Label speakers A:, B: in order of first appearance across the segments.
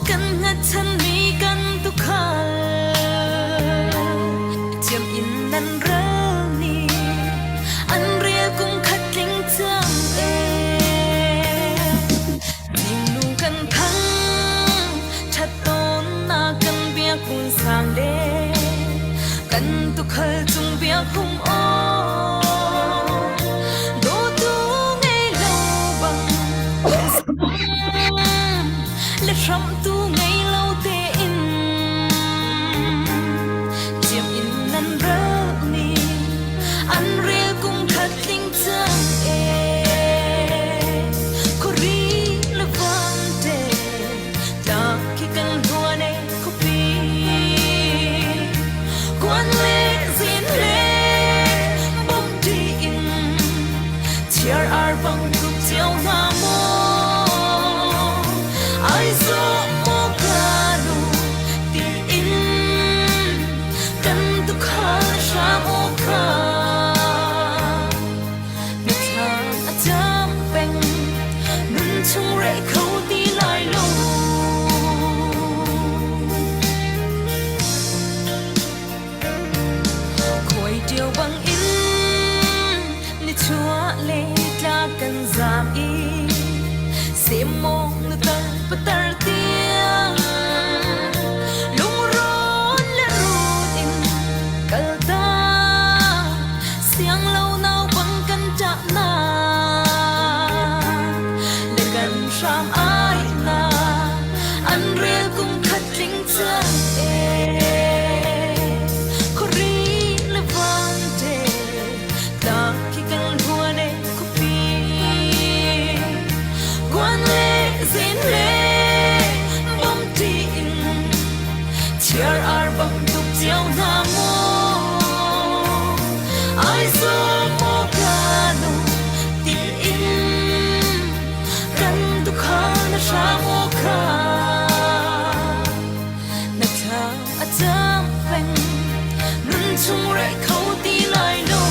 A: Kan hngatchanmi kan tuukhal Thiam in nan ral ni an rel kum khat tling cang ee. Ningnu kan thang ṭhat tawnnak kan biakun sang le kan tuukhal cung biakhum aw. Dawtu ngei lo bang le hramtu ngei lo tein ciam in nan ral ni an rel kum khat tling cang ee. Khuari le vante tlak khi kan hluan e khuapi kuan le zin le bom ṭi in chiar ar bang tuk cio hna maw ai zawh maw ka nu tiin kan tukhal hram aw kha na thlam a cam peng nun chung reh kho ti lai lo. Khuai ṭio bangin nichuah le tlak kan zaam i semmawng na tar patar tiang lungrawn le rut in kal ta siang lo nau bang kan ṭah na le kan hram ai na an rel kum khat tling cang ee. Khuari le vante tlak khi kan hluan e khuapi guan le zin le bom ṭi in chiar ar bang tuk cio hna maw ai zaw maw ka nu tiin kan tukhal na hram aw kha na thla a cam peng nun chung reh kho ti lai lo.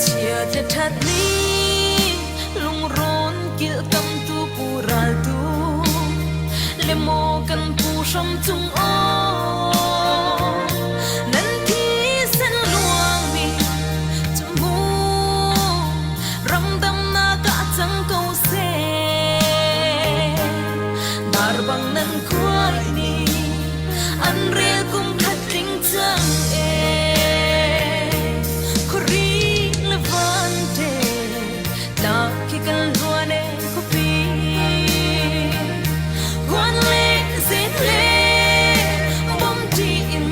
A: Chia le ṭhat ni lungrawn kilhkamtu pu raltu le maw kan pu hram cung aw nan thisen luangmi cu mu ramdamnak ah cang ko seh dar bang nan khuai ni an rel kum khat tling cang ee khuari le vante tlak khi kan luan e khuapi guan le zin le bom ṭi in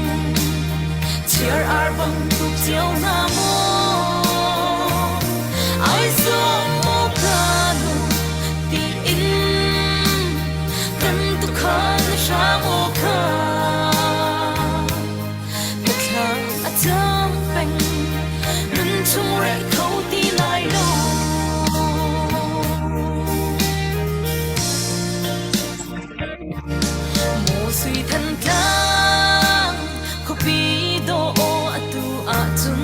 A: chiar ar bang tuk cio na maw ai zuam maw ka nu ti in kan tukhal hram aw kha ka thla a cam peng nun chung reh kho ti lai lo. Maw sui Thantlang khuapi dawh atu ahcun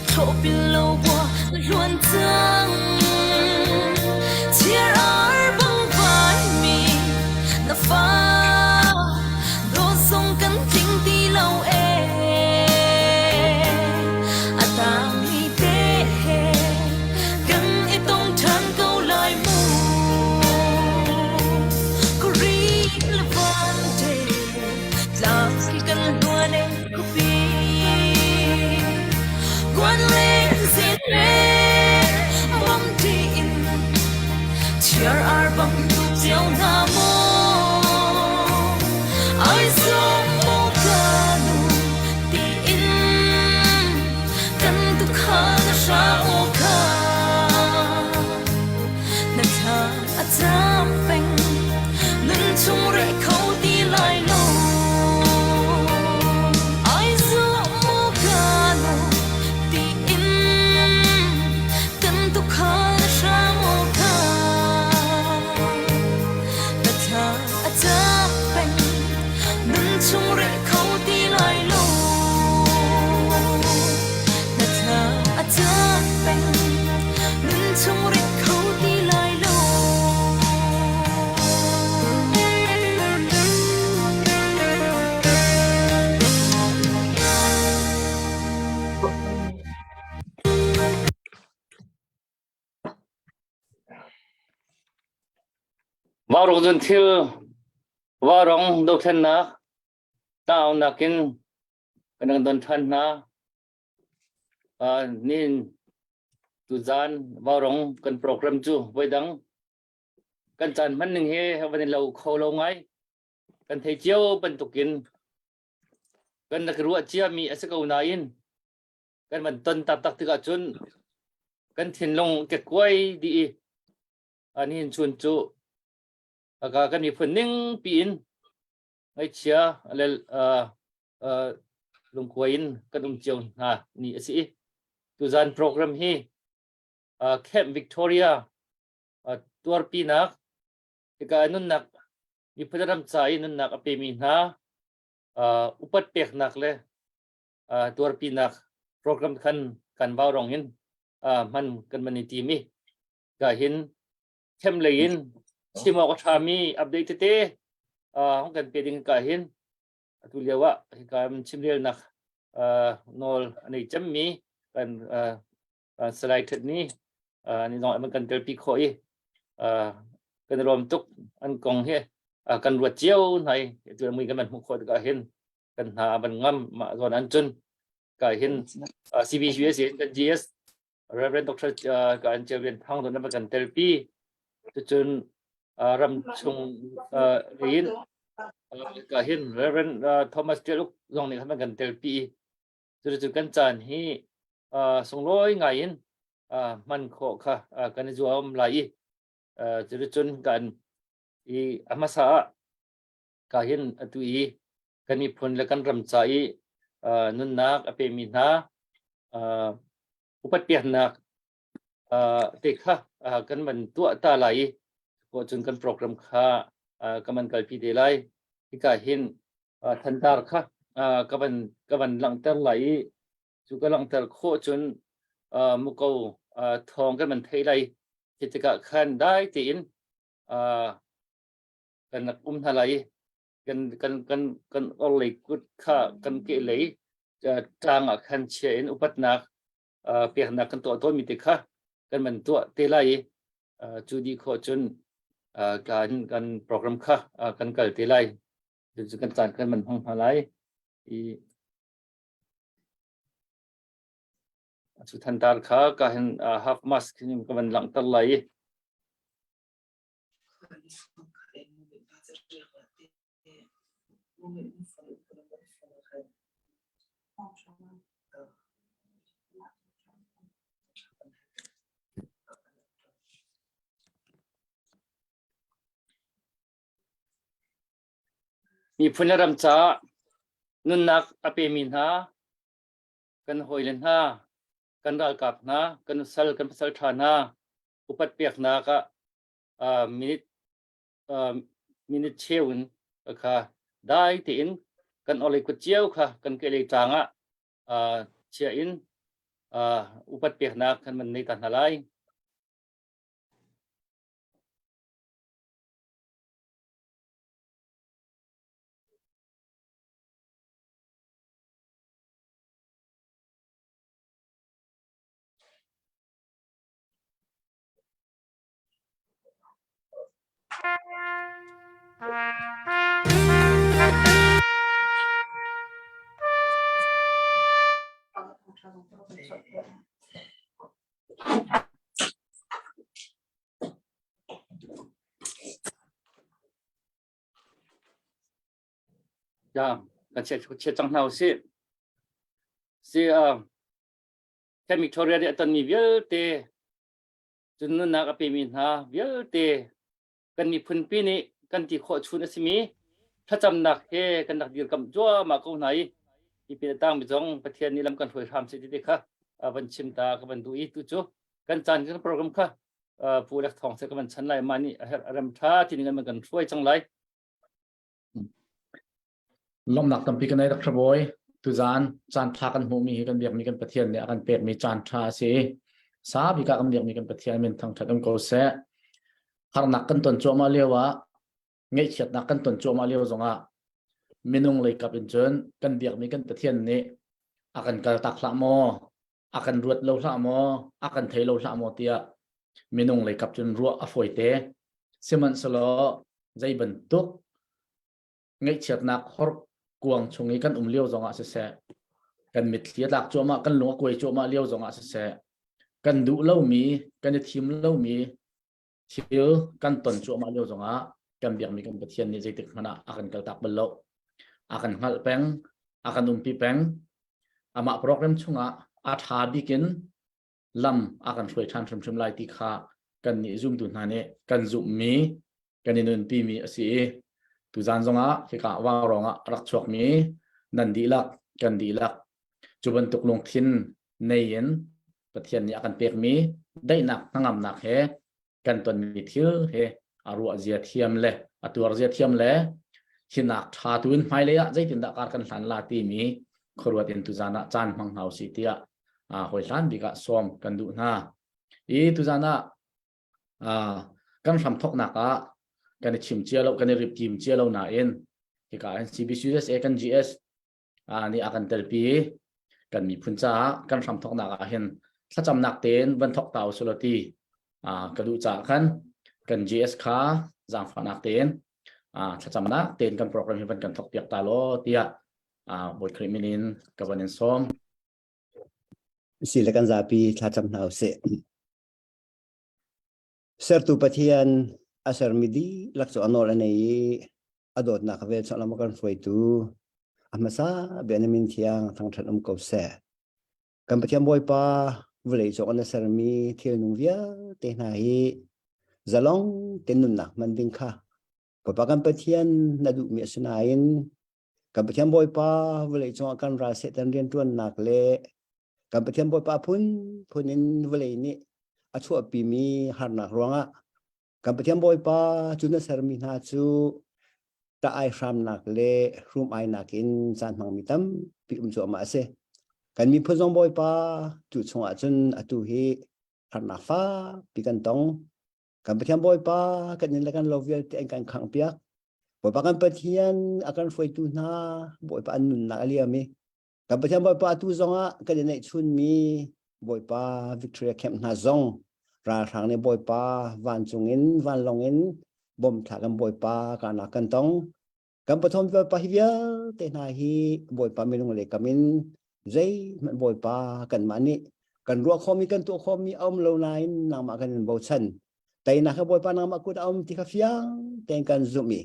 A: thlawhpil lo bua na hluan cang. Chiar ar bang vaimi na fa dawt zong kan tling ti lo ee. A tangmi te he kan i tong ṭhan ko lai mu. Kuri le vante tlak khi kan hluan e khuapi. Guan le zin le bom ṭi in chiar ar bang tuk cio hna maw. Ai zuam maw ka nu tiin kan tukhal na hram aw kha na thla a cam peng nun chung reh kho ti lai lo. Ai zuam maw ka nu tiin kan tukhal na hram aw kha na thla
B: Vaurawng cun thil vaurawng dothlennak taunak in kan rak don ṭhan hna. Nin tuzaan vaurawng kan program cu voidang kan caan hman ning he van i lo kho lo ngai. Kan thei cio bantukin kan rak ruah ciami a si ko nain kan van ton taktak tikah cun kan thinlung kekkuai dih i nihin chun cu kan miphun ning piin ngaihchia le lungkuai in kan um cio hna ni a si. Tuzan program hi Camp Victoria tuarpinak hika nunnak miphun ram ca i nunnak a pemi hna upat peknak le tuarpinak program khan kan vau rong in hman kan man i tim i ka hin them lei in chim awk a ṭhami update tete hong kan pe ding ka hin atu lio ah hika chimrelnak nawl a nei cemmi kan Salai Ṭhet ni ni zong an kan telpi khawh i kan i lawm tuk an kong hi kan ruat cio hna i tu mui kan van hmuh khawh tikah hin kan hna a van ngam mah zawn an cun ka hin CBCUS in kan GS Reverend Dr. ka an Ceu Lian Thang don kan telpi cucun ram chung in ka hin Reverend Thomas Tialuk zong nih khan kan telpi cucu kan caan hi sunglawi ngai in hman khawh kha kan i zuam lai i cuticun kan i a hmasa ah ka hin atu i kan miphun le kan ram ca i nunnak a pemi hna upat peknak te kha kan van tuah ta lai i ko cun kan program kha ka man kalpi te lai. Hika hin thantar kha ka van ka van langhter lai i cu ka langhter khawh cun muko thawng kan van thei lai. Khi tikah khan dai tein kan rak um hna lai i kan kan kan kan orlei kut kha kan kehlei tlang ah khan chia in upatnak peknak kan tuah tawnmi te kha kan van tuah te lai i cu dih khawh cun kan kan program kha kan kal te lai. Cu kan caan kan man hmang hna lai i cu thantar kha ka hin half mask ka van langhter lai i Miphun le ram caah nunnak a pemi hna, kan hawile hna, kan ralkap hna, kan sal, kan pasal ṭha hna, upat peknak ah minute minute cheu in kha dai tein kan olei kut cio kha kan kehlei tlang ah chia in upat peknak kan man nei ta hna lai. Ya, kan chia cang hna usih. Si kan Victoria nih a tonmi vialte cun nunnak a pemi hna vialte kan miphunpi nih kan ti khawh chun a simi thlacamnak he kan rak dirkamh cuahmah ko hna i hi pin a tangmi zong Pathian nih lam kan hruai hram seh ti te kha van chim ta ka van duh i tu cu kan caan kan program kha pu lek thawng se ka van chan lai ma nih a herh a rem tha ti ning kan hruai cang lai.
C: Lawmhnak tampi kan nei Dr. Bawi. Tuzaan caan ṭha kan hmuhmi hi kan biakmi kan Pathian nih a kan pekmi caan ṭha a si. Sa bik ah kan biakmi kan Pathian min thangṭhat um ko seh. Harnak kan ton cuahmah lio ah, ngaihchiatnak kan ton cuahmah lio zongah minung lei kap in cun kan biakmi kan Pathian nih a kan kaltak hlah maw, a kan ruat lo hlah maw, a kan thei lo hlah maw tiah minung lei kap cun ruah a fawi te. Sihmanhsehlaw zei bantuk ngaihchiatnak horkuang chung i kan um lio zongah siseh, kan mitthli a tlak cuahmah, kan lung a kuai cuahmah lio zongah siseh, kan duh lomi, kan i thim lomi thil kan ton cuahmah lio zongah kan biakmi kan Pathian nih zeitik hmanh ah a kan kaltak bal lo. A kan hngalh peng, a kan umpi peng. Amah program chungah a ṭha bik in lam a kan hruai ṭhan hrimhrim lai ti kha kan nih zumtu hna nih kan zumhmi kan i nunpimi a si i tuzan zongah hika vaurawng ah rak chuakmi nan dihlak kan dihlak cu bantuk lungthin nei in Pathian nih a kan pekmi daihnak hnangamnak he kan tonmi thil he a ruah zia thiam le a tuar zia thiam le hinak ṭha tu in hmailei ah zeitindah kar kan hlan la timi khuaruat in tuzan ah caan hmang hna usih tiah hawi hlan bik ah sawm kan duh hna. I tuzan ah kan hram thoknak ah kan i chim cia lo kan i rip tim cia lo nain hika in CBCUSA kan GS nih a kan telpi kan miphun caah kan hram thoknak ah hin thlacamnak tein van thok ta usulaw ti ka duh caah khan kan GS kha zaangfahnak tein thlacamnak tein kan program hi van kan thok piak ta law tiah Bawi Khrih min in ka van in sawm.
D: Si le kan zapi thlacam hna usih. Sertu Pathian a sermi dihlak cu a nawl a nei i a dawtnak vel chung lam a kan hruaitu a hmasa bia na min thiang thangṭhat um ko seh. Kan Pathian Bawipa vawlei cung na sermi thil nung vialte hna hi zalong te nunnak hman ding kha Bawipa kan Pathian na duhmi a si nain kan Pathian Bawipa vawlei cungah kan ral Satan rianṭuannak le kan Pathian Bawipa phun phun in vawlei nih a chuahpimi harnak ruangah kan Pathian Bawipa cu na sermi hna cu ṭah-ai hramnak le hrum-ainak in caan hmangmi tampi um cuahmah a si. Kan miphun zong Bawipa tu chungah cun atu hi harnak fakpi kan tong. Kan Pathian Bawipa kan inn le kan lo vialte an kan khanghpiak. Bawipa kan Pathian a kan hruaitu hna Bawipa an nunnak a liam i kan Pathian Bawipa atu zongah kan i neihchunmi Bawipa Victoria Camp hna zong ralhrang nih Bawipa vancung in vanlawng in bom thla kan Bawipa karnak kan tong. Kan Pathian Bawipa hi vialte hna hi Bawipa minung le kam in zeihmanh Bawipa kanmah nih kan ruah khomi kan tuah khomi a um lo nain nangmah kan in bochan. Teinak hi Bawipa nangmah kut a um ti kha fiang tein kan zumh i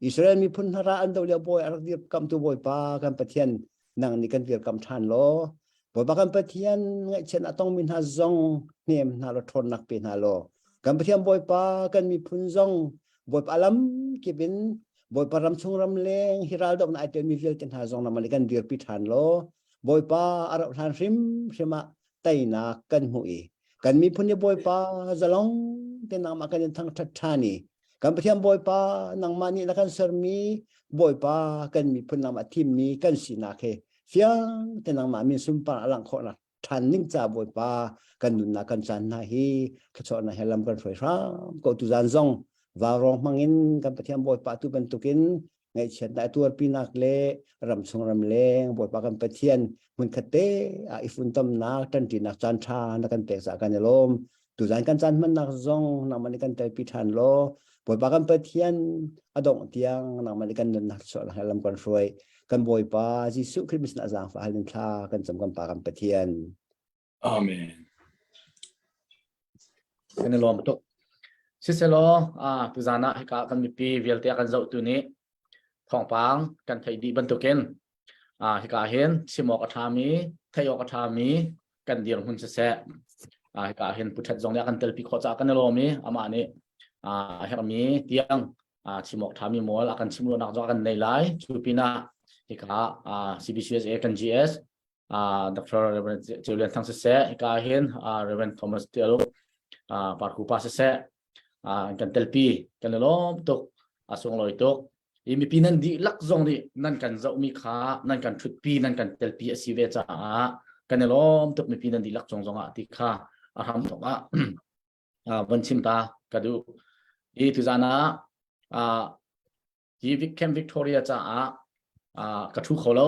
D: Israel miphun hna ra an do lio bawi a rak dirkamtu Bawipa kan Pathian nang nih kan dirkam ṭhan law Bawipa kan Pathian ngaihchiat a tongmi hna zong hnem hna law ṭhawnnak pe hna law kan Pathian Bawipa kan miphun zong Bawipa lam kip in Bawipa ram chung ram leng hi raldohnak ai telmi vialte hna zong nangmah nih kan dirpi ṭhan law Bawipa a rauh hlan hrimhrim ah teinak kan hmuh i kan miphun i Bawipa zalong te nangmah kan in thangṭhat ṭhan i kan Pathian Bawipa nangmah nih na kan sermi Bawipa kan miphun nangmah thimmi kan sinak he fiang te nangmah min sunpar a langh khawhnak ṭhan ning ca Bawipa kan nunnak kan caan hna hi thluachuahnak he lam kan hruai hram ko tu zan zong vaurawng hmangin kan Pathian Bawipa tu bantukin ngaihchiatnak tuarpinak le ramchung ramleng Bawipa kan Pathian hmunkhat te ah i funtomnak ṭanṭinak caan ṭha na kan pek caah kan i lawm tuzan kan caan hmannak zong nangmah nih kan telpi ṭhan law Bawipa kan Pathian a dongh tiang nangmah nih kan nunnak chuah lam kan hruai kan Bawipa Jesuh Khrist min ah zaangfah hal in thla kan cam kan Pa kan Pathian
E: Amen.
C: Kan i lawm tuk. Siselaw, tuzan ah hika kan mipi vialte a kan zohtu nih thawngpang kan theih dih bantukin hika hin chim awk a ṭhami, theih awk a ṭhami kan dirhmun siseh, hika hin Pu Ṭhet zong nih a kan telpi khawh caah kan i lawm i amah nih a herhmi tiang chim awk ṭhami mual a kan chim ruahnak zong a kan nei lai. Cu pinah hika CBCUSA kan GS Dr. Reverend Ceu Lian Thang siseh, hika hin Reverend Thomas Tial Parku pa siseh, kan telpi kan i lawm tuk, a sunglawi tuk. I mipi nan dihlak zong nih nan kan zohmi kha nan kan ṭhutpi, nan kan telpi a si ve caah kan i lawm tuk mipi nan dihlak cung zongah ti kha a hram thawk ah von chim ta ka duh. I tuzan ah hi Camp Victoria caah ka ṭhu kho lo,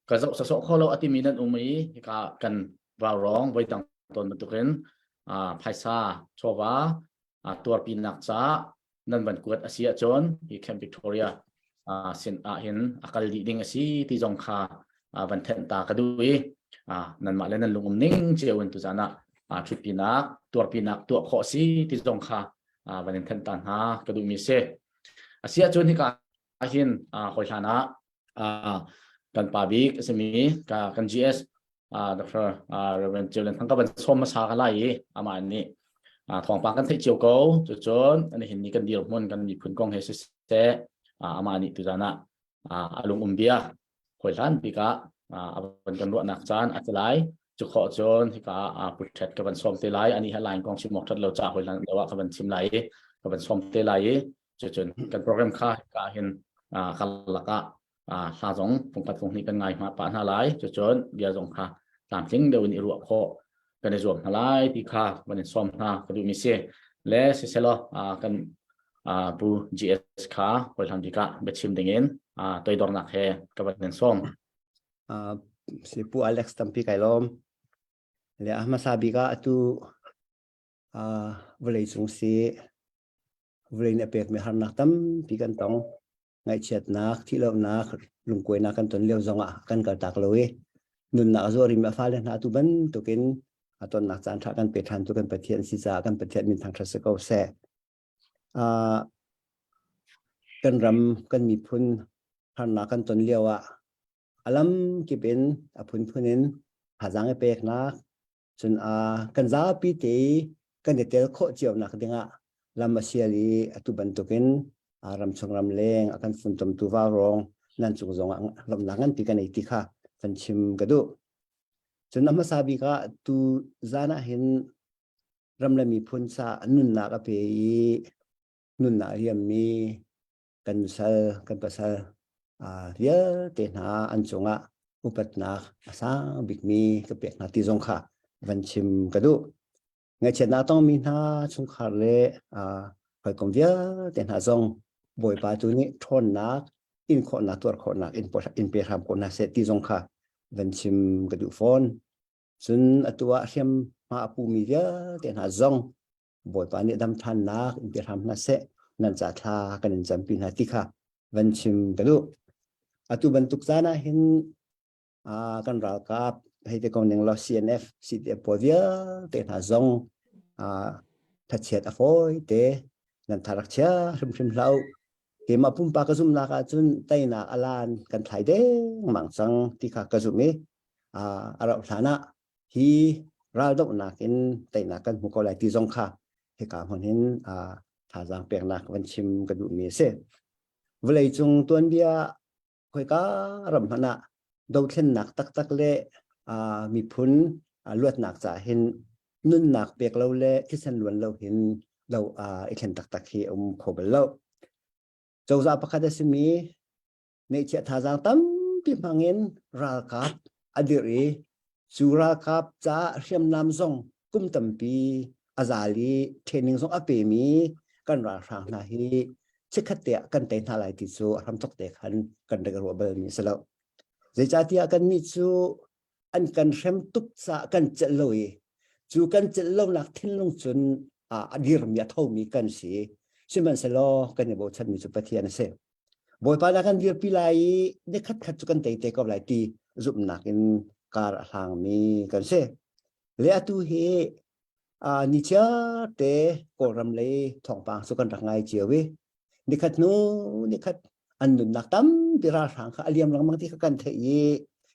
C: ka zoh sawsawh kho lo a timi nan um i hika kan vaurawng voi dang tawn bantukin phaisa chawva tuarpinak ca. Nan van kuat a si ahcun hi Camp Victoria sin ah hin a kal dih ding a si ti zong kha van thenh ta ka duh i nanmah le nan lungum ning cio in tuzan ah ṭhutpinak tuarpinak tuah khawh si ti zong kha van in thenh ta hna ka duhmi si. A si ahcun hika hin hawi hlan ah kan pa bik a simi kan GS Dr. Reverend Ceu Lian Thang ka van sawm hmasa ka lai i amah nih thawngpang kan theih cio ko cucun nihin ni kan dirhmun kan miphun kong he siseh amah nih tuzan ah a lung um bia hawi hlan bik ah a van kan ruahnak caan a ti lai cu khawh cun hika putret ka van sawm te lai ani ha line kong chim awk that lo ca hawi hlan lo ah ka van chim lai i ka van sawm te lai i cucun kan program kha hika hin kal lakah hla zong fungkhat fung hnih kan ngai hma pah hna lai cucun bia zong kha tlamtling deuh in i ruah khawh kan i zuam hna lai ti kha van in sawm hna ka duhmi si le siselaw kan pu GS kha hawihlan bik ah biachim dingin toidornak he ka van in sawm.
D: Si pu Alex tampi kai lawm. Le a hmasa bik ah atu vawlei cung si vawlei nih a pekmi harnak tampi kan tong. Ngaihchiatnak, thihlohnak, lungkuainak kan ton lio zongah kan kaltak lo i nunnak a zuarimi a fale hna tu bantukin a tonnak caan ṭha kan pe ṭhan tu kan Pathian si caah kan Pathian min thangṭhat si ko seh. Uh, kan ram, kan miphun harnak kan ton lio ah a lam kip in a phunphun in thazaang i peknak cun uh, kan zapi te kan i tel khawh cio nak dingah lam a sial i atu bantukin uh, ramchung ramleng a kan funtomtu vaurawng nan cung zongah lawmhnak nganpi kan ei ti kha kan chim ka duh. Cun a hmasa bik ah tu zan ah hin ram le miphun ca nunnak a pe i nunnak a riammi kan nusal kan pasal vialte hna an cungah upatnak a sang bikmi ka pek hna ti zong kha van chim ka duh. Ngaihchiatnak tongmi hna chungkhar le hawikom vialte hna zong Bawipa tu nih ṭhawnnak in khawhnak tuar khawhnak in pe hram ko hna seh ti zong kha van chim ka duh fawn. Cun atu ah hriamhma a pumi vialte hna zong Bawipa nih dam ṭhannak in pe hram hna seh nan ca thla kan in campi hna ti kha van chim ka duh. Atu bantuk caan ah hin kan ralkap hei te ko ning law CNF CDF pawl vialte hna zong thachiat a fawi te nan tha rak chia hrimhrim hlah u. Keimah pumpak ka zumhnak ahcun teinak alan kan thlai dengmang cang ti kha ka zumh i a rauh hlan ah hi raldohnak in teinak kan hmu ko lai ti zong kha hika hmun hin thazaang peknak van chim ka duhmi a si. Vawleicung tuanbia khoika ram hmanh ah dothlennak taktak le miphun luatnak caah hin nunnak pek lo le thisen luan lo hin lo i thlen taktak hi a um kho bal lo. Cozah pakhat a simi Ngeihchiah thazaang tampi hmangin ralkap a dirh i cu ralkap caah hriamnam zong kum tampi a zal i training zong a pemi kan ralhrang hna hi chikkhat te ah kan tei hna lai ti cu a hramthok te khan kan rak ruah balmi a si lo. Zeicahtiah kannih cu an kan hrem tuk caah kan celh lo i cu kan celh lonak thinlung cun a dirmi a thomi kan si. Sihmanhsehlaw kan i bochanmi cu Pathian a si. Bawipa na kan dirpi lai i nikhat khat cu kan tei te ko lai ti zumhnak in kar a hlangmi kan si. Le atu hi ni chiar te Kawlram lei thawngpang cu kan rak ngai cio i nikhat hnu nikhat an nunnak tampi ralhrang kha a liam lengmang ti kha kan theih i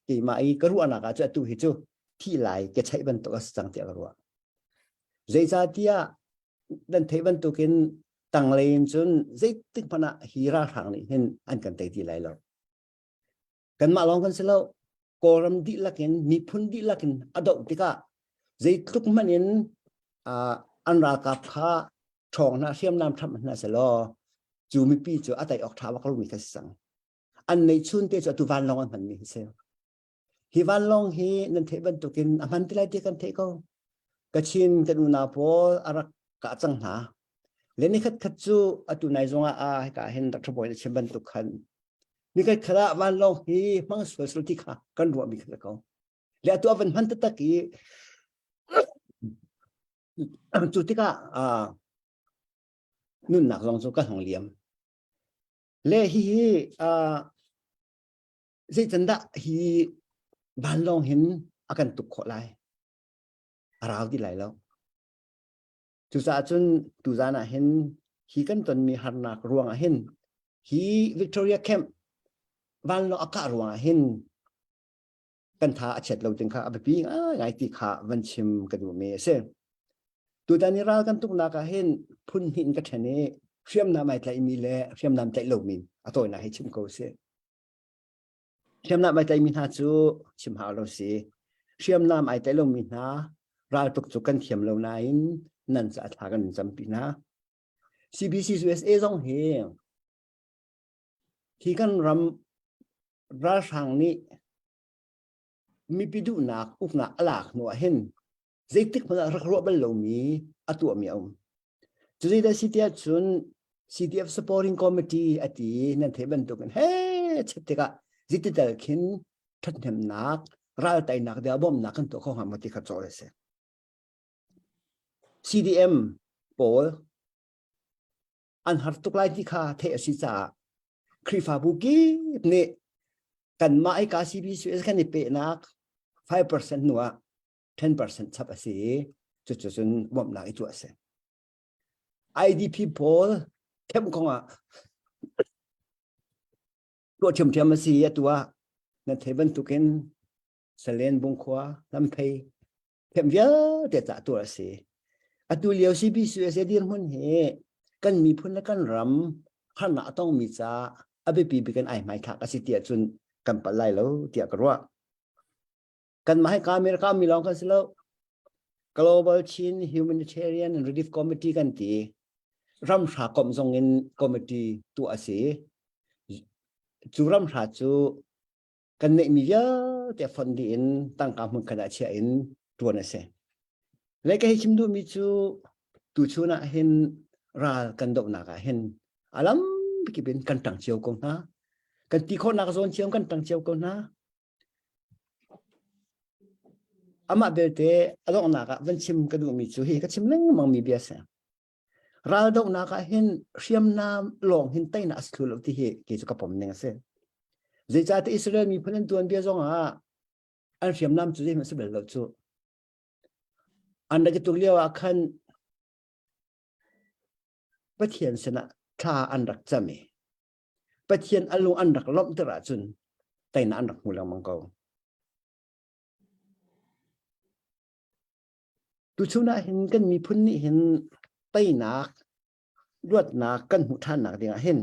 D: keimah i ka ruahnak ah cu atu hi cu thi lai ke chaih bantuk a si cang tiah ka ruah. Zeicahtiah nan theih bantukin tanglei in cun zeitik hmanh ah hi ralhrang nih hin an kan tei ti lai lo. Kanmah lawng kan si lo. Kawlram dihlak in miphun dihlak in a doh tikah zeitluk hmanh in an ralkap kha ṭhawng hna hriamnam ṭham hna selaw cu mipi cu a tei awk ṭha bak lomi kha si cang. An neihchun te cu atu vanlawng an hmanmi hi si. Hi vanlawng hi nan theih bantukin a hman ti lai ti kan theih ko. Kachin kan unau pawl a rak kah cang hna. Le nikhat khat cu atu nai zongah a hika hin Dr. Bawi na chim bantuk khan nikhat khat ah vanlawng hi hmang sual sual ti kha kan ruahmi kha ko. Le atu a van hman taktak i cu tikah. Nunnak zong cu kan hong liam. Le hihi uh, zeican dah hi vanlawng hin a kan tuk khawh lai? A rau ti lai lo. Cucaah cun tuzan ah hin hi kan tonmi harnak ruang ah hin hi Victoria Camp vanlawng a kah ruang ah hin kan tha a chiat lo ding kha a biapi ngai ti kha van chim ka duhmi a si. Tutan i ral kan tuknak ah hin phun hnih in ka ṭhen i hriamnam ai tlaihmi le hriamnam tlaih lomi a tawinak hi chim ko si. Hriamnam ai tlaihmi hna cu chim hau lo si. Hriamnam ai tlaih lomi hna raltuk cu kan thiam lo nain nan ca thla kan campi hna. CBC USA zong hi hi kan ram ralhrang nih mipi duhnak uknak a lak hnu ah hin zeitik hmanh ah rak ruah bal lomi a tuahmi a um. Cu zeidah si tiah cun CDF Supporting Committee a ti nan theih bantukin he chet tikah zeiti tal khin ṭhathnemnak raltainak deuh bawmhnak kan tuah kho hnga maw ti kha cawl a si. CDM pawl an har tuk lai ti kha theih a si caah Khrihfabu kip nih kanmah i ka CBCS kan i pehnak 5% hnu ah 10% chap a si i cucu cun bawmhnak i tuah a si. IDP pawl camp kong ah tuah ṭhiamṭhiam a si i atu ah nan theih bantukin Salen Bungkhua Lamphei camp vialte cah tuah a si. Atu lio CBCUSA dirhmun hi kan miphun le kan ram harnak a tongmi ca a biapi bik in ai hmaithlak a si tiah cun kan palh lai lo tiah ka ruah. Kanmah hi ka America mi lawng kan si lo. Global Chin Humanitarian and Relief Committee kan ti. Ramhra komh zong in committee tuah a si. Cu ramhra cu kan neihmi vialte fonh dih in tangka hmun khat ah chiah in ṭuan a si. Le ka hei chim duhmi cu tuchun ah hin ral kan dohnak ah hin a lam kip in kan ṭang cio ko hna. Kan ti khawhnak zawn cio kan ṭang cio ko hna. Amah belte a donghnak ah van chim ka duhmi cu hi ka chim lengmang mi bia si. Raldohnak ah hin hriamnam lawng hin teinak a si thlu lo ti hi kei cu ka pom ning a si. Zeicahtiah Israel miphun an tuanbia zong ah an hriamnam cu zeihmanh si bal lo cu. An rak i tuk lio ah khan Pathian sinah thla an rak cam i Pathian a lung an rak lawmhter ahcun teinak an rak hmu lengmang ko. Tuchun ah hin kan miphun nih hin teinak luatnak kan hmuh ṭhannak dingah hin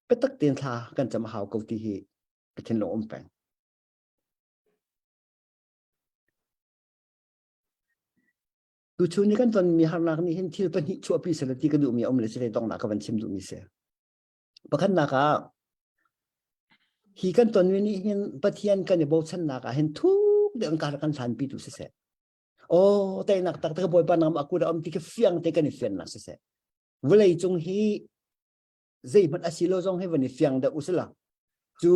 D: biatak tein thla kan cam a hau ko ti hi ka thinlung um peng. Tuchun ni kan tonmi harnak nih hin thil pahnih chuahpi seh ti ka duhmi a um le si donghnak ka van chim duhmi si. Pakhatnak ah hi kan tonmi nih hin Pathian kan i bochannak ah hin thuk deuh in kar kan hlanpi tu siseh. Aw teinak taktak Bawipa nangmah aku dah um ti khi fiang te kan i fiannak siseh. Vawlei cung hi zeihmanh a si lo zong hi van i fiang deuh usila cu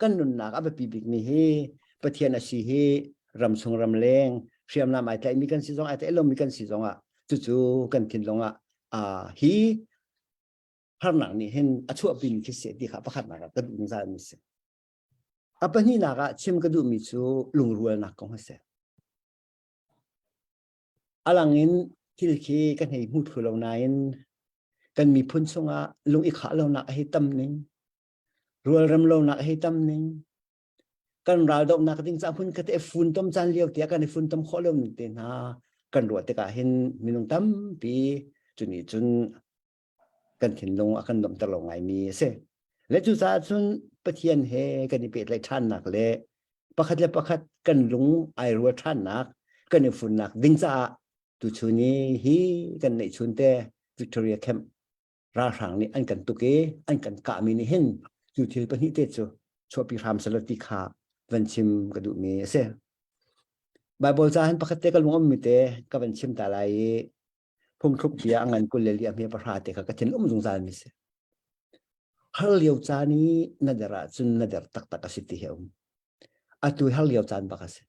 D: kan nunnak a biapi bikmi hi Pathian a si hi ramchung ramleng hriamnam ai tlaihmi kan si zong ai tlaih lomi kan si zong ah cucu kan thinlung ah hi harnak nih hin a chuahpimi khi si ti kha pakhatnak ah ka duh zungzal mi si. A pahnihnak ah chim ka duhmi cu lungrualnak kong a si. A lang in thil khi kan hei hmu thlu lo nain kan miphun chungah lung i khah lonak a hei tam ning, rualrem lonak a hei tam ning, kan raldohnak ding ca hmun khat i funtom caan lio tiah kan i funtom khawh lo ning te hna kan ruah tikah hin minung tampi cu nih cun kan thinlung a kan nuamhter lo ngaimi a si. Le cucaah cun Pathian he kan i pehtlaih ṭhannak le pakhat le pakhat kan lung ai rual ṭhannak, kan i funnak ding caah tuchun i hi kan neihchun te Victoria Camp ralhrang nih an kan tuk i an kan kahmi nih hin cu thil pahnih te cu chuahpi hram selaw ti kha van chim ka duhmi a si. Bible ca hin pakhat te ka lung ummi te ka van chim ta lai i phungthluk bia a ngan 20 le li a hme pahra te kha ka thin um zungzal mi si. Har lio caan i na der ahcun na der taktak a si ti hi a um. Atu har lio caan bak a si.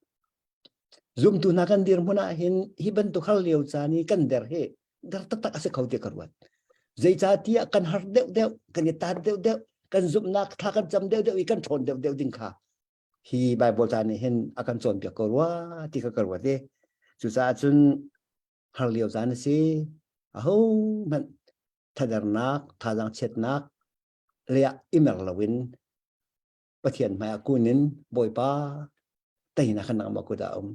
D: Zumtu hna kan dirhmun ah hin hi bantuk har lio caan i kan der hi Der taktak a si kho ti ka ruat. Zeicahtiah kan har deuh deuh, kan i tat deuh deuh, kan zumhnak thla kan cam deuh deuh i kan ṭhawn deuh deuh ding kha hi Bible ca nih hin a kan cawnpiak ko rua ti kha ka ruat i cucaah cun har lio caan a si. Aho hmanh thadernak, thazaang chiatnak leiah i mer loin Pathian hmaiah kun in Bawipa teinak kan nangmah kut ah um.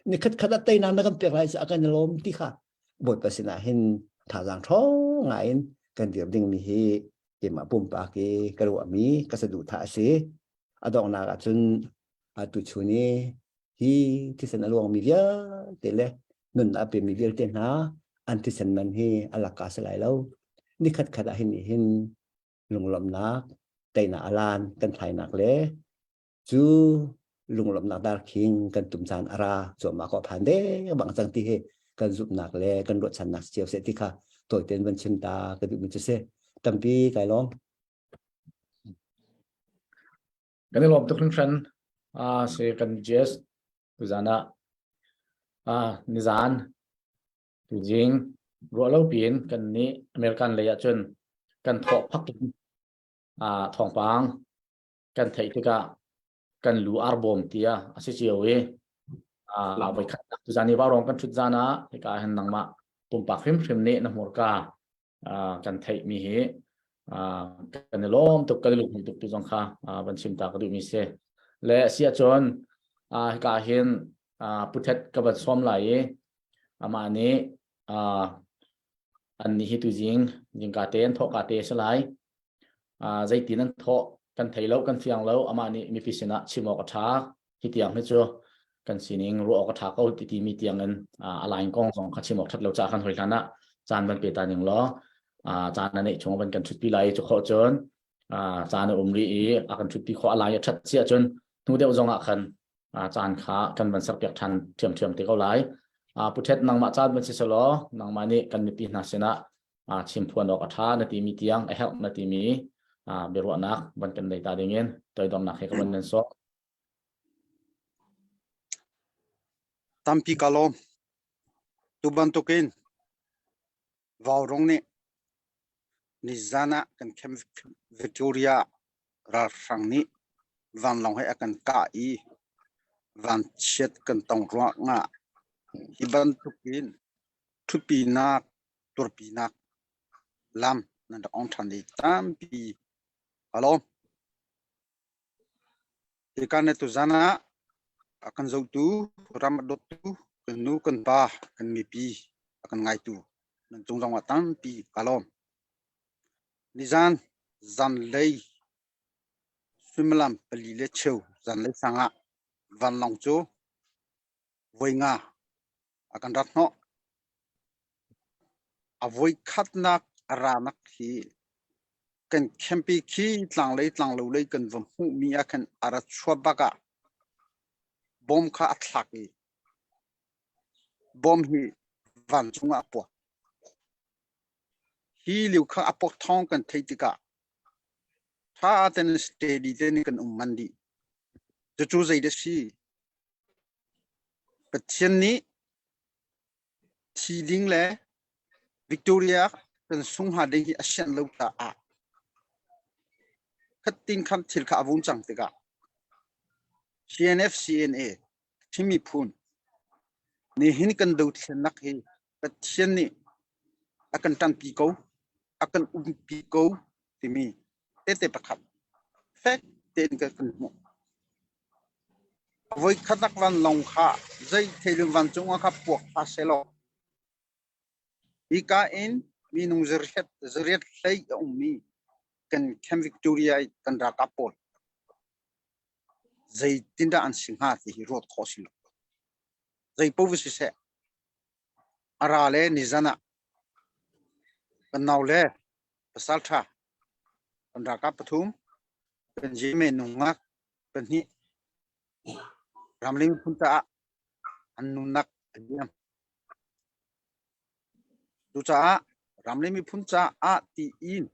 D: Ni khat khat ah teinak na kan pek lai a kan i lawm ti kha Bawipa sinah hin thazaang ṭhawng ngai in kan dir dingmi hi keimah pumpak i ka ruahmi ka saduhthah a si. A donghnak ah cun atu chun i hi thisen a luangmi vialte le nun a pemi vialte hna an thisen man hi a laka si lai lo. Ni khat khat ah hin hin lunglawmhnak teinak alan kan thlainak le cu lunglawmhnak darkhing kan tum caan a ra cuahmah ko phan de bang cang ti hi kan zumhnak le kan ruahchannak cio seh ti kha tawitein van chim ta ka duhmi cu si tampi kai lawm.
C: Kan i lawm tuk hringhran. Si kan GS tuzan ah nizan tuzing ruah lo piin kan nih American lei ah cun kan thawh phak in thawngpang kan theih tikah kan lu arbawm tia a si cio i voi khat tuzan i vaurawng kan thut zan ah hika hin nangmah pumpak hrimhrim nih na hmurka kan theihmi hi kan i lawm tuk kan i lunghmuih tuk tu zong kha van chim ta ka duhmi si le si ahcun hika hin puthet ka van sawm lai i amah nih an nih hi tuzing zingka te an thawhka te a si lai zeitin an thawh kan thei lo kan fiang lo amah nih mipi sinah chim awk a ṭha hi tiang hi cu kan sining ruah awk a ṭha ko ti timi tiang in a line kong zong kha chim awk ṭhat lo ca kan hoi hlan ah caan van pe ta ning law caan a neih chung van kan ṭhutpi lai cu khawh cun caan a um rih i a kan ṭhutpi khawh a lai a ṭhat si ahcun hnu deuh zong ah khan caan kha kan van serpiak ṭhan ṭhiamṭhiam te ko lai. Puthet nangmah caan van si selaw nangmah nih kan mipi hna sinah chimphuan awk a ṭha na timi tiang a herh na timi biaruahnak van kan nei ta dingin toidornak he ka van nan sawk.
F: Tampi ka lawm. Tu bantukin Vaurong nih nizan ah kan camp Victoria ralhrang nih vanlawng he a kan kah i vanchiat kan tong ruangah hi bantukin ṭhutpinak turpinak lam nan rak ong ṭhan i tampi ka lawm. Hika na tuzan ah a kan zohtu, ram a dawttu, kan nu kan pa, kan mipi a kan ngaitu nan cung zong ah tampi ka lawm. Nizan zanlei suimilam 4:15 zanlei sang ah vanlawng cu voi nga a kan rat hnawh. A voikhatnak a ranak hi kan campi khi tlanglei tlanglo lei kan va hmuhmi ah khan a ra chuah bak ah bom kha a thlak i bom hi vancung ah a puak. Hi lio kha a puak thawng kan theih tikah tha ten steady ten kan um man dih. Cucu zei dah si? Pathian nih thi ding le Victoria kan sung hnga ding hi a sianh lo caah khatin khan thil kha a vung cang tikah CNF CNA Chin miphun nihin kan dothlennak hi Pathian nih a kan ṭanpi ko, a kan umpi ko timi tehte pakhat fek tein kan hmuh. Voikhat vanlawng kha zei theilung vancung ah kha puak hlah sehlaw hika in minung zariat hlei a ummi kan Camp Victoria i kan ralkap pawl zeitindah an si hnga ti hi ruat khawh si lo. Zei paoh siseh a ra le nizan ah kan nau le pasal ṭha kan ralkap pathum kan jime nungak pahnih ramling phun caah an nunnak a liam. Cucaah ramling miphun caah tiin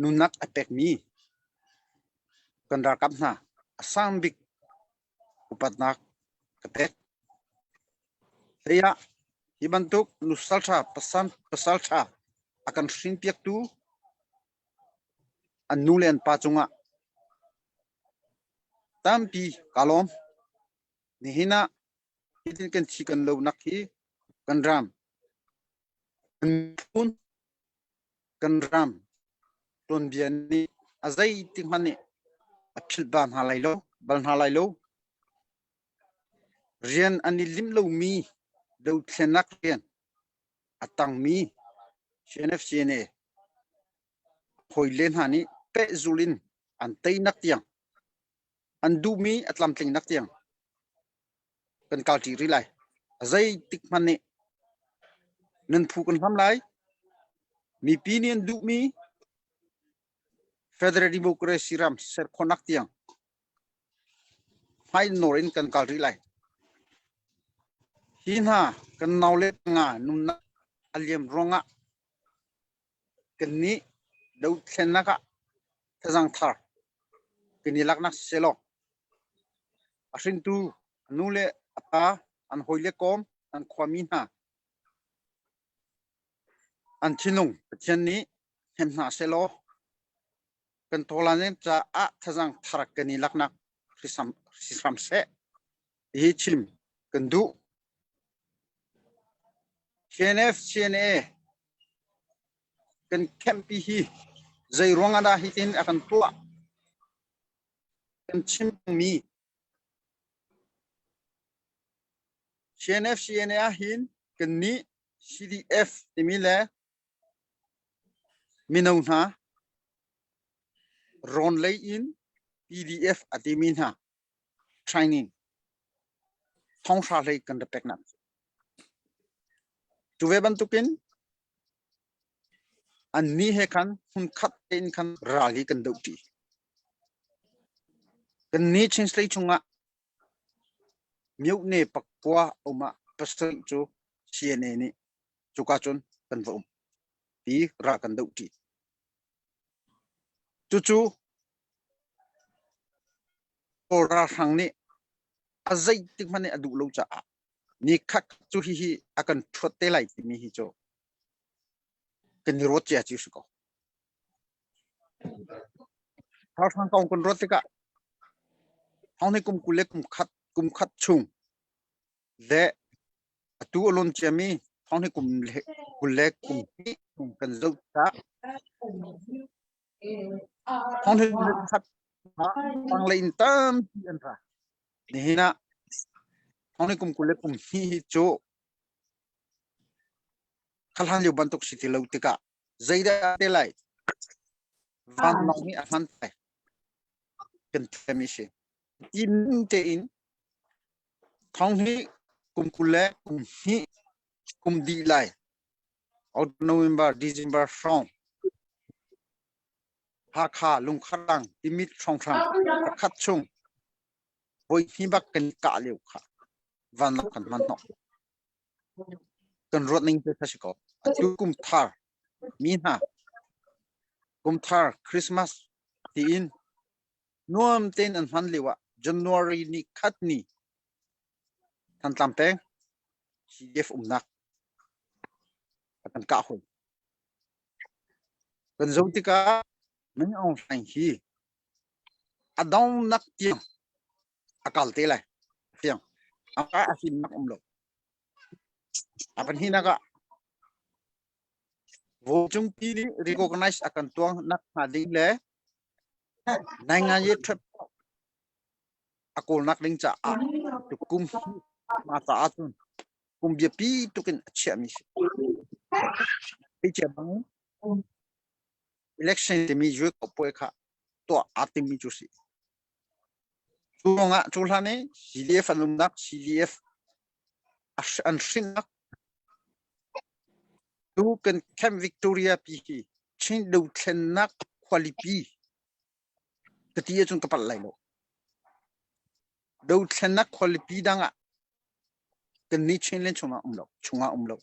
F: nunnak a pekmi kan ralkap hna a sang bik upatnak ka pek. Hlei ah. Hi bantuk nusalṭha pasalṭha a kan hrinpiaktu an nu le an pa cungah tampi kaa lawm. Nihin ah hitin kan thi kan lonak hi kan ram, kan miphun, kan ram tuanbia nih a zeitik hmanh nih a philh ba hna lai lo, bal hna lai lo. Rian an i lim lomi dothlennak rian a tangmi CNF-CNA hawile hna nih pehzulh in an teinak tiang an duhmi a tlamtlingnak tiang kan kalṭi rih lai. A zeitik hmanh nih nan phu kan hlam lai. Mipi nih an duhmi Federal Democracy ram ser khawhnak tiang hmai nawr in kan kal rih lai. Hi hna kan nau le nga nunnak a liam ruangah kannih dothlennak ah thazaang thar kan i laknak siselaw a hringtu a nu le a pa an hawi le kawm an khuami hna an thinlung Pathian nih hnem hna sehlaw kan tawlan caah thazaang thar kan i laknak hrisam seh hi chim kan duh. CNF CNA kan camp hi zei ruang ah dah hitin a kan tuah kan chim mi CNF CNA ah hin kan nih CDF timi le mino hna rawn lei in PDF a timi hna training thonghra hlei kan rak peknak cu ve bantukin annih he khan hmunkhat tein khan ral hi kan dohṭi. Kannih Chin State chungah Myone pakua um ah pasarih cu CNA nih cuka cun kan va um ti ral kan dohṭi. Cucu Kawl ralhrang nih a zeitik hmanh nih a duh lo caah nikhat cu hihi a kan ṭhuat te lai timi hi cu kan i ruat cia cu si ko. Ralhrang kong kan ruat tikah thong ni kum 20 le kum khat kum khat chung le atu a lon ciami thong ni kum le 20 le kum hnih chung kan zoh tikah thong ni khat tanglei in tampi an ra. Nihin ah thong ni kum 20 le kum hnih hi cu khalan lio bantuk si ti lo tikah zeidah te lai vanlawng nih a hman lai kan thiam i si tin tein thong hi kum 20 le kum hnih kum dih lai November December hrawng Hakha lungkharang timit hrawnghrang pakhat chung voi hnih bak kan kah lio kha vanlawng kan hman hnawh kan ruat ning te kha si ko atu kum thar mi hna kum thar Christmas tiin nuam tein an hman lio ah January ni khat ni Thantlang peng CDF umnak kan kah hoi kan zoh tikah Min Aung Hlaing hi a dongnak tiang a kal te lai tiang a a himnak um lo a pahnihnak ah vawcungpi nih recognize a kan tuang nak hnga ding le nai nga ye trip a kawlnak ding caah kum ma caah cun kum biapi tukin a chiahmi si. Hi bang election timi puai kha tuah aa timmi cu si. Cu ruangah cu hlan i CDF an umnak CDF an hrinnak tu kan Camp Victoria pi hi Chin dothlennak khualipi ka ti ahcun ka palh lai lo. Dothlennak khualipi dang ah kan nih Chinland chungah um lo, chungah um lo.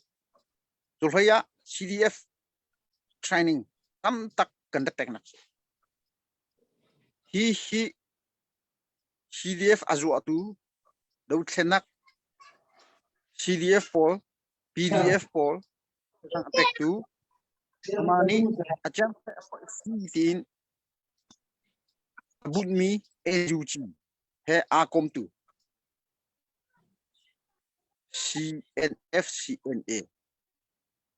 F: Cu hlei ah CDF training tam tak kan rak peknak si. Hi hi CDF a zuahtu dothlennak CDF pawl. PDF pawl a pektu amah nih a ciang tiin a bunhmi NUG he aa komtu CNFCNA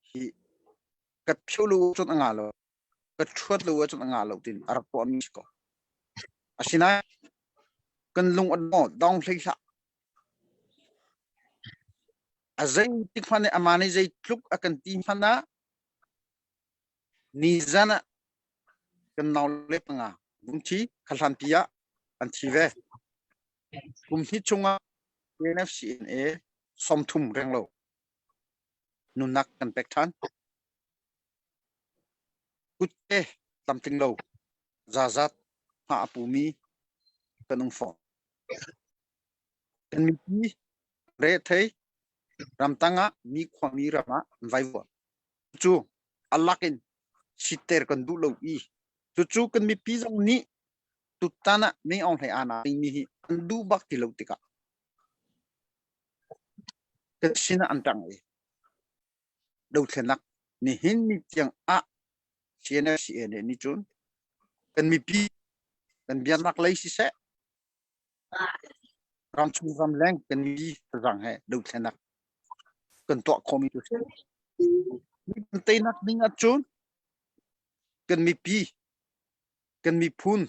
F: hi ka phio lo cun a nga lo ka ṭhuat lo ahcun a ngah lo tiin a rak tuahmi si ko. Asinain kan lung a dong dong hlei hlah. A zeitik hmanh nih amah nih zeitluk a kan ti hmanh ah nizan ah kan nau le panga vungthi khahlanpi ah an thi ve. Kum hnih chungah NFCNA 30 renglo nunnak kan pek ṭhan. Kutke tlamtling lo zazat hma a pumi kan um fawn. Kan mipi rethei ramtang ah mi khuami ram ah an vaivuan. Cu a lak in sitter kan duh lo i cucu kan mipi zong nih tutan ah Ming Aung Hlaing aa dingmi hi an duh bak ti lo tikah kan sin ah an ṭang i dothlenak nihin ni tiang ah CNFCA nih nih cun kan mipi kan biaknak lei siseh ramchung ramleng kan mi tazang he dothlenak kan tuah khawhmi tu si. Kan teinak ding ahcun kan mipi kan miphun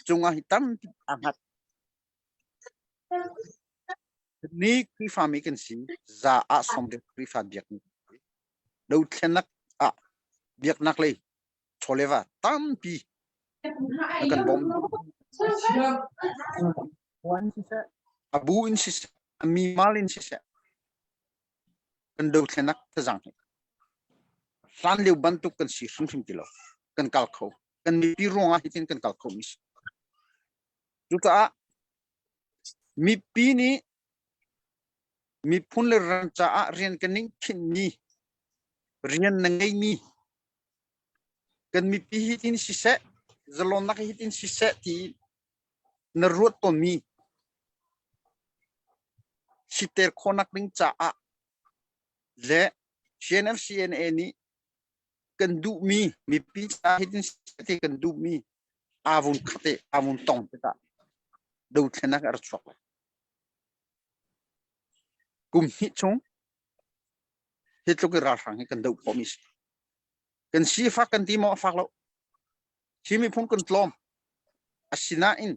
F: cungah hi tampi aa hngat. Ni Khrihfami kan si, za ah 70 Khrihfa biakmi. Dothlenak ah biaknak lei chawleva tampi na kan bawmh. A bu in siseh, a mi mal in siseh, kan dothlenak thazaang hi hlan lio bantuk kan si hrimhrim ti lo. Kan kal kho. Kan mipi ruangah hitin kan kal kho mi si. Cucaah Mipi nih miphun le ram caah rian kan in khinhmi, rian na ngeimi, kan mipi hitin siseh, zalonnak hitin siseh ti na ruat tawnmi siter khawhnak ding caah le CNFCNA nih kan duhmi mipi caah hitin siseh ti kan duhmi aa vun khat i aa vun tong tikah dothlenak a ra chuak lai. Kum hnih chung hi tluk i ralhrang hi kan doh khawhmi si. Kan sifak kan ti maw a fak lo. Hi miphun kan tlawm. Asinain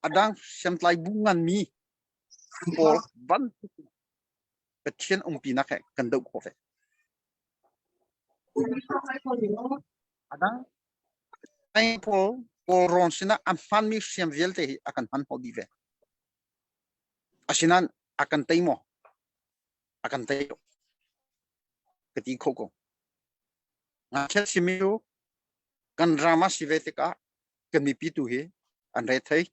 F: a dang hriamtlai bu nganmi pawl bantuk Pathian umpinak he kan doh khawh ve. A dang Ai pawl Kawlrawn sinah a hmanmi hriam vialte hi a kan hman hnawh dih ve. Asinain a kan tei maw? A kan tei lo. Ka ti kho ko. Ngakchia simi cu kan ram ah si ve tikah kan mipi tu hi an rethei,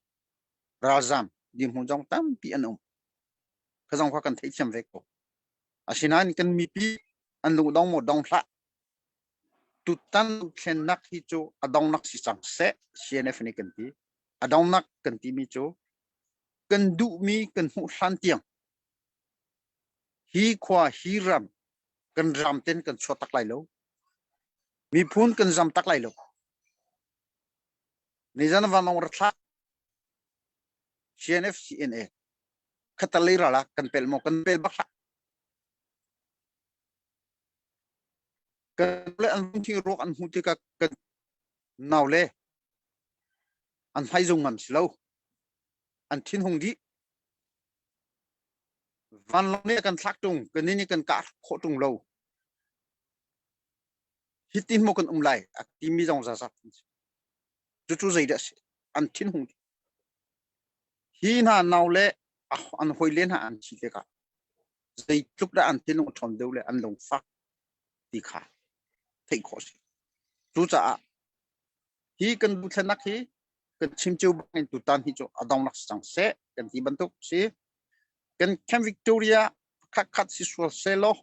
F: ralzam dirhmun zong tampi an um. Kha zong kha kan theihthiam ve ko. Asinain kan mipi an lungdong maw dong hlah. Tutan thlennak hi cu a dongnak si cang seh CNF nih kan ti. A dongnak kan timi cu kan duhmi kan hmuh hlan tiang hi khua hi ram kan ram ten kan chuah tak lai lo. Miphun kan zam tak lai lo. Nizan vanlawng ra thlak CNF CNA khatalei ral ah kan pel maw kan pel bak hlah. Kan le an lungthin ruak an hmuh tikah kan nau le an hmaizung ngam si lo. An thinhung dih. Vanlawng nih a kan thlak ṭung, kan nih kan kah khawh ṭung lo. Hitin maw kan um lai a timi zong zazat an si. Cucu zeidah a si? An thinhung dih. Hi hna nau le an hawile hna an thi tikah zeitluk dah an thinlung a ṭhawn deuh le an lungfak ti kha theih khawh a si. Cucaah hi kan duhthlenak hi kan chim cio bangin tutan hi cu a dongnak si cang seh kan ti bantuk si. Kan Camp Victoria khat khat si sual selaw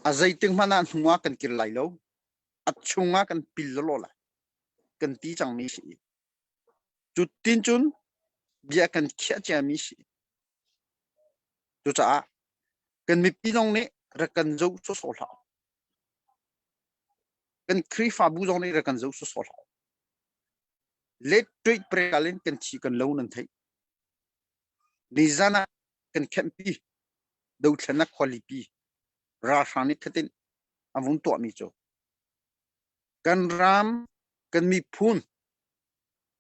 F: a zeitik hmanh ah hnu ah kan kir lai lo. A chung ah kan pil lawlaw lai. Kan ti cangmi si. Cu tin cun bia kan khiah ciami si. Cucaah kan mipi zong nih rak kan zoh sawsawh hlah. Kan Khrihfabu zong nih rak kan zoh sawsawh hlah. Let tuit prekal in kan thi kan lo nan theih. Nizan ah kan khenhpi dothlennak khualipi ralhrang nih thatin a vung tuahmi cu kan ram kan miphun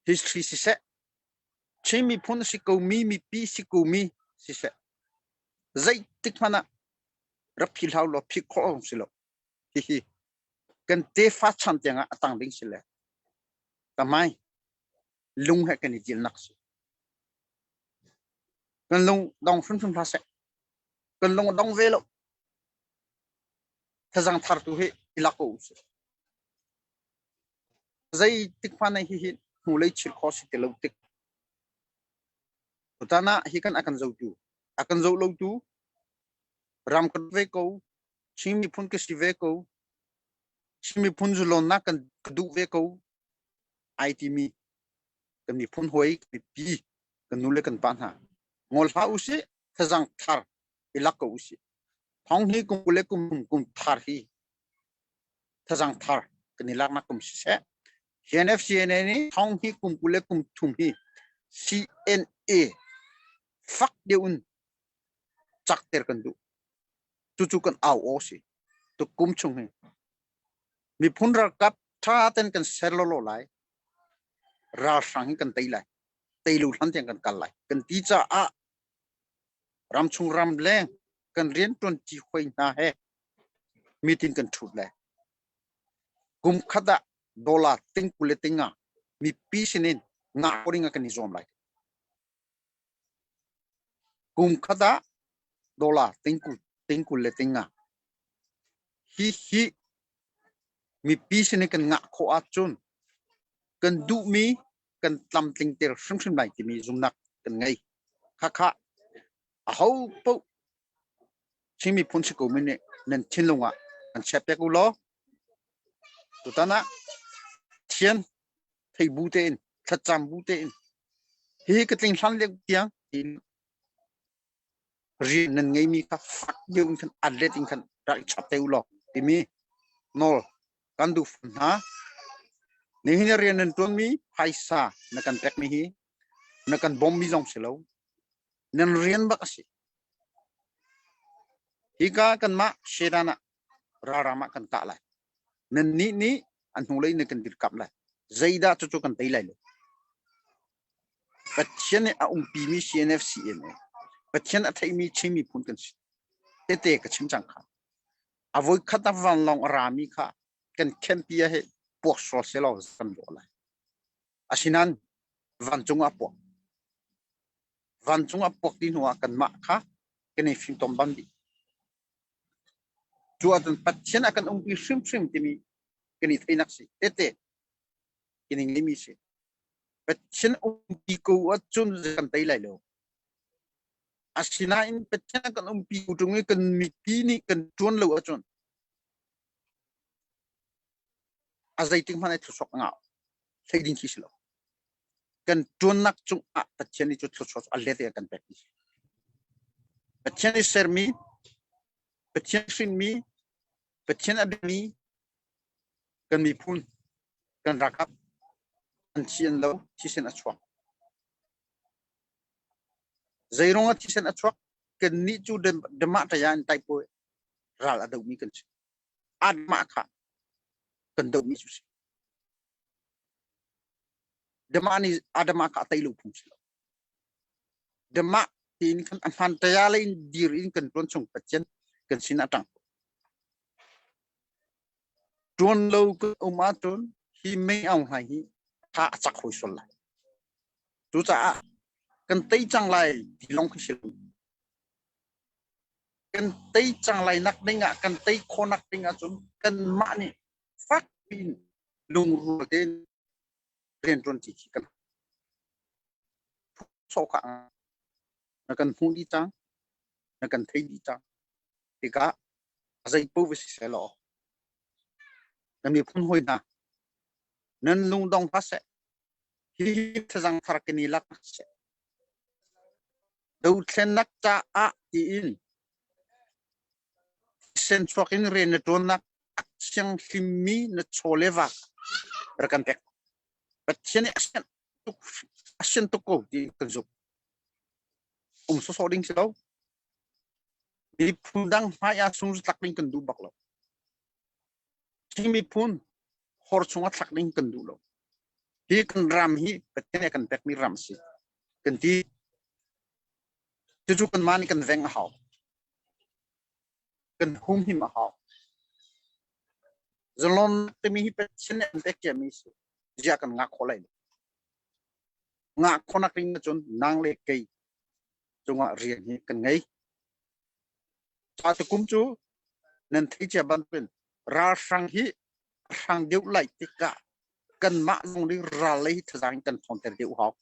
F: history siseh Chin miphun si ko mi mipi si ko mi siseh zeitik hmanh ah rak phi hlau law phih khawh awk si lo hihi kan tefa chan tiang ah a tang ding si le tamai lung he kan i dilnak si kan lung dong hrimhrim hlah seh kan lung a dong ve lo thazang thar tu hi i lak ko usih Zeitik hmanh ah hihi hnulei chir khawh si ti lo tik. Tutan ah hi kan a kan zohtu, a kan zoh lotu, ram kan ve ko, Chin miphun ka si ve ko, Chin miphun zulawnnak kan ka duh ve ko, ai timi kan miphun hawi, kan mipi, kan nu le kan pa hna. Ngol hlah usih, thazang thar i lak ko usih. Thong hi kum le kum kum thar hi thazang thar kan i laknak kum siseh CNFCNA nih thong hi kum 20 le kum thum hi CNA fak deuh in cakter kan duh. Cucu kan au aw si. Tuk kum chung hi miphun ralkap tha ten kan ser lawlaw lai. Ralhrang hi kan tei lai. Tei lo hlan tiang kan kal lai. Kan ti caah ramchung ramleng kan riantuan ti hoi hna he meeting kan ṭhut le kum khat ah dollar ting 20 le ting nga mipi sinin ngah ko ding ah kan i zuam lai. Kum khat ah dollar ting 20 ting 20 le ting nga hi hi mipi sinin kan ngah khawh ahcun kan duhmi kan tlamtling ter hrimhrim lai timi zumnak kan ngei. Khakha aho paoh Chin miphun si ko mi nih nan thinlung ah kan chiahpiak u law tutan ah thian thei bu tein thlacam bu tein hihi ka tling hlan lio tiang rian nan ngeimi kha fak deuh in khan atlet in khan rak i chap te u law timi nawl kan duh fawn hna. Nihin ah rian nan ṭuanmi phaisa na kan pekmi hi na kan bawmmi zong si lo. Nan rian bak a si. Hika kanmah Shedan ah ralram ah kan kah lai. Nannih nih an hnulei na kan dirkamh lai. Zeidah cucu kan tei lai lo. Pathian nih a umpimi CNF CNA Pathian a theimi Chin miphun kan si. Tete ka chim cang kha. A voikhat a vanlawng a rami kha kan khenpi ah he puak sual selaw kan lawh lai. Asinain vancung ah puak. Vancung ah puak ti hnu ah kanmah kha kan i fimtom bang dih. Cu ahcun Pathian a kan umpi hrimhrim timi kan i theinak si. Tete kan i ngeimi si. Pathian umpi ko ahcun kan tei lai lo. Asinain Pathian a kan umpi ṭung i kan mipi nih kan ṭuan lo ahcun a zeitik hmanh ai thluachuak a ngah hlei ding khi si lo. Kan ṭuannak cungah Pathian nih cu thluachuak a let in a kan pek ti si. Pathian nih sermi, Pathian hrinmi, Pathian a biami kan miphun, kan ralkap an thi an lo, thisen a chuak. Zeiruang ah thisen a chuak? Kannih cu Damah ṭaya in taipawi ral a domi kan si. Anmah kha kan dohmi cu si. Damah nih Adamah kha a tei lo phung si lo. Damah tiin khan a hmaan ṭaya lei in dir in kan ṭuan chung Pathian kan sin a ṭang. Ṭuan lo kan um ahcun hi mei aung hlai hi tha a cak hoi sual lai. Cucaah kan tei cang lai ti lawng khi si lo. Kan tei cang lai nak ding ah kan tei khawhnak ding ahcun kanmah nih fak piin lungrual tein rianṭuan ṭi khi kan sawh kha na kan hmuh dih cang, na kan thei dih cang. Tikah zei paoh va si seh law na miphun hawi hna nan lungdong hlah seh. Hihi thazang thar kan i lak seh. Dothlennak caah tiin thisen chuak in rian na ṭuannak a thianghlimmi na chaw le va rak kan pek. Pathian nih a sianh tuk a sian tuk ko ti kan zumh. Um sawsawh ding si lo. Miphun dang hmai ah sung tlak ding kan duh bak lo. Chin miphun hor chungah thlak ding kan duh lo. Hi kan ram hi Pathian nih a kan pekmi ram a si. Kan ti. Cucu kanmah nih kan veng a hau. Kan humhim a hau. Zalon timi hi Pathian nih an pek ciami si. Ziah kan ngah khawh lai lo. Ngah khawhnak ding ahcun nang le kei cungah rian hi kan ngei. Ca tukum cu nan thei cia bantukin ralhrang hi a hrang deuh lai tikah kanmah zong nih ral lei hi thazaang in kan ṭhawnter deuh hau.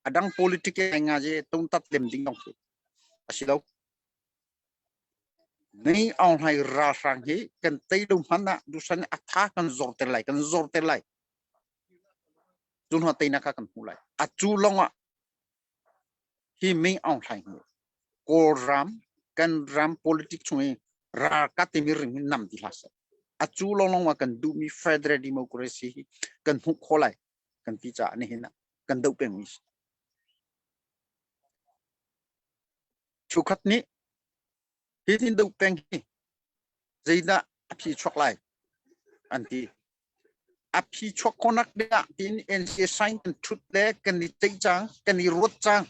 F: A dang politic ngai nga je tungtat lem ding dong khi a si lo. Nei Aung Hlaing ralhrang hi kan tei lo hmanh ah dusan a tha kan zorter lai kan zorter lai. Cu hnu teinak kha kan hmu lai. A cu lawng ah Hi Ming Aung Hlaing hi Kawlram kan ram politics chung i ralkap timi ring hi nam ti hlah seh. A cu lawnglawng ah kan duhmi federal democracy hi kan hmuh khawh lai kan ti caah nihin ah kan doh pengmi si. Chukhat nih hi tin doh peng hi zeidah a phi chuak lai an ti. A phi chuak khawhnak dingah tiin NCA sign kan thut le kan i ceih cang, kan i ruat cang.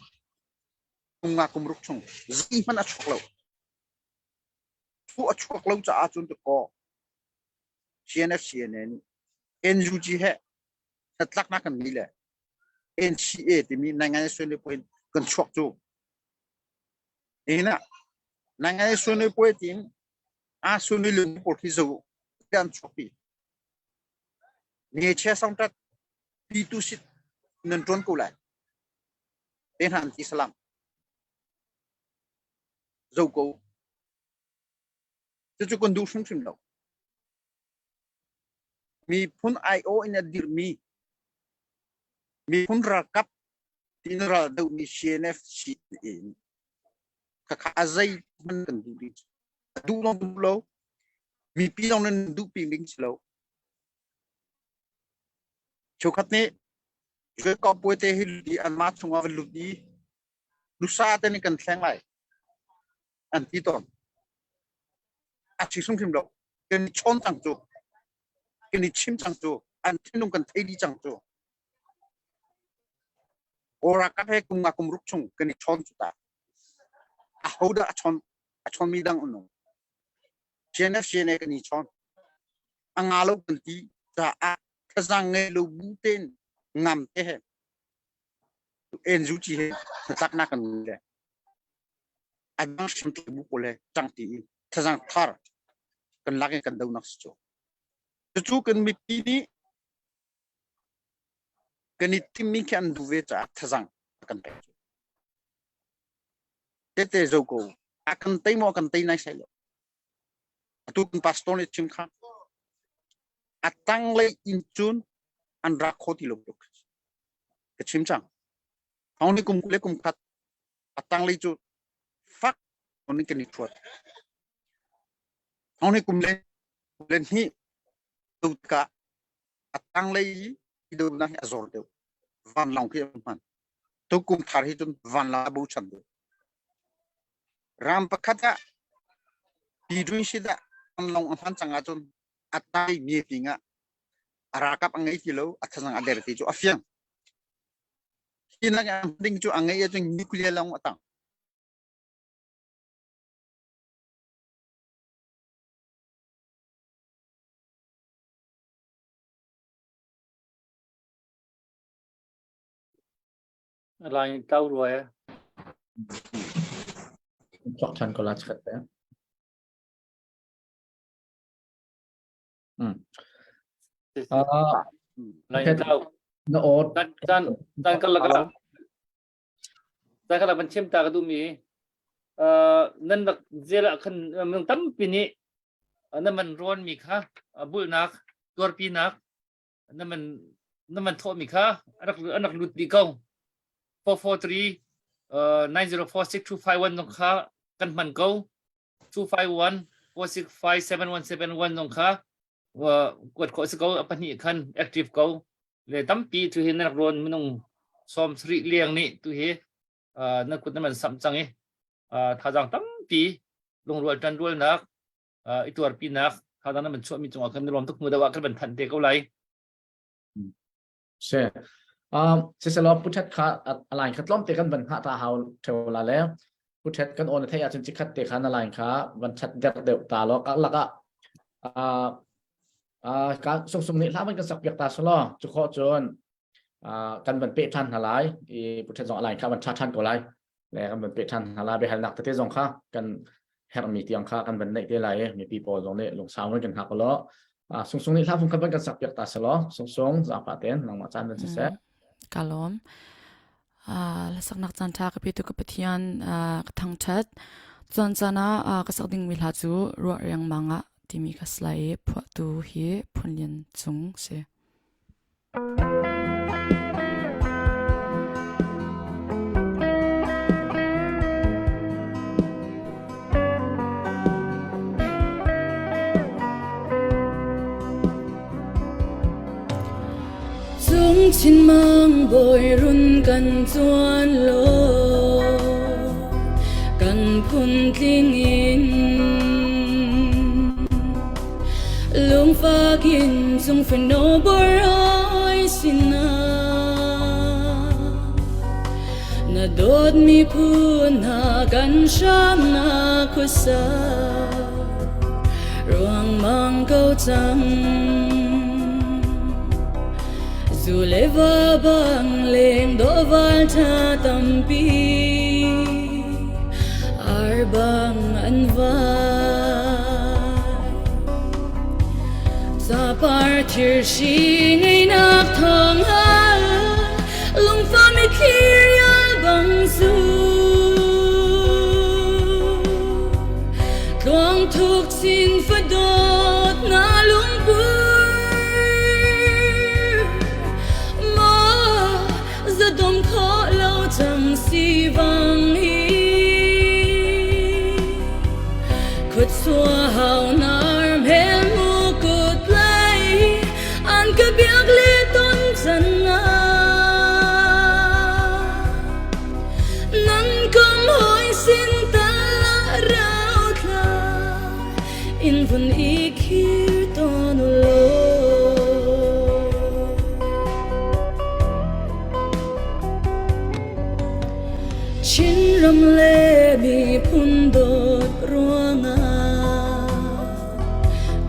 F: Kum nga kum ruk chung zeihmanh a chuak lo. Cu a chuak lo caah cun kaw CNF CNA nih NUG he hnatlaknak kan ngei le NCA timi naingai suan le puai kan chuak cu. Nihin ah naingai suan le puai tiin a suan le lung pawl khi zo an chuak pi. Nge song tat pi tu sit nan ṭuan ko lai. Te hna an ti salam. Zo ko. Cucu kan duh hrimhrim lo. Miphun IO in a dirmi miphun ralkap tin ral dohmi CNF in khakha a zei hmanh kan duh ding duh lawng duh lo mipi zong nan duh pi ding si lo chukhat nih Jacob puai te hi lut i anmah chungah va lut i nusa te nih kan thleng lai an ti tawn a si hrimhrim lo kan i chawn cang cu kan i chim cang cu an thinlung kan thei dih cang cu Kawlra ka he kum nga kum ruk chung kan i chawn cu ta ahodah a chawn a chawnmi dang an um CNF CNA kan i chawn a nga lo kan ti caah thazaang ngei lo bu tein ngam te he NUG he hnatlaknak kan ngei le a dang hriamtlai bu pawl he ṭang ti in thazaang thar kan lak in kan donak si cu. Cucu kan mipi nih kan i timmi khi an duh ve caah thazaang kan pek cu. Tete zo ko a kan tei maw kan tei nai sai lo. Atu kan pastor nih chim kha a tanglei in cun an rak kho ti lo tuk. Ka chim cang. Thong ni kum le kum khat a tanglei cu fak ni kan i thuat. Thong ni kum le le hnih tu tikah a tanglei i donak hi a zor deuh. Vanlawng khi a hman. Tu kum thar hi cun vanlawng a bochan deuh. Ram pakhat ah Pidun si dah vanlawng a hman cang ahcun a tai mi ping ah a ralkap a ngei ti lo, a thazang a der ti cu a fiang. Hi nak ding cu a ngei ahcun nuclear lawng a tang.
B: Lai tlau rua e.
C: Chuak ṭhan ko la chikat te. Ah,
B: Lai tlau.
C: Na aw.
B: Tan tan tan kan lak tan kan lak ban chim ta ka duh mi uh, nan rak zel ah khan minung tampi nih na man rawn mi kha bulnak tuarpinak na man Na man thawhmi kha an rak lut dih ko. 443 9046251 zong kha kan hman ko. 251 465 7171 zong kha kuat khawh si ko. A pahnih khan active ko. Le tampi tu hi na rak rawn minung sawm sarih leng nih tu hi na kut na man samh cang i thazaang tampi lungrual ṭanrualnak i tuarpinak thazaang na man chuahmi cungah kan i lawm tuk hnu deuh ah kan van thanh te ko lai.
C: Se. Siselaw puthet kha a line kha tlawm te kan van hngah ta hau theo la le puthet kan on thei ahcun chikhat te kha na line kha van chat der deuh ta lo ka lak ah ka sung sung nih hla van kan sak piak ta selaw cu kho cun kan van peh ṭhan hna lai i puthet zong a line kha van ṭha ṭhan ko lai le kan van peh ṭhan hna lai biahalnak tete zong kha kan herhmi tiang kha kan van neih te lai i mipi pawl zong nih lungsau in kan hngak law sung sung nih hla fung kha van kan sak piak ta selaw sung sung zaangfah ten nangmah caan van siseh.
G: Ka lawm. Hlasaknak caan ṭha ka petu ka Pathian ka thangṭhat. Cun caan ah ka sak dingmi hla cu ruah riangmang ah timi ka si lai i phuahtu hi Phun Lian Cung si. Cung chin mang bawi run kan cuan law kan phun tling in lungfak in cung fano borai sinah na dawtmi phun hna kan hramnak khuasa ruangmang ko cang zu le va bang leng dawh val tha tampi ar bang an vai Capar thirhri ngeinak thawng hal lungfa mitthli rial bang zu tluang thuk chin fadawt na lungpur maw zadom khawh lo cang si vang hi Khuachua hau nar hmel mu kut lei an ka biak le ton chan na nan kom hoi sin tal la rau thla in vun i khir ton lo Chinram le miphun dawt ruangah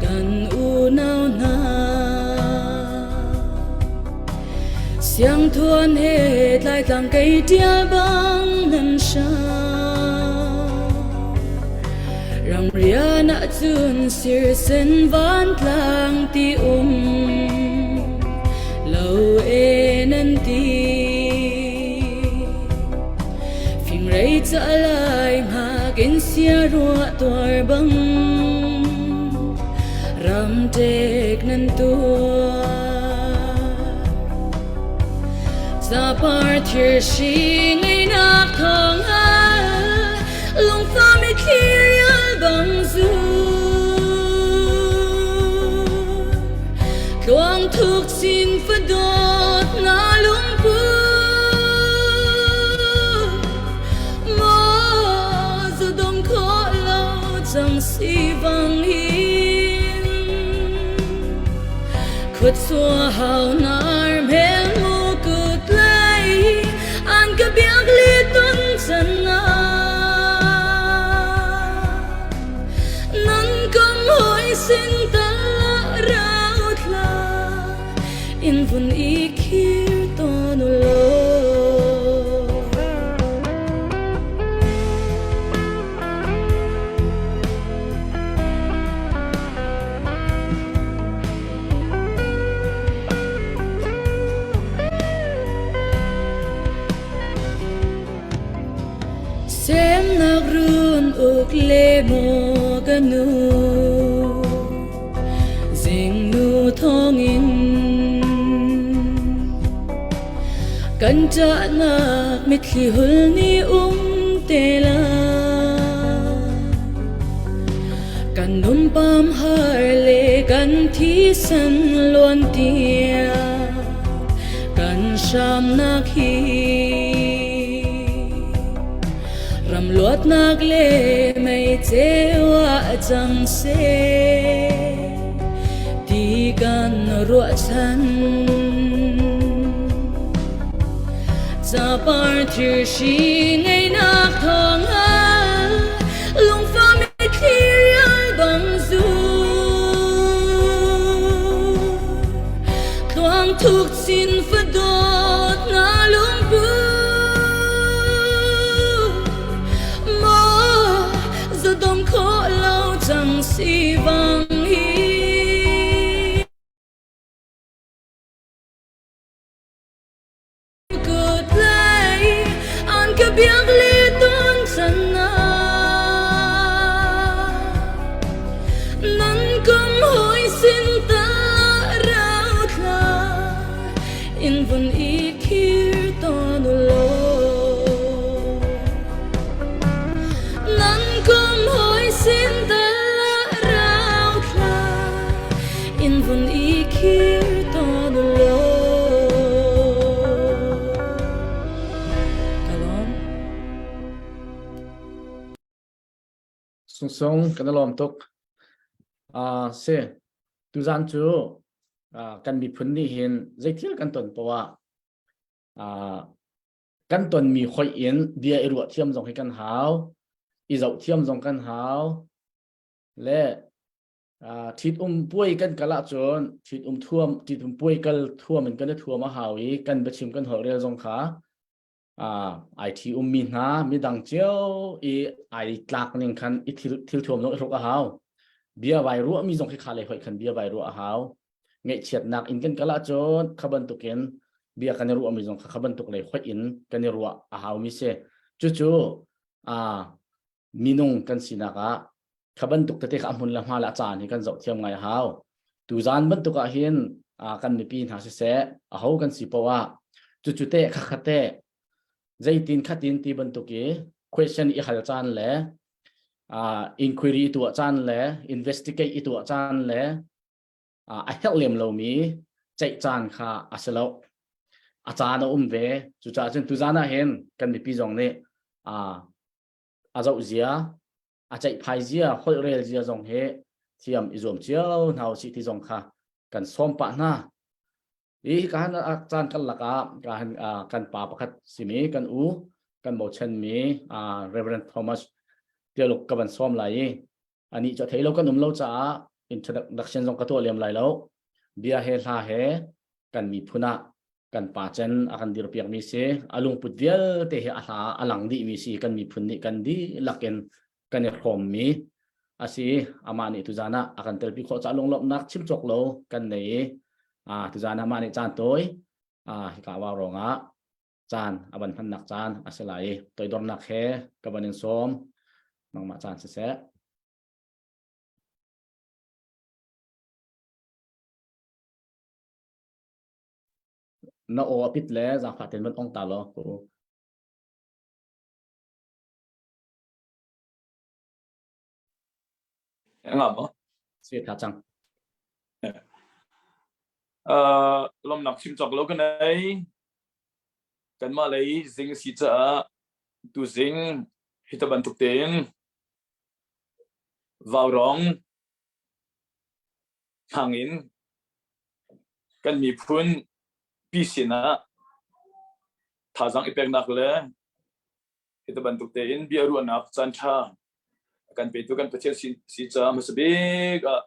G: kan unau hna Siangthuan he tlaitlang kei ṭial bang nan hrang Ramrian ahcun sirsen vantlang ti um lo e nan ti Fingrei ca lai hngak in sia ruah tuar bang ram ṭek nan tuar. Capar thirhri ngeinak thawng hal lungfa mitthli rial bang zu Tluang thuk sin fadawt na lungput Maw zadong khawh lo cang si bang hin Khuachua hau nar hmel mu kut lei An ka biak li ton chan na Nan kom hoi sin tal rau thla in vun i khir ton lo. Semnak run uk le maw ka nu zingnu thawngin.
A: Ṭahnak mitthli hul nih um te lai. Kan numpam har le kan thisen luan tiang kan hramnak hi ram luatnak le mei ceu ah cang seh ti kan ruahchan. Capar thirhri ngeinak thawngah lungfah mitthli rial bang zu. Tluang thuk chin fadawt na lungpu Maw zadom khawh lo cang si bang hi. An ka biak le tawn chan na Nan kom hoi sin ta rau thla in vun i khir ton lo Nan kom hoi sin ta rau thla in vun i khir ton lo Ka lawm.
C: Sungsung kan i lawm tuk. Uh, si, tuzan cu uh, kan miphun nih hin zeithil kan ton poah uh, kan tonmi hoih in bia i ruah thiam zong hi kan hau, i zoh thiam zong kan hau, le ṭhitum puai kan kal ahcun ṭhitum thuam ṭhitum puai kal thuam in kan i thuam a hau i kan biachim kan holh rel zong kha ai ṭhi ummi hna midang cio i ai tlak ning khan i thil thil thuam zong i hruk a hau bia vai ruahmi zong khi kha lei hoih khan bia vai ruah a hau ngaihchiatnak in kan kal ahcun kha bantukin bia kan i ruahmi zong kha kha bantuk lei hoih in kan i ruah a haumi si cucu minung kan sinak ah kha bantuk tete kha a hmun le hma le a caan hi kan zoh thiam ngai a hau. Tuzaan bantuk ah hin kan mipi hna siseh aho kan si poah ah cucu te kha kha te zeitin khatin ti bantuk i question i hal caan le inquiry tuah caan le investigate i tuah caan le a herh lem lomi ceih caan kha a si lo. A caan a um ve. Cucaah cun tuzaan ah hin kan mipi zong nih a zoh zia a ceihphai zia holh rel zia zong hi thiam i zuam cio hna usih ti zong kha kan sawm pah hna i ka han caan kan lakah ka han kan pa pakhat simi kan u kan bochan mi Reverend Thomas Tialuk ka van sawm lai i ani cu thei lo kan um lo caah introduction zong ka tuah lem lai lo bia he hla he kan miphun ah kan pa cen a kan dirpiak mi si a lungput vialte hi a hla a lang dih mi si kan miphun nih kan dihlak in kan i hrawm mi a si amah nih tuzan ah a kan telpi khawh ca lunglawmhnak chim cawk lo kan nei i a tuzan ah mah nih caan tawi a hika wa rong ah caan a van hmannak caan a si lai i toidornak he ka van in sawm nangmah caan siseh. Na aw a pit le zaangfah tein van ong ta law ku.
E: Nga maw?
C: Si tha cang.
E: Uh, lomnak chim cawk lo ka nei. Kanmah lei zing si caah tu zing hi ta bantuk tein vaurong hmang in kan miphun pi sinah thazaang i peknak le hi bantuk tein bia ruahnak caan ṭha kan petu kan Pathian si caah hmasa bik ah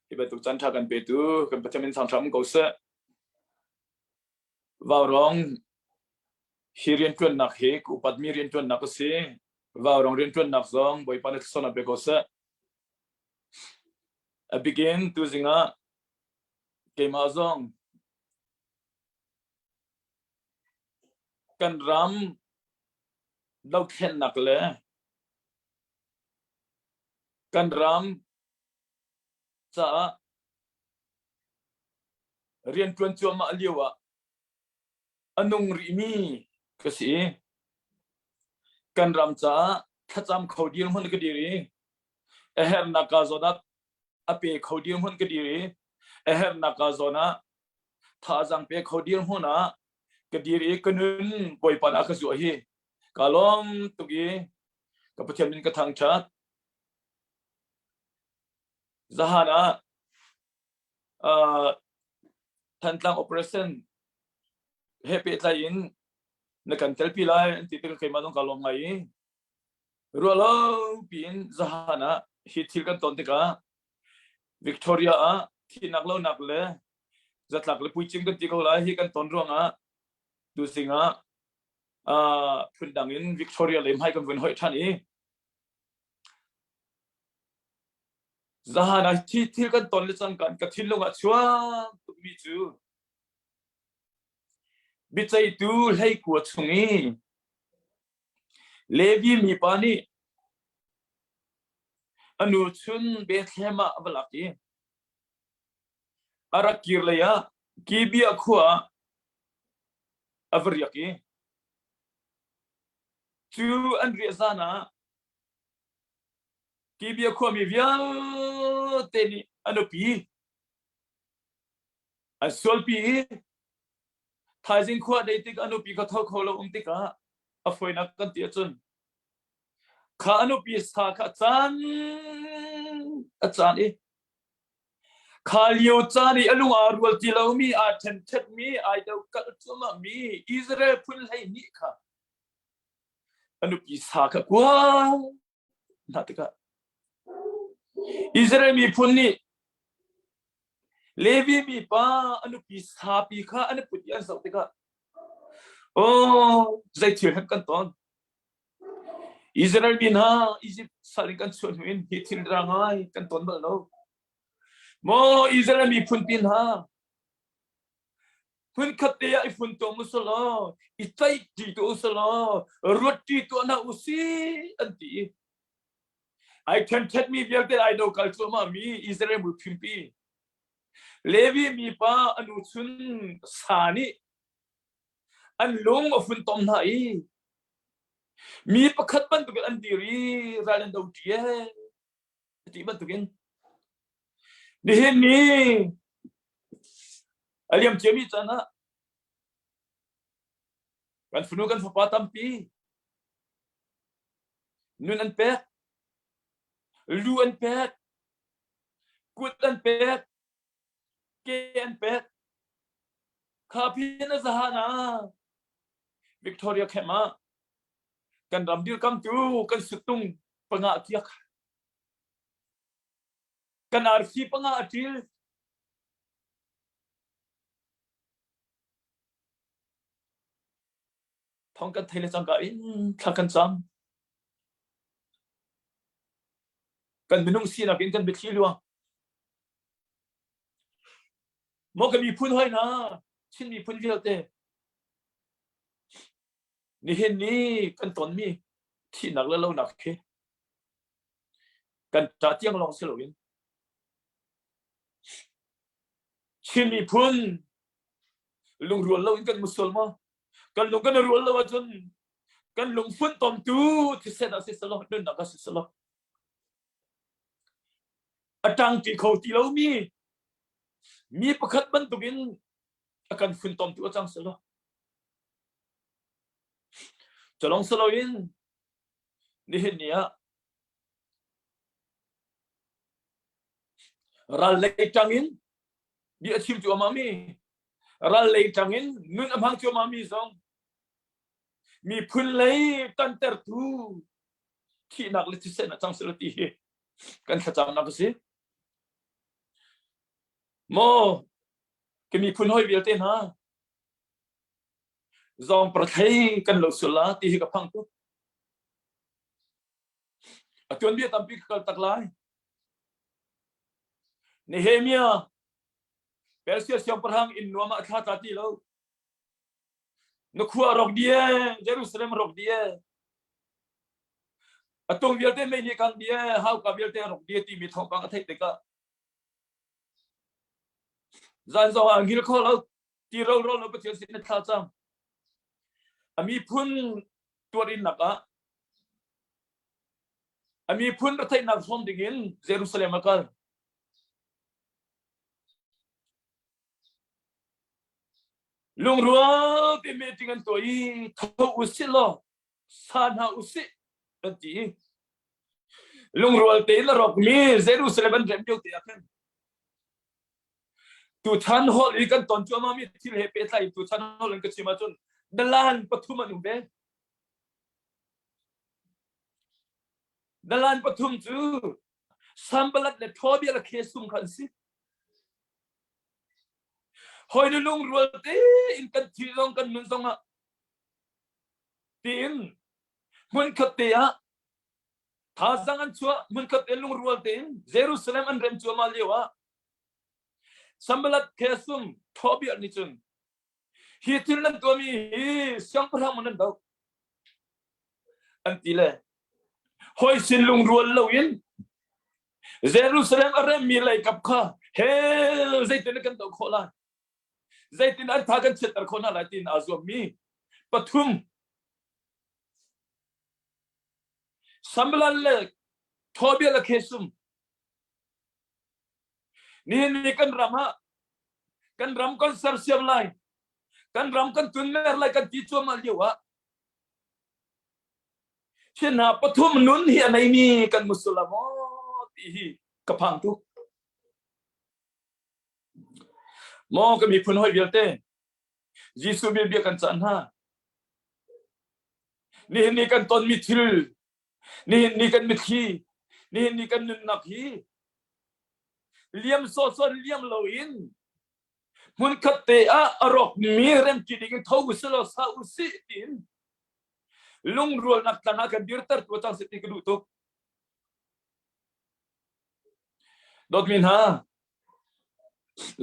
E: hi bantuk caan ṭha kan petu kan Pathian min thangṭhat um ko seh. Vaurong hi rianṭuannak hi ka upatmi rianṭuannak a si. Vaurong rianṭuannak zong Bawipa nih thluachuahnak pe ko seh. A bikin tuzing ah keimah zong kan ram dothlennak le kan ram caah rianṭuan cuahmah lio ah. A nung rihmi ka si i kan ram caah thlacam kho dirhmun ka dir i a herhnak ka zawn ah a pe kho dirhmun ka dir i a herhnak ka zawn ah thazaang pe kho dirhmun ah ka dir i ka nun Bawipa nih a ka zuah hi ka lawm tuk i ka Pathian min ka thangṭhat. Zahan ah uh, Thantlang operation he pehtlai in na kan telpi lai an ti tikah keimah zong ka lawm ngai i ruahlo piin zahan ah hi thil kan ton tikah Victoria ah thihnak lonak le zatlak le puicim kan ti ko lai hi kan ton ruangah tuzing ah uh, phundang in Victoria lei hmai kan vun hoih ṭhan i Zahan ah thi thil kan ton le cang kan ka thinlung ah chuak tukmi cu biaceihtu hleikua chung i Levi mipa nih a nu chun Bethlehem ah a va lak i a rak kir lei ah Gibeah khua ah a va riak i cu an riah zan ah Gibeah khuami vialte nih a nupi an sualpi i thaizing khua dei tik a nupi kha tho kho lo um tikah a fawinak kan ti ahcun kha a nupi sa kha caan a caan i kha lio caan i a lung aa rual ti lomi aa ṭhenṭhetmi ai do kalh cuahmahmi Israel phun 12 kha a nupi sa kha kua hna tikah Israel miphun nih Levi mipa a nupi sapi kha an i put i an zoh tikah oh zei thil hen kan ton Israel mi hna Egypt sal in kan chuah hnu in hi thil ra ngai kan ton bal lo maw Israel miphun pi hna Hmunkhat te ah i funtom usulaw, i tlaihṭi tuah usulaw, ruatṭi tuah hna usih an ti i ai ṭhenṭhetmi vialte ai dokal cuahmahmi Israel miphunpi Levi mipa a nu chun sa nih an lung a funtom hna i mi pakhat bantukin an dir i ral an do ṭi ee ti bantukin nihin ni a liam ciami caan ah kan fanu kan fapa tampi nun an pek lu an pek kut an pek ke an pek kha phin a zahan ah Victoria camp ah kan ram dirkamtu kan suttung panga kiak kan arfi panga a ṭil thong kan thei le cangka in thla kan cam kan minung sinak in kan biathli luang maw ka miphun hoi hna Chin miphun vialte Nihin ni kan tonmi thihnak le lonak khi kan ṭah tiang lawng si loin Chin miphun lungrual loin kan musual maw? Kan lung kan rual lo ahcun kan lung funtomtu thisen ah siselaw nunnak ah siselaw a ṭangṭi kho ti lomi mi pakhat bantukin a kan funtomtu a cang selaw Culong siloin nihin ni ah ral lei ṭang in bia a chim cuahmah mi ral lei ṭang in nun a hmang cuahmah mi zong miphun lei ṭantertu thihnak le thisen a cang silo ti hi kan thlacamnak a si. Maw ka miphun hawi vialte hna Zawng prathei kan lo sual la ti hi ka phang tuk. A tuanbia tampi ka kal tak lai. Nehemiah Persia siangpahrang inn nuam ah thla tla ti lo. Na khua rok die, Jerusalem rok die. A tung vialte mei nih kang die, hauka vialte rok die timi thawngpang a theih tikah zan zong ah ngil kho lo ti ro ro lo Pathian sin na thla cang. A miphun tuarinnak ah a miphun retheihnak hrawm dingin Jerusalem a kal. Lungrual te meeting an tuah i tho usih law sa hna usih kan ti i lungrual tein a rawkmi Jerusalem an rem lio te ah khan tuchan hall i kan ton cuahmah mi thil he pehtlai in tuchan hall in ka chim ahcun dalan pathum an um ve. Dalan pathum cu Sambalat le Tobiah le Khesum kha an si. Hawi le lungrual tein kan thi zong kan nun zong ah tiin hmunkhat te ah thazang an chuah hmunkhat te lungrual tein Jerusalem an rem cuahmah lio ah Sambalat Khesum Tobiah nih cun hi thil nan tuahmi hi siangpahrang man nan doh an ti le hoi sin lungrual loin Jerusalem a remmi leikap kha hell zeitin kan doh khawh lai zeitin an tha kan chiatter khawh hna lai tiin aa zuammi pathum Sambalan le Tobiah le Khesum Nihin ni kan ram ah kan ram kan sersiam lai kan ram kan tunmer lai kan ti cuahmah lio ah hi hna pathum nun hi a neimi kan musul a maw ti hi ka phang tuk maw ka miphun hoi vialte Jesuh bia bia kan cah hna nihin ni kan tonmi thil nihin ni kan mitthli nihin ni kan nunnak hi liam sawsawh liam loin hmunkhat te ah a rawkmi remti ding in tho usih law sa usih tiin lungrualnak tlang ah kan dirter tu cang si ti ka duh tuk dawtmi hna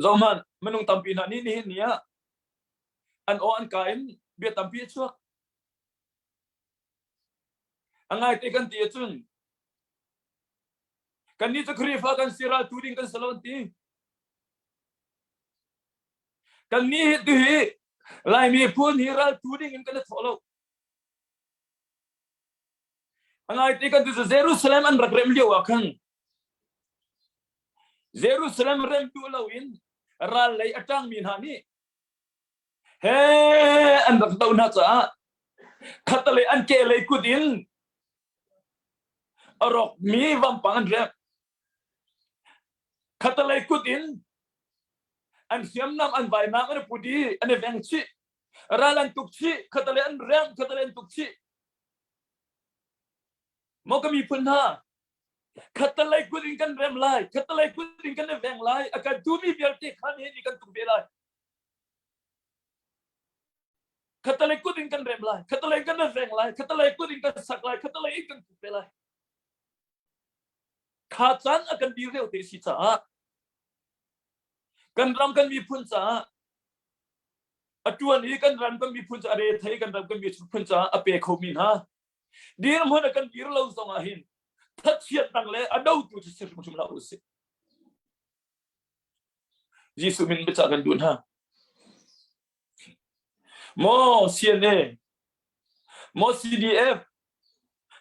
E: zohhmanh minung tampi hna nih nihin ni ah an aw an ka in bia tampi a chuak A ngaite kan ti ahcun kannih cu Khrihfa kan si ral tu ding kan si lo an ti. Kannih hi tu hi Laimi phun hi ral tu ding in kan i thawh lo. A ngaite kan ti cu Jerusalem an rak rem lio ah khan Jerusalem rem duh lo in ral lei a ṭangmi hna nih he an rak doh hna caah khatalei an ke lei kut in a rawkmi vampang an rek khatalei kut in an hriamnam an vainam an i put i an i veng chih ral an tuk chih khatalei an reng khatalei an tuk chih maw ka miphun hna khatalei kut in kan rem lai khatalei kut in kan i veng lai a kan tumi vialte khan he ni kan tuk ve lai Khatalei kut in kan rem lai, khatalei kan veng lai, khatalei kut in kan sak lai, khatalei in kan kut ve lai. Kha caan a kan dir deuh te si caah kan ram kan miphun caah a tuan i kan ram kan miphun caah re thei kan ram kan miphun caah a pe kho mi hna dirhmun a kan dir lo zong ah hin thatchiatnak le a dotu cu si hrimhrim hlah usih. Jesuh min biacah kan duh hna. Maw CNA, maw CDF,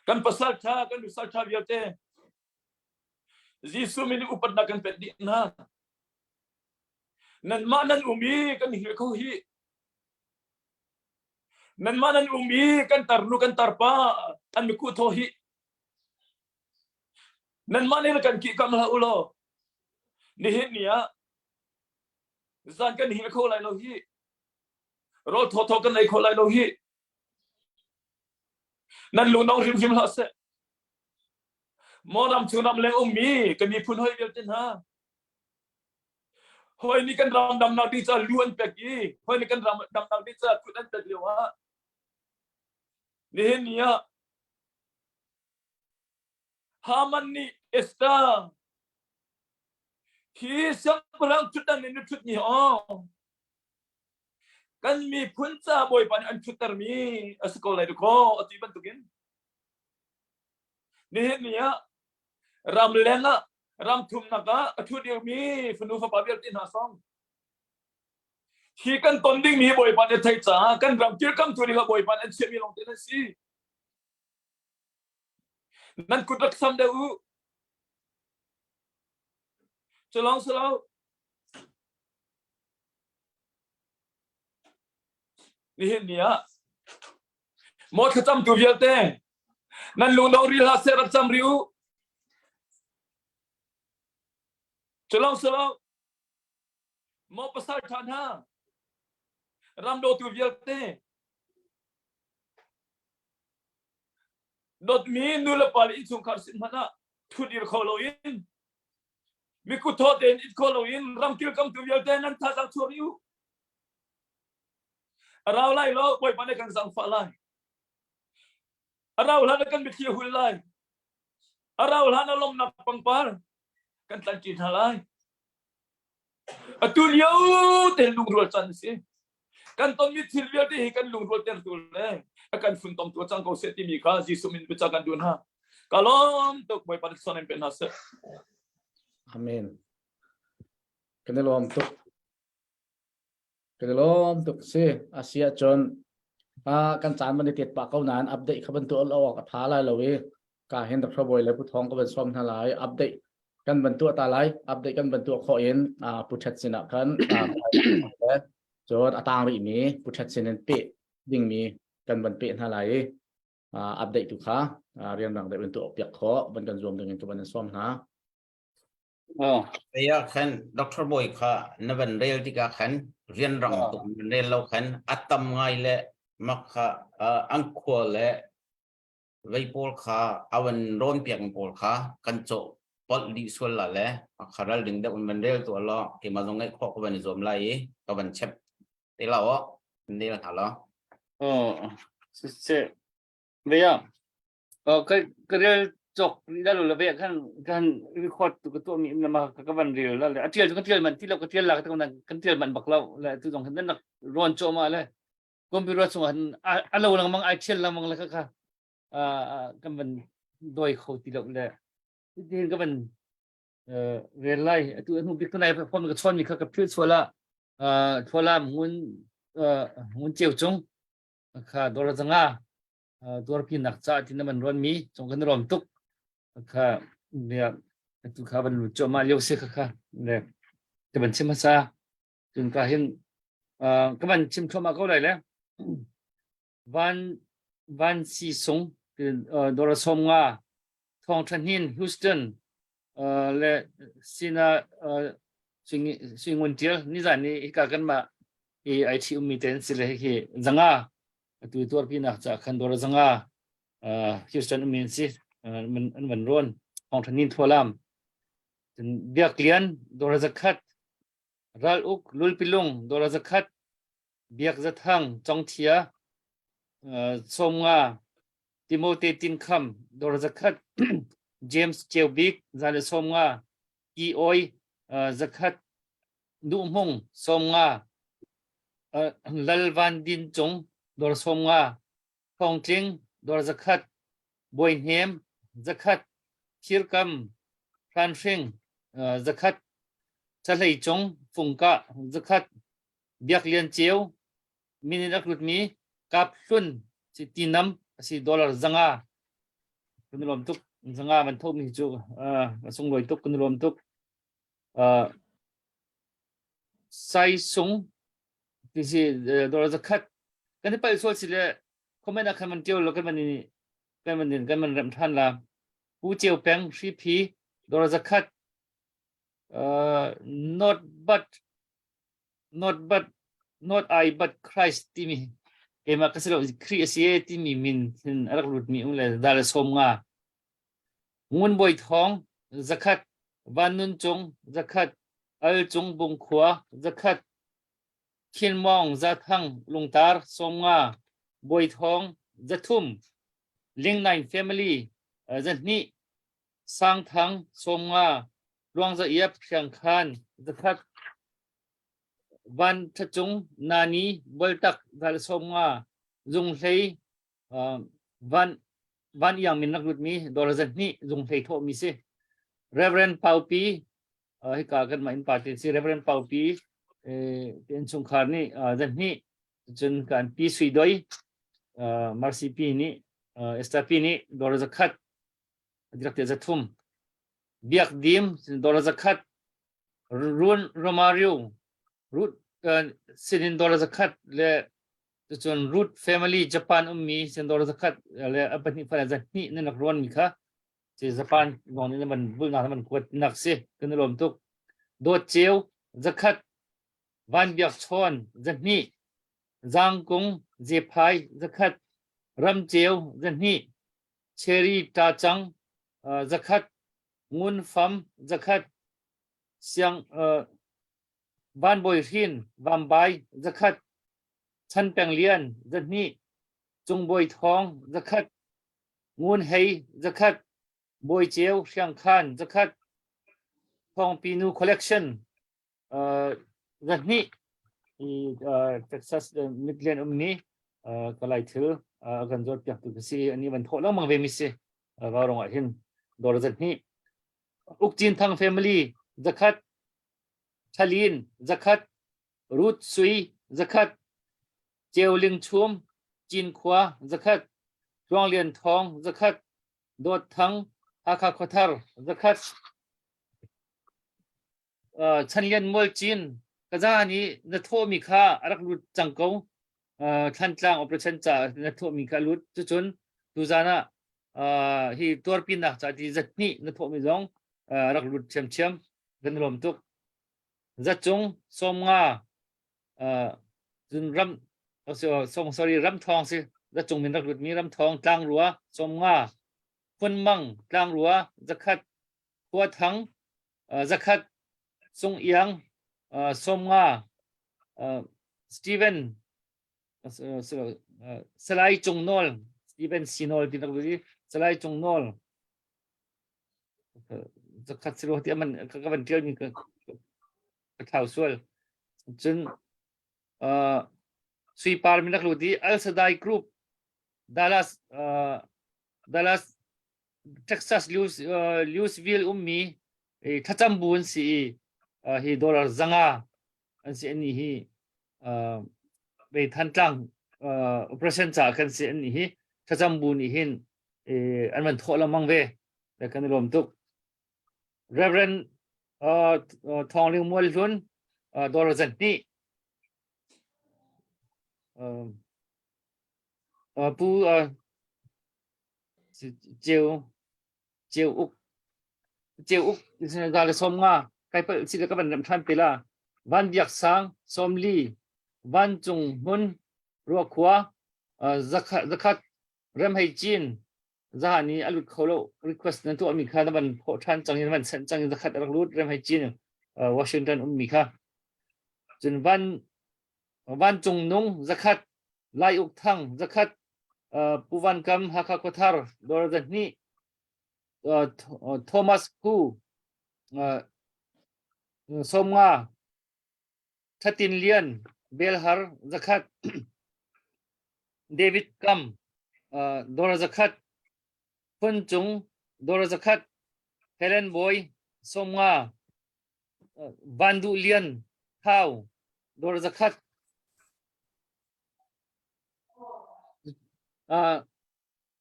E: kan pasal tha, kan nusal tha vialte, Jesuh min upatnak kan pek dih hna. Nanmah nan um i kan hil kho hi. Nanmah nan um i kan tarnu kan tarpa an miku thaw hi. Nanmah nih kan kih kam hlah u law nihin ni ah zan kan hil kho lai lo hi rawl thawthaw kan ei kho lai lo hi nan lungdong hrimhrim hlah seh maw ram chung ram leng ummi kan miphun hoi vialte hna hoi nih kan ram damnak ding ca lu an pek i hoi nih kan ram damnak ding ca kut an pek lio ah nihin ni ah Haman nih Esther hi siangpahrang ṭhutdan in na ṭhutmi aw kan miphun ca Bawipa nih an ṭhuttermi a si ko lai dakaw a ti bantukin nihin ni ah ram leng ah ram thumnak ah a ṭhu dingmi fanu fapa vialte hna song. Hi kan ton dingmi Bawipa nih a theih caah kan ram kirkamtu dingah Bawipa nih an chiahmi lawng te nan si. Nan kut rak sam deuh u. Culong silo. Nihin ni ah maw thlacamtu vialte nan lungdong ri hlah seh rak cam rih u. Culong silo. Maw pasal ṭha hna, ram dawtu vialte, dawtmi nu le pa le innchungkhar sin hmanh ah ṭhudir kho loin mikut thaw tein it kho loin ram kilkamtu vialte nan thazaang chuah rih u. A rau lai lo, Bawipa nih kan zaangfah lai. A rau hlan ah kan mitthli a hul lai. A rau hlan ah lawmhnak pangpar kan tlanṭi hna lai. Atu lio te lungrual caan a si. Kan tonmi thil vialte hi kan lungrual tertu le a kan funtomtu a cang ko seh timi kha Jesuh min biacah kan duh hna. Ka lawm tuk Bawipa nih son in pe hna seh.
C: Amen. Kan i lawm tuk. Kan i lawm tuk si. A si ahcun ah kan caan man i tet pah ko nain update kha bantu al awk a tha lai lo i ka hin Dr. Bawi le Pu Thawng ka van sawm hna lai. Update kan van tuah ta lai. Update kan van tuah khawh in Pu Ṭhet sin ah khan cun a tang rihmi Pu Ṭhet sin in peh dingmi kan van peh hna lai i update tu kha rianrang deuh in tuah piak khawh van kan zuam ding in ka van in sawm hna.
B: Oh.
H: Aya khan Dr. Bawi kha na van rel tikah khan rianrang tuk na rel lo khan a tam ngai le mak kha ang khua le vei pawl kha a van rawn piak pawl kha kan cawh polh dih sual la le a kha ral ding deuh in van rel tu lo keimah zong ngaih khawh ka van i zuam lai i ka van chep te la o nel hna lo.
B: Oh, si se. Veya. Oh, ka ka rel cok la lo la ve kan kan record tu ka tu mi na ma ka ka van rel la le a tial ka tial man ti lo ka tial la ka kan tial man bak lo le tu zong kan nak ron cho ma le computer chung han a lo lengmang ai thial lengmang le kha kha kan van doi kho ti lo le tin ka van rel lai atu hnu bik tunai phone ka chon mi kha ka phil suala thualam ngun ngun cheu chung kha dor zanga tuarpi nak cha tin man ron mi chung kan rom tuk kha ya tu kha van lu cho ma lio se kha kha le te ban chim sa Cun ka hin ka van chim thluahmah ko lai le van van si sung dora som nga thong than hin Houston le sina singun tial nizan ni hika kan ma i ai thi ummi ten si le hi zanga atu tuarpi nak cha khan dora zanga Houston ummi si an van ron thong than hin thualam biak lian dora zakhat Ral Uk Lulpilung Dawla zakhat Biak Zathang Congthia 50 Timote Tinkham Dawla zakhat James Ceubik 150 Ki Oi zakhat Duh Hmung 50 Lal Van Din Cung Dawla 50 Thawng Tling Dawla zakhat Bawi Hnem zakhat Thirkam Hranhring zakhat Cahlei cung Fungkah zakhat Biak Lian Ceu min in a tlutmi Kap Hlun si tinam a si dollar 500 kan lawm tuk 500 man thomi cu a sunglawi tuk kan lawm tuk Sai Sung ti si dollar zakhat kan i palh sual si le comment ah khan man tial lo kan man in kan man in kan man rem than la Pu Ceu Peng Hriphi dollar zakhat uh, not but not but not I but Christ timi keimah ka si lo Khrih a si e timi min hin a rak lutmi um le dal som nga Ngun Bawi Thawng zakhat Van Nun Cung zakhat Al Cung Bung Khua zakhat Khin Mawng Zathang Lungtar som nga Bawi Thawng zathum Ling Nine Family zahnih Sangthang 50 Luangza Iap Hriangkhan zakhat Van Ṭhacung Nani Bualtak zal 50 Zunghlei Van Van Iang min rak lutmi dollar zahnih Zunghlei thawhmi si Reverend Paupi hika kanmah innpa te si Reverend Paupi. Innchungkhar nih zahnih cun kan pi Sui Doi Mercy pi nih Esther pi nih dollar zakhat dirak te 300 Biak Dim dollar 100 Run Romario Ruth sinin dollar 100 le cun Ruth family Japan ummi sin dollar 100 le a pahnih fale zahnih nan rak ruan mi kha si Japan lawng nih man bulnak man kuat nak si kan lawm tuk Dawt Ceu 100 Van Biak Chawn 200 Zang Kung Zephai 100 Ram Ceu 200 Cherry Ta Cang 100 Ngun Fam 100 Siang Van Bawi Hrin Vambai 100 Chan Peng Lian 200 Cung Bawi Thawng 100 Ngun Hei 100 Bawi Ceu Hriang Khan 100 Thawngpi Nu Collection 200 i Texas Midland ummi Kalay thil a kan zawt piak tu si ani van thawh lengmang ve mi si Vaurawng ah hin dollar 200 Uk Cin Thang family 100 Thalin 100 Ruth Sui 100 Ceu Ling Chum Cinkhua 100 Tluang Lian Thawng 100 Dawt Thang Hakha Khuathar 100 Chan Lian Mual Cin kaza nih na thawhmi kha a rak lut cang ko. Thlantlang operation ca na thawhmi kha a lut. Cucun tuzan ah hi tuarpinak ca ti 200 na thawhmi zong rak lut ṭhiamṭhiam. Kan i lawm tuk. Zacung 50 cun ram sorry ram thawng si zacung min rak lutmi ram thawng tlangrua 50 Phunmang tlangrua 100 Khuathang 100 Sung Iang 50 Steven Salai Cung Nawl Steven Sinawl ti rak lut i Salai Cung Nawl 100 si lo ti man ka van tial mi ka ka thlau sual. Cun uh, Suipar min rak lut i Al Sadai Group Dallas uh, Dallas Texas Louis, uh, Louisville ummi thlacam bu an si i uh, hi dollar 500 an si ani hi uh, ve Thantlang uh, operation ca kan si ani hi thlacam bu nih hin eh, an van thawh lengmang ve kan i lawm tuk Reverend uh, Thawng Ling Mual Hlun uh, dollar 200 uh, uh, Pu uh, Ceu Ceu Uk Ceu Uk za le 50 kai pal si ka van ram than te la Van Biak Sang 40 Van Cung Hmun Ruakhua uh, 100 Rem Hei Cin zahan i a lut kho lo request nan tuahmi kha na van phawh ṭhan cang in van sanh cang in 100 a rak lut Rem Hei Cin Washington ummi kha cun van Vancung Nung 100 Lai Uk Thang 100 Pu Van Kam Hakha Khuathar dollar 200 Thomas Hu 50 Thatin Lian Belhar 100 David Kam dollar 100 Phun Cung dollar 100 Helen Bawi 50 Van Duh Lian Thau dollar 100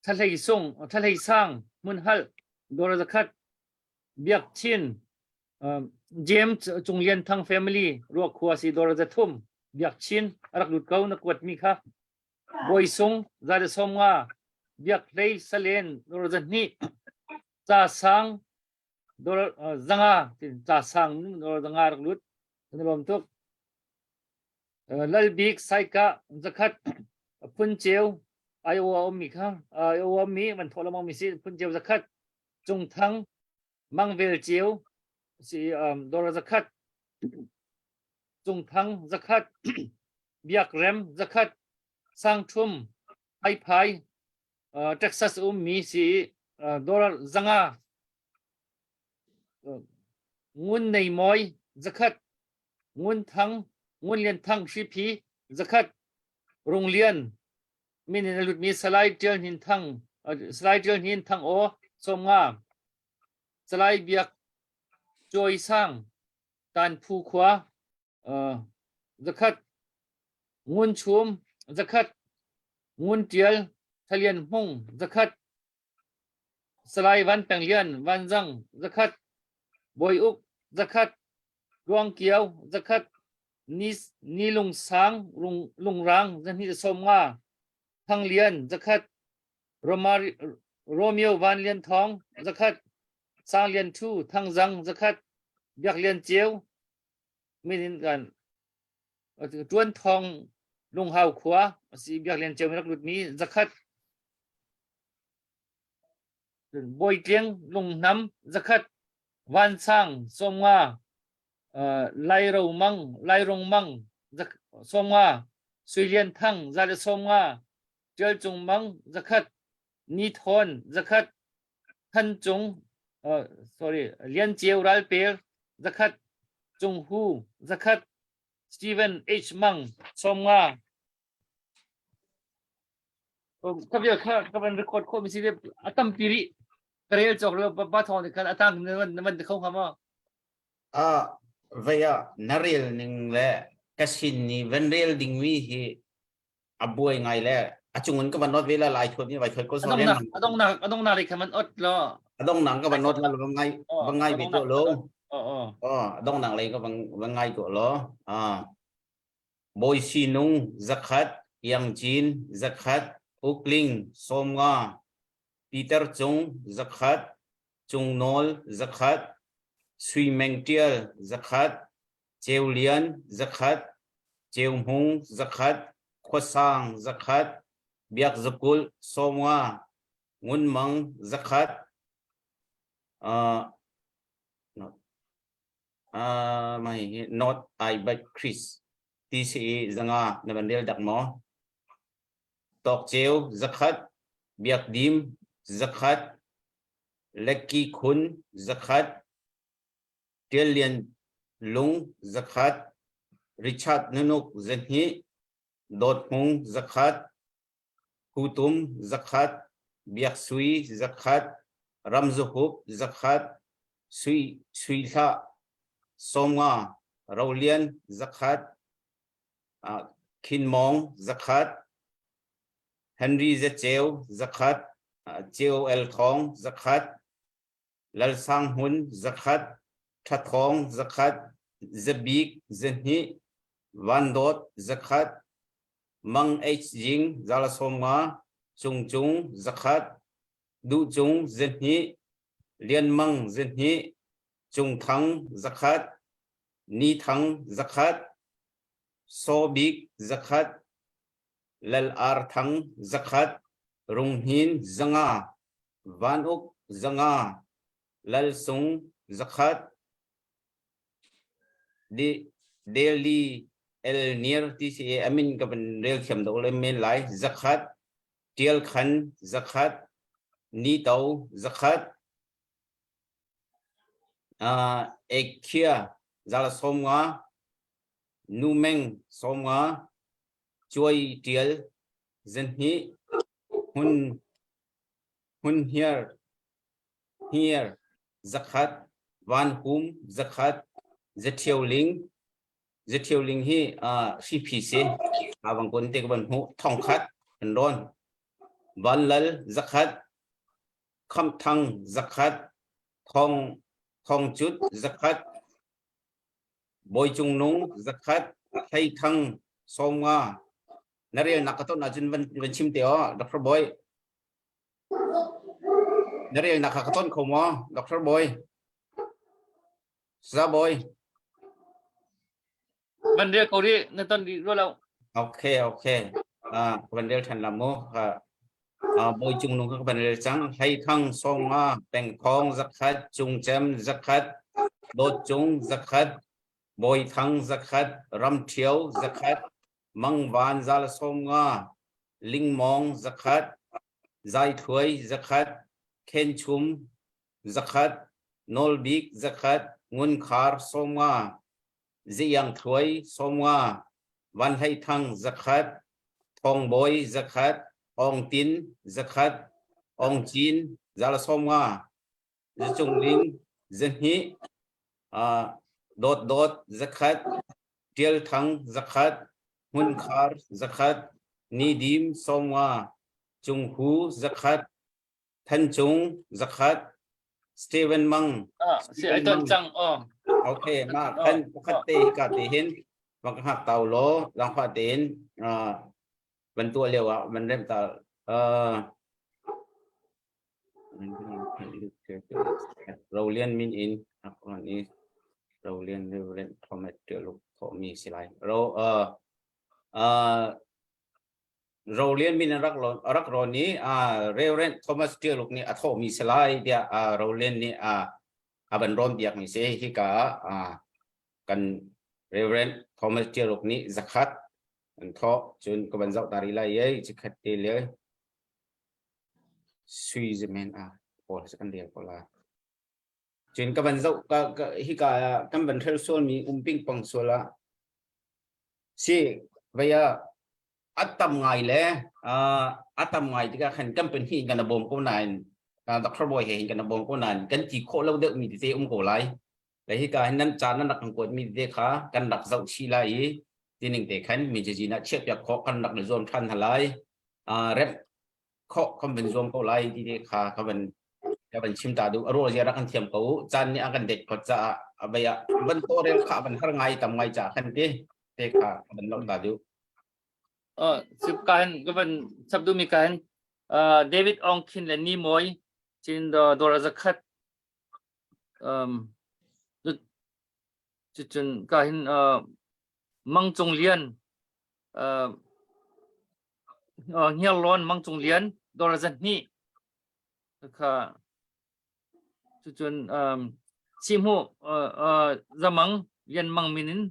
B: Thlahlei Sung Thlahlei Sang Hmunhalh dollar 100 Biak Chin James Cung Lian Thang family Ruakhua si dollar 300 Biak Chin a rak lut ko na kuatmi kha Bawi Sung 150 Biak Hlei Salen dollar 200 Ca Sang dollar 500 Ca Sang dollar 500 rak lut kan lawm tuk Lal Bik Saikah 100 Phun Ceu Iowa ummi kha Iowa ummi man thawh lengmang mi si Phun Ceu 100 Cung Thang Mangvel Ceu si dollar 100 Cung Thang 100 Biak Rem 100 Sang Thum Ai Phai Texas ummi si dollar 500 Ngun Nei Mawi 100 Ngun Thang Ngun Lian Thang Hriphi 100 Rung Lian min in a lutmi Salai Ṭial Hnin Thang Salai Ṭial Hnin Thang Aw 50 Salai Biak Cawi Sang Tanphu khua. Zakhat Ngun Chum zakhat Ngun Tial Thalian Hmung zakhat Salai Van Peng Lian Vanzang zakhat Bawi Uk zakhat Luang Kio zakhat Ni, Ni Lung Sang Rung, Lungrang zahnih 15 Thang Lian zakhat Romari, Romeo Van Lian Thawng zakhat Sang Lian Thu Thang Zang zakhat Biak Lian Ceu min in kan Tuan Thawng Lunghau khua asi Biak Lian Ceu rak lutmi zakhat Bawi Tling Lungnam zakhat Van Sang 50 Lai Ro Mang Lai Rung Mang 50 Sui Lian Thang 150 Tial Cung Mang zakhat Ni Thawn zakhat Than Cung sorry Lian Ceu Ral Pel zakhat Cung Hu zakhat Stephen H Mang 50 Ka vial kha ka van record khawh mi si a tampi rih. Ka rel cawk lo ba thawng nih khan a tang na van na van ti kho hnga maw?
H: A vei ah na rel ning le ka sin ni van rel ding mi hi a buai ngai le a cung in ka van not ve la lai thuat mi vai thuat ko so
B: adong nak adong nak adong nak le kha man ot lo
H: adong nang ka van not la lo ngai va ngai ve to lo oh adong nang le ka van van ngai to lo a Bawi Sinung zakhat, Iang Cin zakhat, Uk Ling 50, Peter Cung zakhat, Cung Nawl zakhat, Sui Meng Ṭial zakhat, Ceu Lian zakhat, Ceu Hmung zakhat, Khuasang zakhat, Biak Zakulh 50, Ngun Mang zakhat, uh, Uh, mah hi North I but Chris ti si i zanga na van rel dak maw? Tawk Ceu zakhat, Biak Dim zakhat, Lekki Khun zakhat, Tial Lian Lung zakhat, Richard Nunuk zahnih, Dawt Hmung zakhat, Hu Tum zakhat, Biak Sui zakhat, Ram Zu Hup zakhat, Sui Sui Hlah 50, Ro Lian zakhat, uh, Khin Mawng zakhat, Henry Zaceu zakhat, uh, COL Thawng zakhat, Lal Sang Hmun zakhat, Tha Thawng zakhat, Zabik zahnih, Van Dawt zakhat, Mang H Jing zala 50, Cung Cung zakhat, Duh Cung zahnih, Lian Mang zahnih, Cung Thang zakhat, Ni Thang zakhat, Saw Bik zakhat, Lal Ar Thang zakhat, Rung Hnin 500, Van Uk 500, Lal Sung zakhat, Delhi El Nir ti si a min ka van rel thiam do le men lai zakhat Tial Khan zakhat Ni To zakhat uh, Ekkhia zala 50 Nu Meng 50 Chuai Tial 2 Hun Hun Hiar Hniar zakhat, Van Hum zakhat, Zaṭhio Ling Zaṭhio Ling hi uh, hriphi si. Awang kun te ka van hmuh 1000 an rawn. Van Lal zakhat, Khamh Thang zakhat, Thong Thong Cut zakhat, Bawi Cung Nung zakhat, Hlei Thang 50. Na rel nak ka ton ahcun van van chim te aw, Dr. Bawi. Na relnak kha ka ton kho maw, Dr. Bawi? Sa Bawi.
B: Van rel ko rih, na ton rih rua lo.
H: Okay, okay. Ah, van rel than la mu. Ha. Ah, Bawi Cung Nung kha van rel cang. Hlei Thang 50, Peng Thawng zakhat, Cung Cem zakhat, Dawt Cung zakhat, Bawi Thang zakhat, Ram Ṭhio zakhat, Mangvan zal 50, Lingmawng zakhat, Zaithluai zakhat, Khenchum zakhat, Nawlbik zakhat, Ngunkhar 50, Ziyangthluai 50, Vanhleithang zakhat, Thawngbawi zakhat, Awngtin zakhat, Awngcin zal 50, Zacungling 200, Dawtdawt zakhat, Tial Thang zakhat Hmun Khar zakhat Ni Dim 50 Cung Hu zakhat Than Cung zakhat Steven Mang
B: Ah, si ai ton cang oh.
H: Okay, ma kan pakhat te ka te hin bang hak tau lo lang fa tein van tuah lio ah van rem ta Rolian min in ron i Rolian Reverend Thomas Tialuk thawhmi si lai. Ro uh, uh, Rolian min rak ron rak ron i uh, Reverend Thomas Tialuk nih a thawhmi si lai tiah uh, Rolian nih uh, a van rawn biakmi si hika uh, kan Reverend Thomas Tialuk nih zakhat an thawh cun ka van zoh ta rih lai ei chikhat te le sui zemen a pawl kan rel ko la cun ka van zoh ka hika kan van hrel sual mi um ping pang sual ah si vaya a tam ngai le a tam ngai tikah khan kan pen hi kan bawm ko nain Dr. Boy he hin kan bawm ko nain kan ti khawh lo deuh mi tete um ko lai Le hika hin nan ca nan rak kan kuat mi tete kha kan rak zoh chih lai i tining te khan mi cazin ah chiahpiak khawh kan rak i zuam ṭhan hna lai. Uh, remh khawh kan van zuam ko lai ti te kha ka van ka van chim ta duh. A ruah zia rak kan thiam ko u. Caan nih a kan det khot caah a vei ah van tawlrel kha van har ngai tam ngai caah khan ti te kha ka van lawmh ta duh.
B: Uh, sip ka hin ka van chap duh mi ka hin uh, David Ong Khin le Ni Moi chin do dora zakhat Um, cucun ka hin uh, Mang Cung Lian uh, uh, Hniarlawn Mang Cung Lian dollar zahnih kha cucun um, Sihmu uh, uh, Zamang Lian Mang min in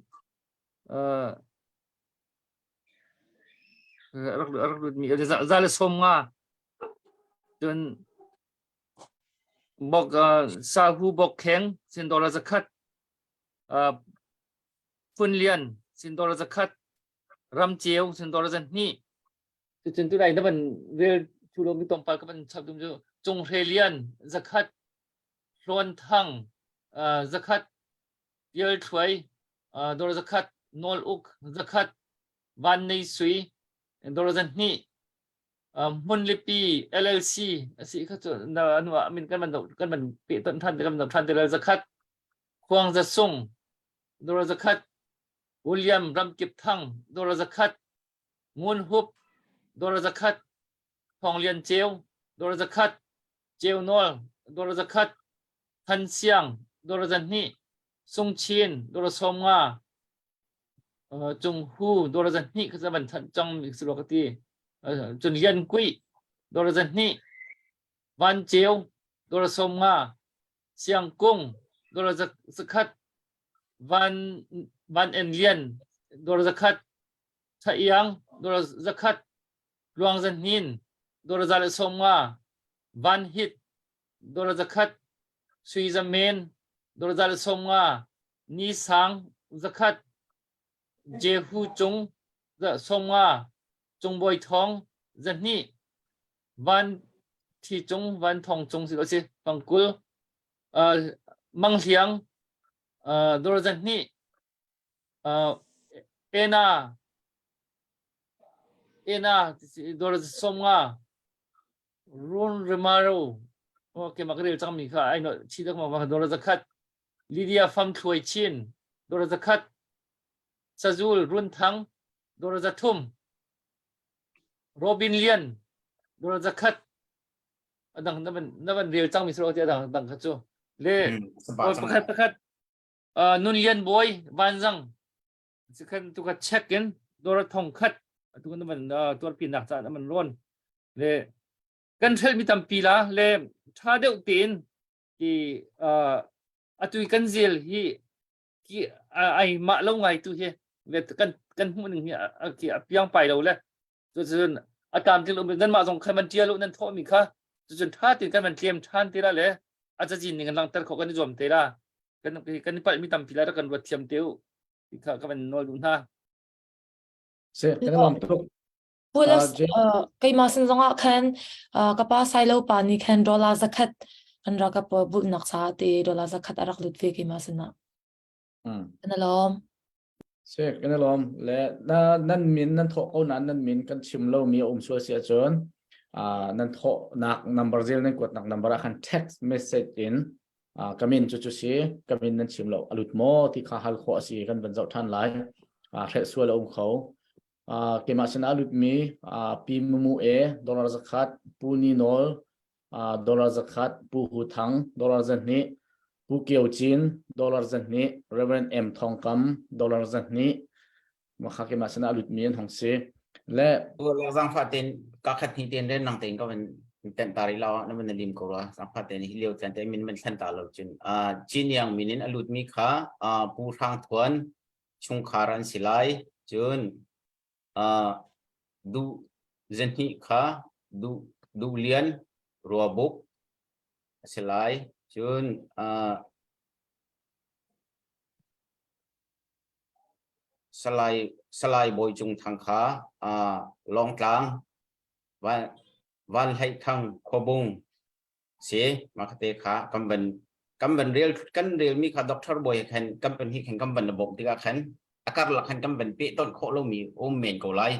B: uh, rak rak lut mi za le som nga cun Bok sahu bokkheng sin dollar zakhat Phunlian sin dollar zakhat Ramceu sin dollar zahnih Cucun tunai na van rel thu lo mi tlawmpal ka van chap dum cu Cunghre Lian zakhat Hlawn Thang zakhat Tial Thluai dollar zakhat Nawl Uk zakhat Van Nei Sui dollar zahnih Hmunlipi LLC a si kha cu na anu ah min kan van kan van pehtonh than kan van than te lal zakhat Khuang Za Sung dollar zakhat William Ramkip Thang dollar zakhat Ngun Hup dollar zakhat Thawng Lian Ceu dollar zakhat Ceu Nawl dollar zakhat Than Siang dollar zahnih Sung Chin dollar 50 Cung hu dollar zahnih kha van thanh cang mi si ka ti. Cun Lian Kuih dollar zahnih, Van Ceu dollar 50, Siang Kung dollar zakhat, Van Van En Lian dollar zakhat, Tha Iang dollar zakhat, Luang Zan Hnin dollar 150, Van Hit dollar zakhat, Sui Za Men dollar 150, Ni Sang zakhat, Jehu Cung 50, Cung Bawi Thawng zahnih, Van Thi Cung Van Thawng Cung si si pangkul, uh, Mang Hliang uh, dollar zahnih, uh, Ena Ena dollar 50, Run Remaro okay mak rel cangmi kha ai no chi dak ma dollar zakhat Lydia Fam Thluai Chin dollar zakhat Sazul Run Thang dollar 300 Robin Lian dollar zakhat adang na van na van rel cangmi sro ti adang dang kha cu le pakhat pakhat Nun Lian Bawi Vanzang Sikhan tu ka check in dollar thong khat tu kan man tuarpi nak caan aman rawn le kan hrel mi tampi la le tha deuh tein ti atu kan zel hi ki ai mah lo ngai tu hi le kan kan hmuh ning hi ki a piang pai lo le cucun a tam til um nan mah zong khan man tial nan thawh mi kha cucun tha tin kan man tlem than te la le a cazin ning langter kho kan i zuam te la kan kan palh mi tampi la kan ruat thiam te u ti kha ka van nawl duh hna
C: Se kan lawm tuk
I: Pulas keimah sin zongah khan ka pa Sailo pa nih khan dollar zakhat kan rak ka bulhnak caah te dollar zakhat a rak lut ve keimah sinah. Kan lawm.
C: Si, kan i lawm. Le na, nan min nan thawh ko nain nan min kan chim lomi a um sual si ahcun uh, nan thawhnak number zel nan kuatnak number ah khan text message in uh, ka min cu cu si ka min nan chim lo a lut maw ti kha hal khawh a si kan van zoh ṭhan lai. Uh, hrelh sual a um kho. Uh, keimah sinah a lutmi uh, Pi Mumu E dollar zakhat, Pu Ni Nawl uh, dollar zakhat, Pu Hu Thang dollar zahnih, Pu Kio Cin dollar zahnih, Reverend M Thawng Kam dollar zahnih, makha keimah sinah a lutmi an hong si. Le
H: Zangfah ten ka khat hnih ten ren nang tein ka van ten tari lo na van lim ko ra zangfah ten hi lio chan te min man thlan ta lo cun Chin Yang min in a lutmi kha Pu Hrang Thuan chungkhar an si lai. Cun uh, duh zahnih kha duh duh lian ruabuk a si lai. Cun uh, Salai Salai Bawi Cung Thang kha uh, Lawngtlang Van Van Hlei Thang Khuabung si mah te kha kan van kan van rel kan relmi kha doctor bawi khan kan pan hi khan kan van na bawmh tikah khan a karlak khan kan van peh ton khawh lomi um men ko lai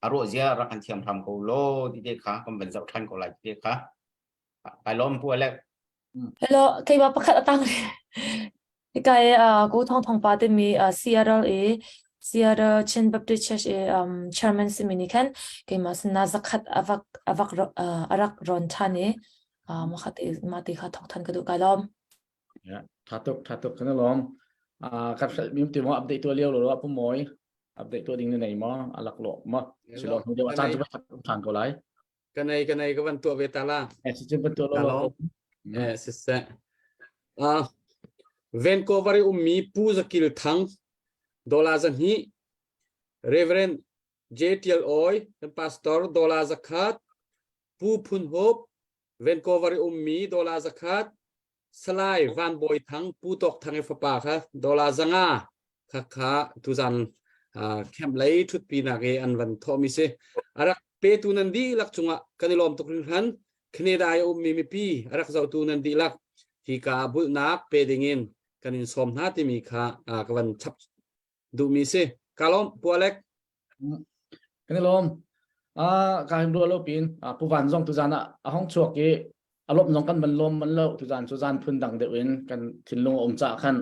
H: a ruah zia rak kan thiam hram ko lo ti te kha kan van zoh than ko lai ti te kha kai lawm pu Alec
I: Hello, keimah pakhat a tang rih. Hika i uh, Ku Thong Thong pa timi uh, Seattle i Seattle Chin Baptist Church i um, chairman simi nih khan keimah sinah zakhat avak avak uh, arak ron than i uh, makhat i mah ti kha thok than ka duh kai lawm.
C: Yeah, tha tuk tha tuk kan lawm. Uh, kan hrelh mi ti mo update tu lio lo lo pu moi update tu ding ni nei mo alak lo mo silo hnu deuh a caan cu than ko lai.
J: Ka nei ka nei ka van tuah ve ta la.
C: Eh si cun van tuah lo lo.
J: Eh siseh. Ah Vancouver i ummi Pu Zakil Thang dollar zahnih Reverend J Tial Oi kan pastor dollar zakhat Pu Phun Hop Vancouver i ummi dollar zakhat Salai Van Bawi Thang Pu Tawk Thang i fapa kha dollar 500 kha kha tuzan camp lei ṭhutpi nak i an van thawhmi si. A rak petu nan dihlak cungah kan i lawm tuk hringhran. Canada i a ummi mipi a rak zohtu nan dihlak hi ka bulhnak pe dingin kan in sawm hna timi kha ka van chap duhmi si. Ka lawm Pu Alec.
C: Kan i lawm. Ah, ka him ruah lo pin Pu Van zong tuzan ah a hong chuak i a lawm zong kan van lawm man lo tuzan cu zan phun dang deuh in kan thinlung a um ca khan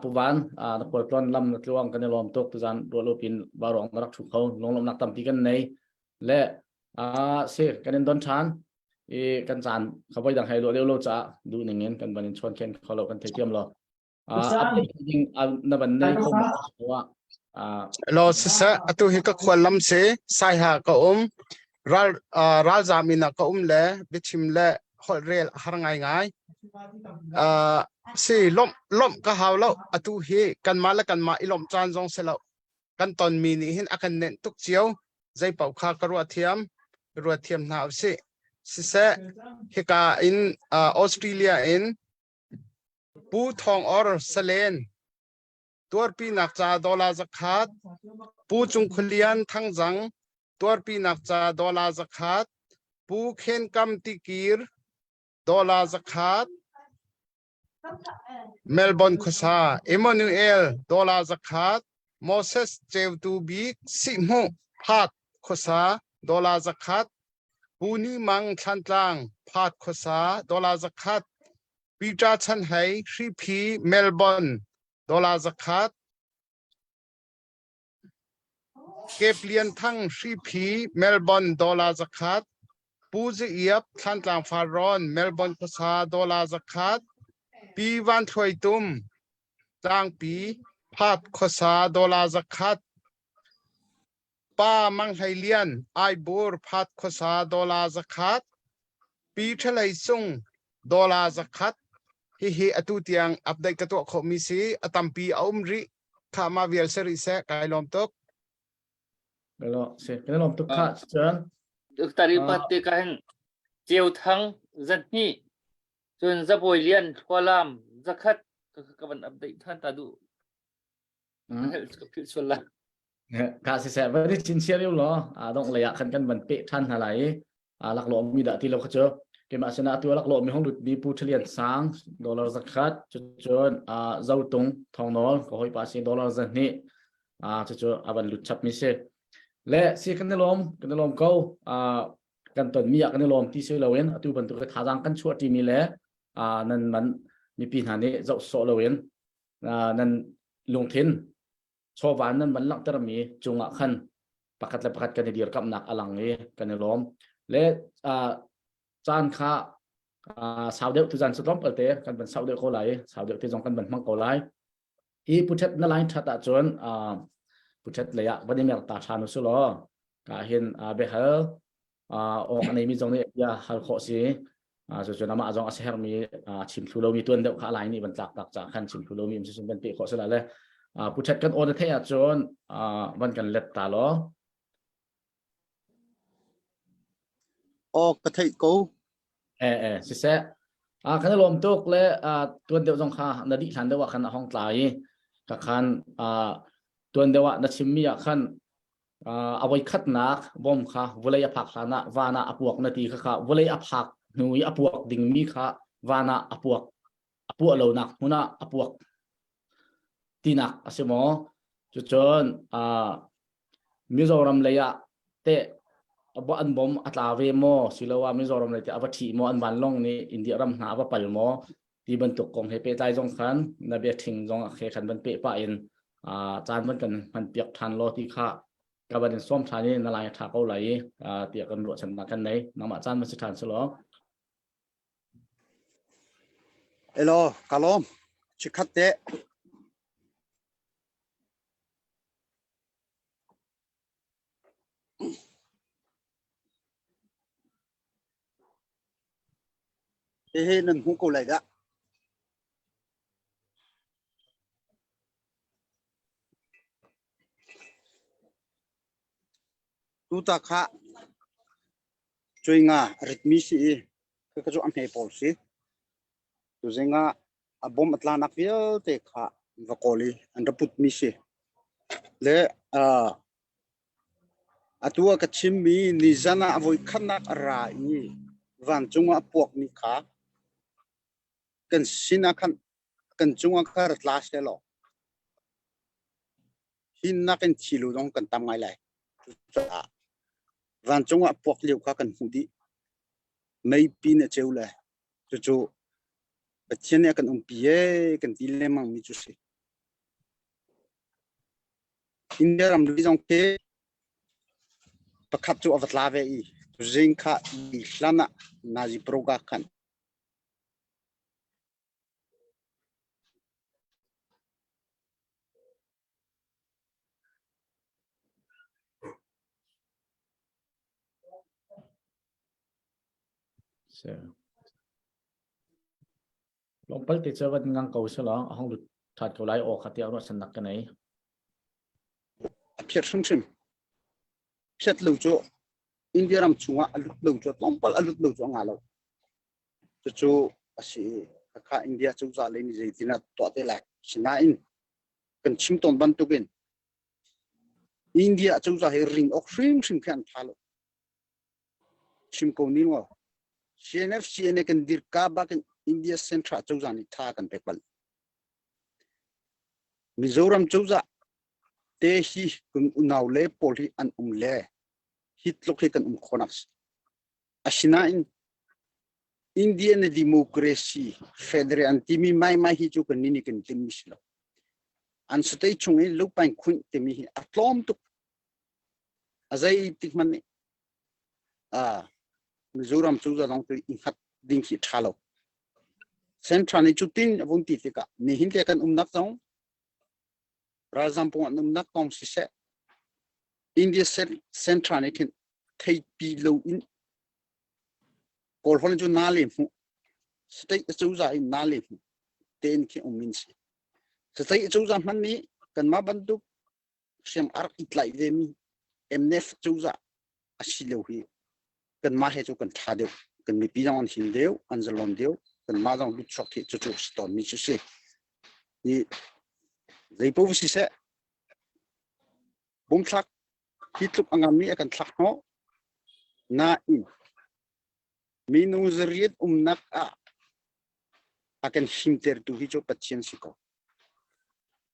C: Pu Van na khualtlawn lam na tluang kan i lawm tuk tuzan ruah lo pin varuang na rak thu kho lunglawmhnak tampi kan nei le si kan in don ṭhan i kan caan kha voi dang hei luah deuh lo caah duh ning in kan van in chawn khen kho lo kan theithiam lo na van nei kho ma
K: Lo siseh atu hi ka khual lam si Saiha ka um ral ralzam in ah ka um le biachim le holh rel a har ngai ngai si lomh lomh ka hau lo atu hi kanmah le kanmah i lomh caan zong si lo kan tonmi nih hin a kan nenh tuk cio zei paoh kha ka ruah thiam ruat thiam hna usih siseh hika in Australia in Pu Thawng Or Salen tuarpinak ca dollar zakhat, Pu Cung Khualian Thangzang tuarpinak ca dollar zakhat, Pu Khen Kam Tikir dollar zakhat, Melbourne khuasa Emmanuel dollar zakhat, Moses Ceutu Bik Sihhmuh Phat khuasa dollar zakhat, Pu Ni Mang Thlantlang Phat khuasa dollar zakhat, Peter Chan Hei Hriphi Melbourne dollar zakhat, Kep Lian Thang Hriphi Melbourne dollar zakhat, Pu Zi Iap Thlantlang Farrawn Melbourne khuasa dollar zakhat, Pi Van Thluai Tum Tlangpi Phat khuasa dollar zakhat, Pa Mang Hlei Lian, Aibur Phat khuasa dollar zakhat, Pi Ṭhalei Sung dollar zakhat. Hihi atu tiang update ka tuah khawhmi si. A tampi a um rih. Kha ma vial si rih seh. Kai lawm tuk.
C: Lo si kan lawm tuk kha cun.
B: Tari pat te ka hin Ceu Thang zahnih cun Zabawi Lian Thlualam zakhat ka van update than ta duh. Ka philh sual la.
C: Ka si seh va ni chin chia riu law a dong lei ah khan kan van pe than hna lai i a laklawh mi dah ti lo kha cu keimah sinah atu a laklawh mi hong lut mi Pu Thalian Sang dollar zakhat cucun Zotung Thongnawl ka hawipa si dollar zahnih. Cucu a van lut chap mi si. Le si kan i lawm, kan i lawm ko. Kan ton mi ah kan i lawm ti si loin atu bantuk thazaang kan chuah ṭi mi le nan man mipi hna nih zoh sawh loin nan lungthin chawva nan van langhtermi cungah khan pakhat le pakhat kan i dirkamhnak a lang i kan i lawm. Le caan kha sau deuh tuzan cu tlawmpal te kan van sau deuh ko lai sau deuh te zong kan van hmang ko lai. Hi puthet na line that ahcun puthet lei ah van i mer ta ṭhan u law ka hin biahal awk a neimi zong nih bia hal khawh si. Cucun amah zong a sihermi chim thlu lomi tuan deuh kha a lai nih van tlak tak ca khan chim thlu lomi um si van pe khawh si la le puthet kan aw na theih ahcun van kan let ta law.
F: Aw ka theih ko.
C: Eh eh siseh. Kan i lawm tuk le tuan deuh zong kha na dih hlan deuh ah khan a hong tla i ka khan tuan deuh ah na chimmi ah khan a voi khatnak bom kha vulei a phak hlan ah van ah a puak na ti kha kha vulei a phak hnu i a puak dingmi kha van ah a puak a puah lonak hmun ah a puak tinak a si maw? Cucun Mizoram lei ah teh an bom a tla ve maw siloah Mizoram lei teh a va ṭhi maw an vanlawng nih India ram hna a va pal maw ti bantuk kong he pehtlai zong khan na bia ṭhing zong he khan van peh pah in caan van kan hman piak ṭhan law ti kha ka van in sawm ṭhan i na lai a ṭha ko lai i tiah kan ruahchannak kan nei nangmah caan van si ṭhan si law.
F: Elo, ka lawm. Chikhat te. Hihi nan hmuh ko lai dah. Tuta kha cuai nga a ritmi si i khaka cu a hme pawl si. Tuzing ah a bom a tlanak vialte kha an va kawl i an ra putmi si. Le uh, atu ah ka chimmi nizan ah a voikhatnak a ra i vancung ah a puakmi kha kan sin ah khan kan cungah kha ra tla seh law hinnak in thi lu zong kan tam ngai lai. Cucaah vancung ah puak lio kha kan hmuh dih. Meipi nih a ceu le cucu Pathian nih a kan umpi ee kan ti lengmang mi cu si. India ramri zong khi pakhat cu a va tla ve i tuzing kha i hlan ah Nazi proga khan
C: Si. Lawmpal te cu van ngang ko selaw a hong lut ṭhan ko lai aw kha tiah ruahchannak ka nei.
F: A phiat hrimhrim. Phiat lo cu India ram chungah a lut lo cu tlawmpal a lut lo cu a nga lo. Cucu a si i khakha India cozah lei nih zeitin ah tuah te lai. Sinain kan chim tawn bantukin India cozah hi ring awk hrimhrim khi an ṭha lo. Chim ko ning law CNF CNA kan dirka bakin India Central cozah nih tha kan pek bal. Mizoram cozah te hi kan unau le pawl hi an um le hi tluk hi kan um khonak asinain Indian democracy federal an timi mai mai hi cu kan ni kan tlim mi si lo. An state chung i lupain khunh timi hi a tlawm tuk. A zei tik hmanh nih Mizoram cu zalong tu i hngat ding khi ṭha lo. Central nih cutin a vun ti tikah nihin te kan umnak zong ralzam pung an umnak kong siseh India Central nih khin theipi lo in Kawl holh cu na le hmuh state acozah in na le hmuh tein khi um in si. State acozah hmanh nih kanmah bantuk hriam a rak i tlaih vemi MNF cozah a si lio hi kanmah he cu kan ṭha deuh kan mipi zong an him deuh an zalon deuh kanmah zong lutchuak hi cucu si tawnmi cu si i zeipaoh siseh bumthlak hi tluk a nganmi a kan thlak hnawh nain minung zariat umnak ah a kan himtertu hi cu Pathian si ko.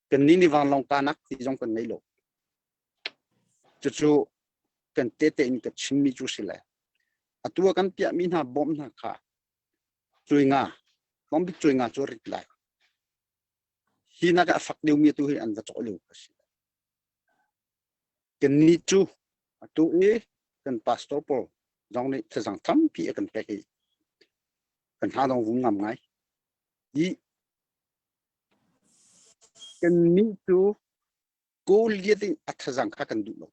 F: Kannih nih vanlawng kanak ti zong kan ngei lo. Cucu kan tete in ka chimmi cu si le atu ah kan piahmi hna bawm hna kha cui nga tlawmbik cui nga cu rit lai. Hi nak ah a fak deuhmi tu hi an va cawh lio a si. Kannih cu atu i kan pastor pawl zong nih thazang tampi a kan pek i kan hna dong vung ngam ngai. Hi kannih cu Goliath in a thazang kha kan duh lo.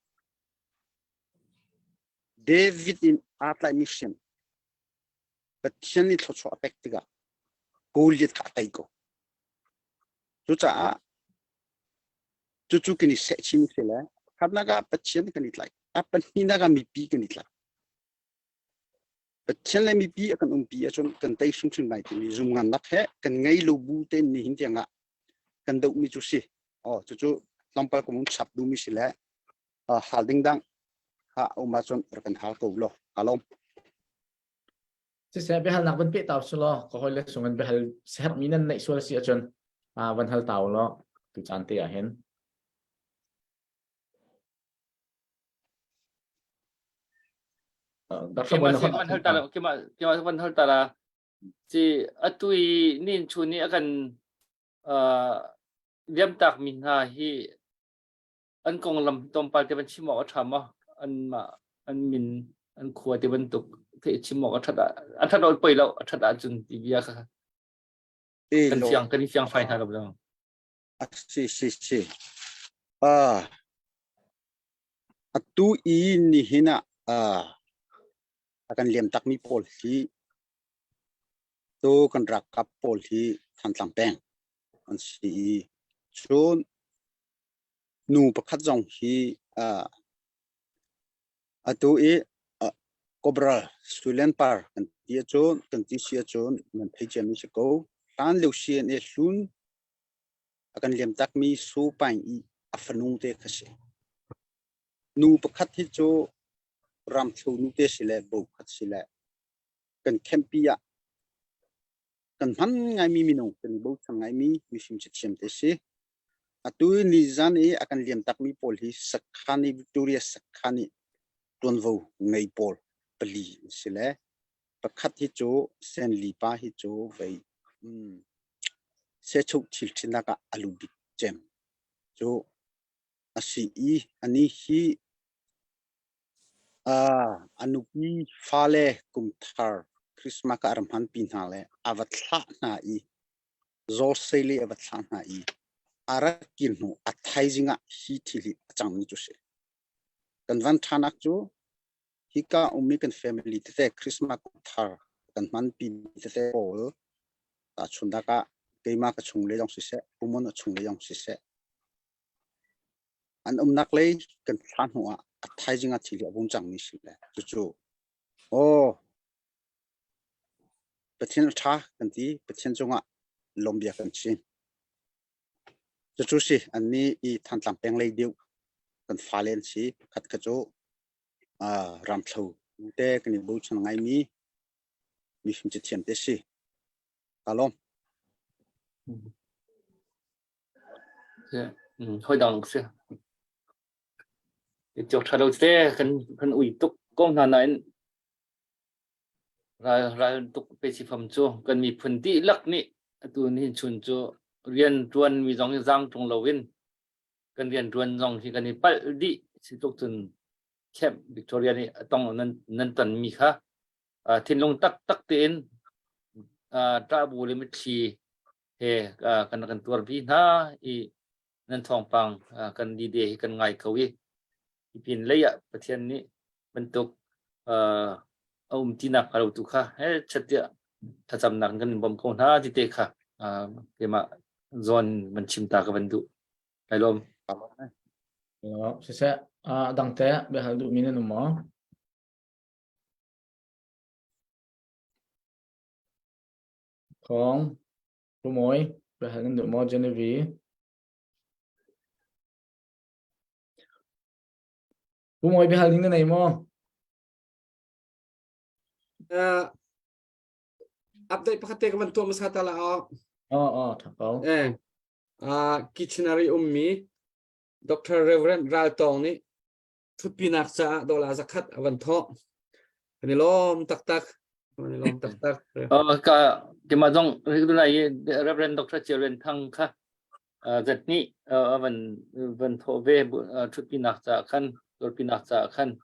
F: David in aa tlaihmi hriam Pathian nih thluachuah a pek tikah Goliath kha a tei ko. Cucaah cucu kan i sehchin si le pakhatnak ah Pathian kan i tlaih. A pahnihnak ah mipi kan i tlaih. Pathian le mipi a kan umpi ahcun kan tei hrimhrim lai timi zumngannak he kan ngei lo bu tein nihin tiang ah kan dohmi cu si. Oh, cucu tlawmpal ka mun chap duhmi si le hal ding dang ha um ahcun rak kan hal ko law. Ka lawm.
C: Siseh biahalnak van peh tau sulaw ka hawi le sung in biahal herhmi nan neih sual si ahcun van hal tau law tu caan te ah hin.
B: Keimah van hal ta la keimah keimah van hal ta la ci atu i nin chu nih a kan liamtak mi hna hi an konglam tlawmpal te van chim awk a ṭha maw an mah an min an khua te bantuk theih chim awk a ṭhat ah a ṭhat lo poi lo a ṭhat ahcun ti bia kha kan fiang kan i fiang fai hna lo lo
F: Si si si. Ah atu i nihin ah ah a kan liam takmi pawl hi tu kan ralkap pawl hi Thantlang peng an si i cun nu pakhat zong hi ah atu i ah Cobra Suilen Par kan ti ahcun kan ti si ahcun nan thei ciami si ko. Hlan lio CNA hlun a kan liam takmi Su Paing i a fanu te kha si. Nu pakhat hi cu ramthlo nu te si le bo khat si le kan campi ah kan hman ngaimi minung kan i bochan ngaimi mifim cathiam te si. Atu nizan i a kan liam takmi pawl hi Sakhan i Victoria Sakhan i tuanvo ngei pawl pali an si le pakhat hi cu Senli pa hi cu vei um, sehchuk thil ṭhinak ah a lu bik cem cu a si i anih hi a nupi fale kum thar Christmas ah a ra hmanpi hna le a va thlah hna i Zawlsei a va thlah hna i a rat kir hnu a thaizing ah hi thil hi a cangmi cu si. Kan van ṭhanak cu hika ummi kan family tete Christmas kum thar kan hmanpi tete pawl tahchunhnak ah keimah ka chung le zong siseh, Pumon a chung le zong siseh, an umnak lei kan thlah hnu ah a thaizing ah thil hi a vung cangmi si le cucu aw Pathian a ṭha kan ti Pathian cungah lawmbia kan chim cucu si annih i Thantlang peng lei deuh kan fale an si pakhat kha cu ramthlo te kan i bochan ngaimi mifim cathiam te si ka lawm
B: Hoi dang si. Cawk ṭha lo te kan kan ui tuk ko hna nain ral ral tuk pe si fam cu kan miphun dihlak nih atu nihin chun cu rian ṭuan mi zong hi zaang ṭung loin kan rian ṭuan zong hi kan i palh dih si tluk cun Camp Victoria nih a tong nan nan ton mi kha thinlung taktak tein ṭahbu le mitthli he kan kan tuarpi hna i nan thawngpang kan dide hi kan ngai ko i pin lei ah Pathian nih bantuk a um tinak hnga lo tu kha he chatiah thlacamnak kan in bawm ko hna ti te kha keimah zawn van chim ta ka van duh. Kai lawm.
C: Siseh, dang te biahal duhmi nan um maw? Thawng, Rumawi, biahal nan duh maw Genevieve? Rumawi biahal ding na nei maw?
J: Uh, update pakhat te ka van tuah hmasa ta la aw.
C: Oh, oh, tha ko.
J: Eh, uh, Kitchener i ummi Dr. Reverend Ral Tawng nih Thutpinak caah dollar zakhat a van thawh. Kan i lawm taktak. Kan i lawm taktak.
B: Uh, ka kima zong rigdulai Reverend Dr. Chiren Thang kha zat nih van van thawh ve thutpinak caah khan dorpinak caah khan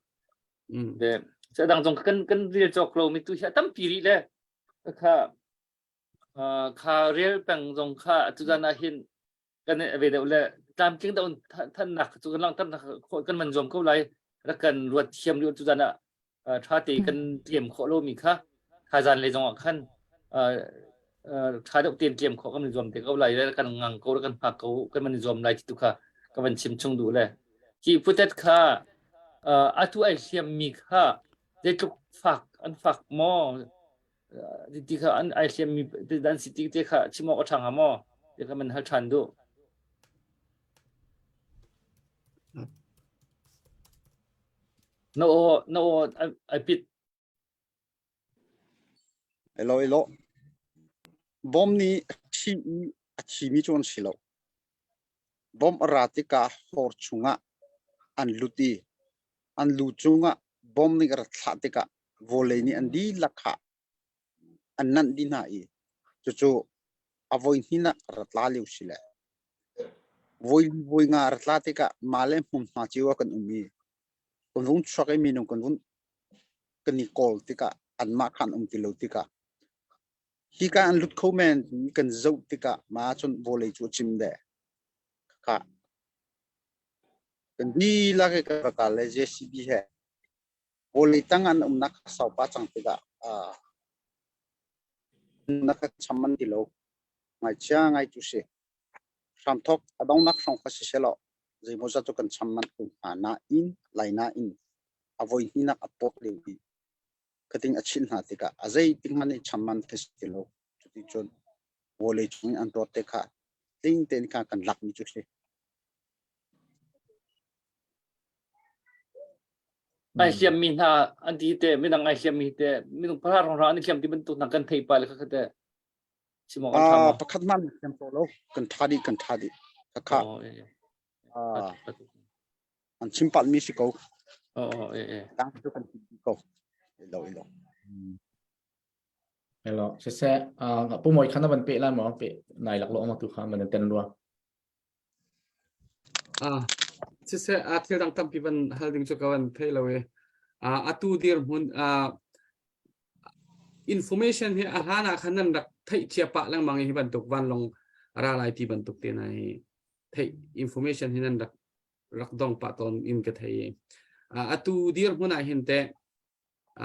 B: de dang zong kan kan rel cawk lo mi tu hi tampi rih le kha kha rel peng zong kha tuzan ah hin kan ve deuh le tlamtling deuh thannak cu kan langhter kan man zuam ko lai rak kan ruat thiam lio tuzan ah ṭha te kan tliam khawh lomi kha thazan lei zongah khan ṭha deuh tein tliam khawh kan i zuam te ko lai le kan ngang ko kan hngak ko kan man i zuam lai ti tu kha ka van chim chung duh le hi putet kha atu ai hliam mi kha zeitluk fak an fak maw ti kha an ai hliam mi dan si ti te kha chim awk a ṭha hnga maw ti kha man hal ṭhan duh Na aw na aw ai pit.
F: Elo elo. Bom nih a thi i a thimi cu an si lo. Bom a ra tikah hor chungah an lut i an lu cungah bom nih a rat thlah tikah vawlei nih an dihlak kha an nanh dih hna i cucu a voi hnihnak a ra tla lio si le voi voi nga a ra tla tikah mah le hmunhma cio ah kan um i kan vung chuak i minung kan vun kan i kawl tikah anmah kha an um ti lo tikah hika an lut kho men ti kan zoh tikah mah cun vawlei cu a cim deh khakha kan dihlak i kan va kal le JCB he vawlei tang an umnak kha saupa cang tikah na ka cham an ti lo ngaichia ngai tu si hramthok a dongnak hrawng kha si selaw zeimawzat cu kan cham manh ko hnga nain lai nain a voi hnihnak a pawt lio i khating a chinh hna tikah a zeitik hmanh i cham man khi si ti lo cuti cun vawlei chung in an rawt te kha tling tein kha kan lakmi cu si.
B: Ai hliam mi hna an ti te midang ai hliam mi te minung pahra rong an i hliam ti bantuk hna kan thei pa le kha te chim awk an ṭha maw?
F: Pakhat hmanh hliam ko lo kan ṭha dih kan ṭha dih khakha an chim palh mi si ko.
B: Oh, eh, eh.
F: Dang cu kan chim ko. Ilo ilo.
C: Hello, siseh, pu moi khan na van pe lai maw? Pe nai lak lo ma tu kha man ten rua.
J: Ah, siseh, a thil dang tampi van hal ding cu ka van thei lo i. Ah, atu dirhmun ah information hi a hlan ah khan nan rak theih cia pah lengmang i hi bantuk vanlawng ra lai ti bantuk te na hi theih information hi nan rak rak dong pah tawn in ka thei i. Ah, atu dirhmun ah hin teh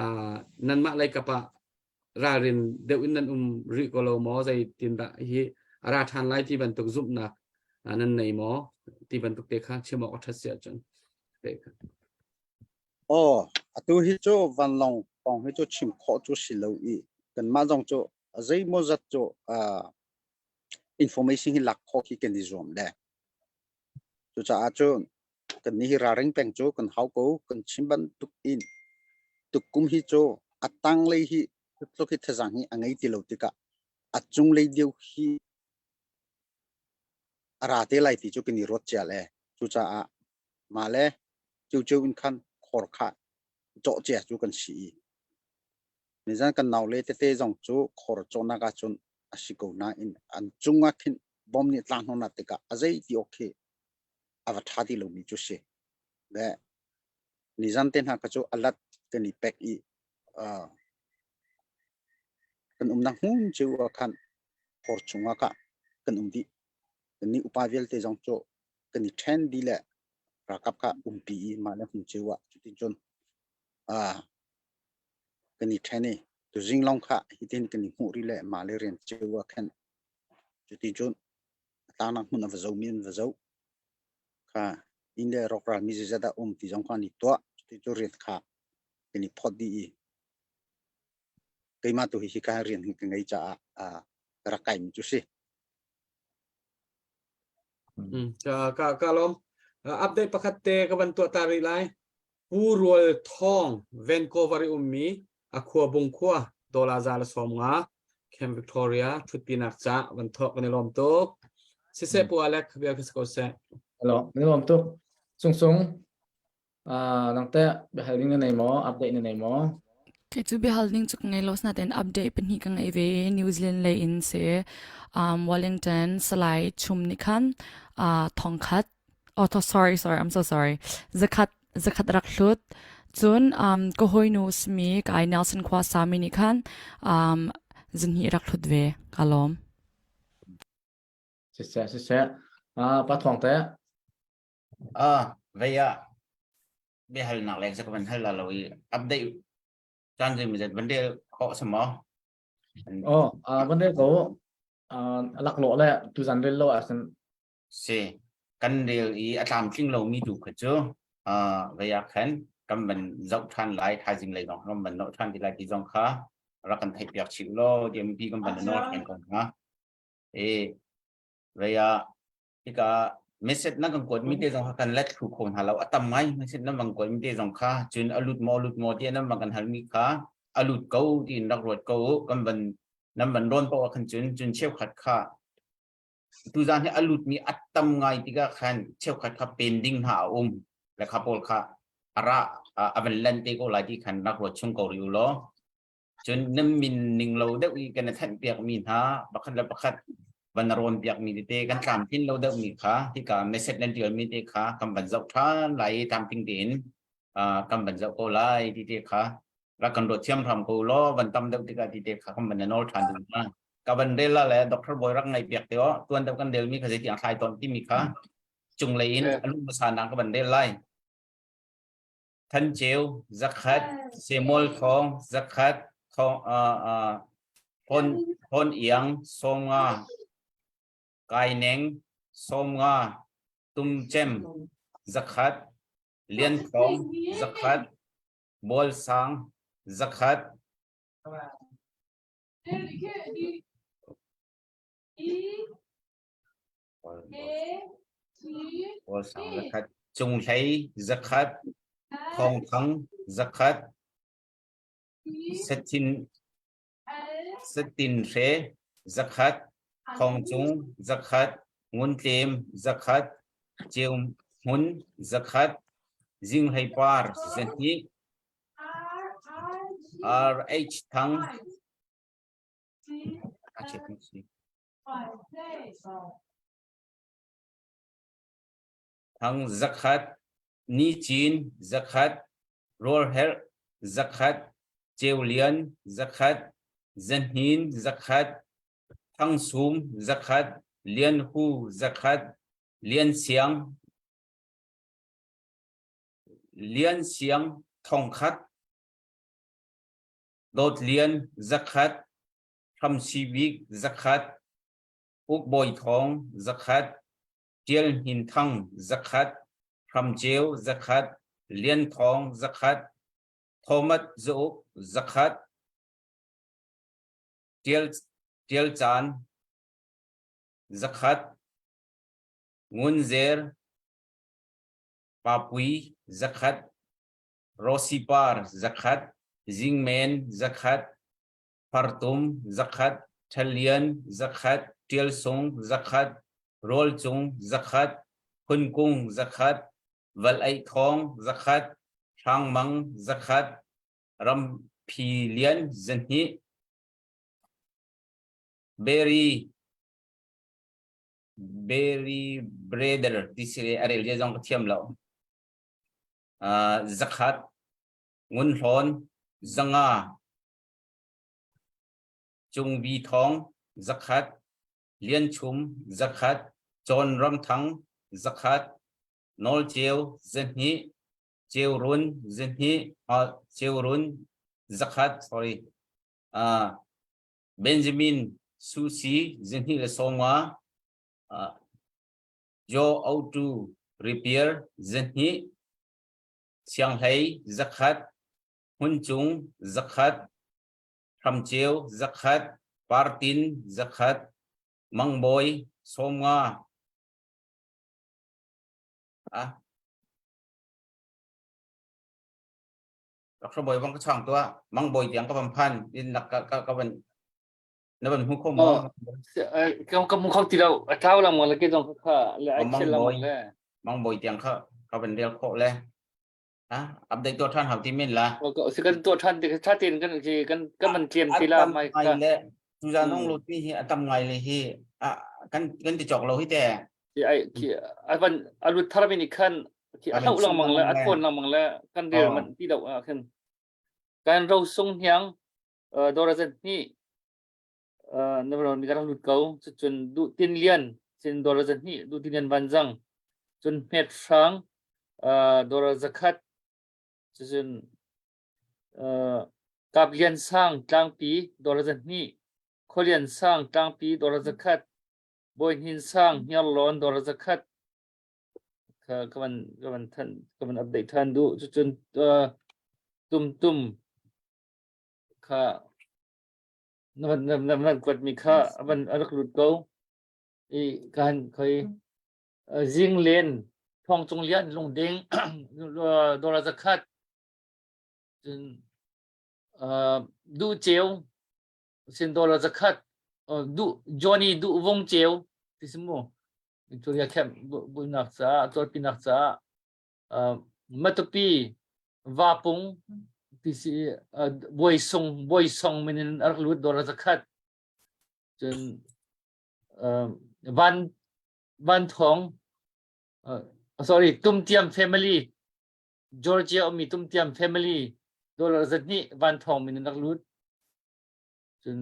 J: ah nanmah lei kap ah ralrin deuh in nan um rih ko lo maw zeitin dah hi a ra ṭhan lai ti bantuk zumhnak nan nei maw ti bantuk te kha chim awk a ṭhat si ahcun
F: Aw, atu hi cu vanlawng kong hi cu chim khawh cu si lo i kanmah zong cu zeimaw zat cu uh, information hi lak khawh khi kan i zuam le. Cucaah cun kannih hi ralring peng cu kan hau ko. Kan chim bantuk in tukum hi cu a tanglei hi tluk hi thazaang hi a ngei ti lo tikah a cunglei deuh hi a ra te lai ti cu kan i ruat cia le cucaah mah le ceuceu in khan khor kha cawh cia cu kan si i nizan kan naule tete zong cu khor cawhnak ahcun a si ko nain an cungah khin bom nih tlang hnawhnak tikah a zei ti awk khi a va ṭha ti lomi cu si. Le nizan te hna kha cu a lat kan i pek i uh, kan umnak hmun cio ah khan khor chungah kha kan um dih. Kannih upa vialte zong cu kan i ṭhen dih le ralkap kha umpi i mah le hmun cio ah cutin cun uh, kan i ṭhen i tuzing lawng kha hitin kan i hmuh rih le mah le rian cio ah khan cuti cun a tlangnak hmun a va zomi an va zoh kha inn le rawkral mi zeizat dah um ti zong kha an i tuah cuti cu rian kha kan i phawt dih i keimah tu hi hika rian hi ka ngei caah ka rak kaimi cu si.
J: Ka ka ka lawm. Update pakhat te ka van tuah ta rih lai. Pu Rual Thawng, Vancouver i ummi a khua Bung khua dollar za le 50 Camp Victoria ṭhutpinak ca van thawk kan i lawm tuk. Siseh Pu Alec, bia ka si ko seh.
C: Hello, kan i lawm tuk. Sung Sung. Uh, nang teh biahal ding na nei maw? Update na nei maw?
G: Kei cu biahal ding cu ka ngei lo nain update pahnih ka ngei ve. New Zealand lei in si um, Wellington Salai Chum nih khan uh, thongkhat oh sorry sorry I'm so sorry zakhat zakhat rak hlut cun um, ka hawinu simi kai Nelson khua sami nih khan um, zinhi rak hlut ve ka lawm.
C: Siseh siseh uh, pa thong te
H: Ah, vei ah biahalnak leng sa ka van hal la lo i update caan zei mazat van rel khawh sa maw?
C: Oh, uh, van rel ko. Uh, laklawh le tuzan rel lo ahcun
H: Si, kan rel i a tlamtling lomi tu kha cu uh, vei ah khan kan van zoh ṭhan lai, thaizing lei zong kan van zoh ṭhan ti lai ti zong kha rak kan theih piak chih law ti mipi kan van nawl ṭhan ko hna. E, vei ah Hika message na kan kuat mi te zong kha kan let thlu kho hna lo. A tam ngai message na van kuat mi te zong kha cun a lut maw lut maw tiah nan van kan hal mi kha a lut ko tiin rak ruat ko u. Kan van nan van rawn paoh ah khan cun cun cheukhat kha tuzaan hi a lut mi a tam ngai tikah khan cheukhat kha pending hna a um le kha pawl kha a ra a van lan te ko lai ti khan rak ruat chung ko rih u law. Cun nan min ning lo deuh i kan i thanhpiakmi hna pakhat le pakhat van rawn piakmi tete kan tlamtlin lo deuhmi kha hika message nan ṭialmi te kha kan van zoh ṭhan lai i tlamtling tein kan van zoh ko lai ti te kha rak kan ruat thiam hram ko law van tam deuh tikah ti te kha kan van nawl ṭhan ding hna. Ka van rel la le Dr. Bawi rak ngaih piak te aw tuan deuh kan relmi kha zeiti ang thlai tawn timi kha cunglei in a lu hmasa nak ka van rel lai. Than Ceu zakhat, Samuel Thawng zakhat, Thawng uh, uh, Hon Hon Iang 50, Kai Neng 50, Tum Cem zakhat, Lian Thawng zakhat, Bual Sang zakhat, Bual Sang zakhat, Cung Hlei zakhat, Thawng Thang zakhat, Sethin Setin Hre zakhat, Thawng Cung zakhat, Ngun Tlem zakhat, Ceu Hmun zakhat, Zing Hlei Par 200, RH Thang Thang zakhat, Ni Cin zakhat, Rawl Herh zakhat, Ceu Lian zakhat, Zahnin zakhat, Thang Sum zakhat, Lian Hu zakhat, Lian Siang Lian Siang thongkhat, Dawt Lian zakhat, Hramsi Bik zakhat, Uk Bawi Thawng zakhat, Ṭial Hnin Thang zakhat, Hram Ceu zakhat, Lian Thawng zakhat, Thomas Zauk zakhat, Ṭial, Ṭial Caan zakhat, Ngun Zer Papui zakhat, Rosy Par zakhat, Zingmen zakhat, Fartum zakhat, Ṭhalian zakhat, Ṭialsung zakhat, Rawlcung zakhat, Phunkung zakhat, Val-aih thawng zakhat, Hrangmang zakhat, Ramphi lian 200, Berry Berry Brother ti si a rel zong ka thiam lo. Uh, zakhat, Ngun Hlawn, 500, Cung Bi Thawng zakhat, Lian Chum zakhat, Cawn Ram Thang zakhat, Nawl Ceu 200, Ceu Run 200, uh, Ceu Run zakhat, sorry, uh, Benjamin Susi 250, uh, Joe Autu Repair 200, Siang Hlei zakhat, Hmun Cung zakhat, Hramceu zakhat, Partin zakhat, Mangbawi 50. Ah. Dr. Bawi bang ka chang tua Mangbawi tiang ka van phan in nak ka ka ka van na van hmu kho maw?
B: Ka ka mu kho ti lo a tlau lang le ke zong kha le ai chel lang le
H: Mangbawi tiang kha ka van rel khawh le. Ah, update tuah ṭhan hau ti men la.
B: Si kan tuah ṭhan ti ṭha tein kan kan kan man tliam ti la mai
H: ka. Le tuzan ong lut mi hi a tam ngai le hi kan kan ti chok lo hi te.
B: Ki ai ki a van a lut thar mi ni khan ki a hauh lengmang le a thawn lengmang le kan rel man ti lo ah khan kan ro sung hniang dora zan ni na ron mi kan lut ko cun du tin lian cun dora zan ni du tin lian van zang cun hmet hrang dora zakhat cun kap lian sang tlangpi dora zan ni kholian sang tlangpi dora zakhat Bawi Hnin Sang Hniarlawn dawr zakhat ka ka van ka van than ka van update than duh cucun uh, tum tum kha na van na, na van kuat mi kha a van a rak lut ko i kan khoi zing len thong cung lian lungding dawr zakhat cun uh, du cheu sin dollar zakhat duh Johnny duh vong ceu ti si mu Victoria camp buinak caah cawlpinak caah Matupi Vapung ti si Buai Sung Buai Song min in a rak lut dollar zakhat cun Van Van Thong sorry Tumtiam family Georgia ummi Tumtiam family dollar zahnih Van Thawng min in rak lut. Cun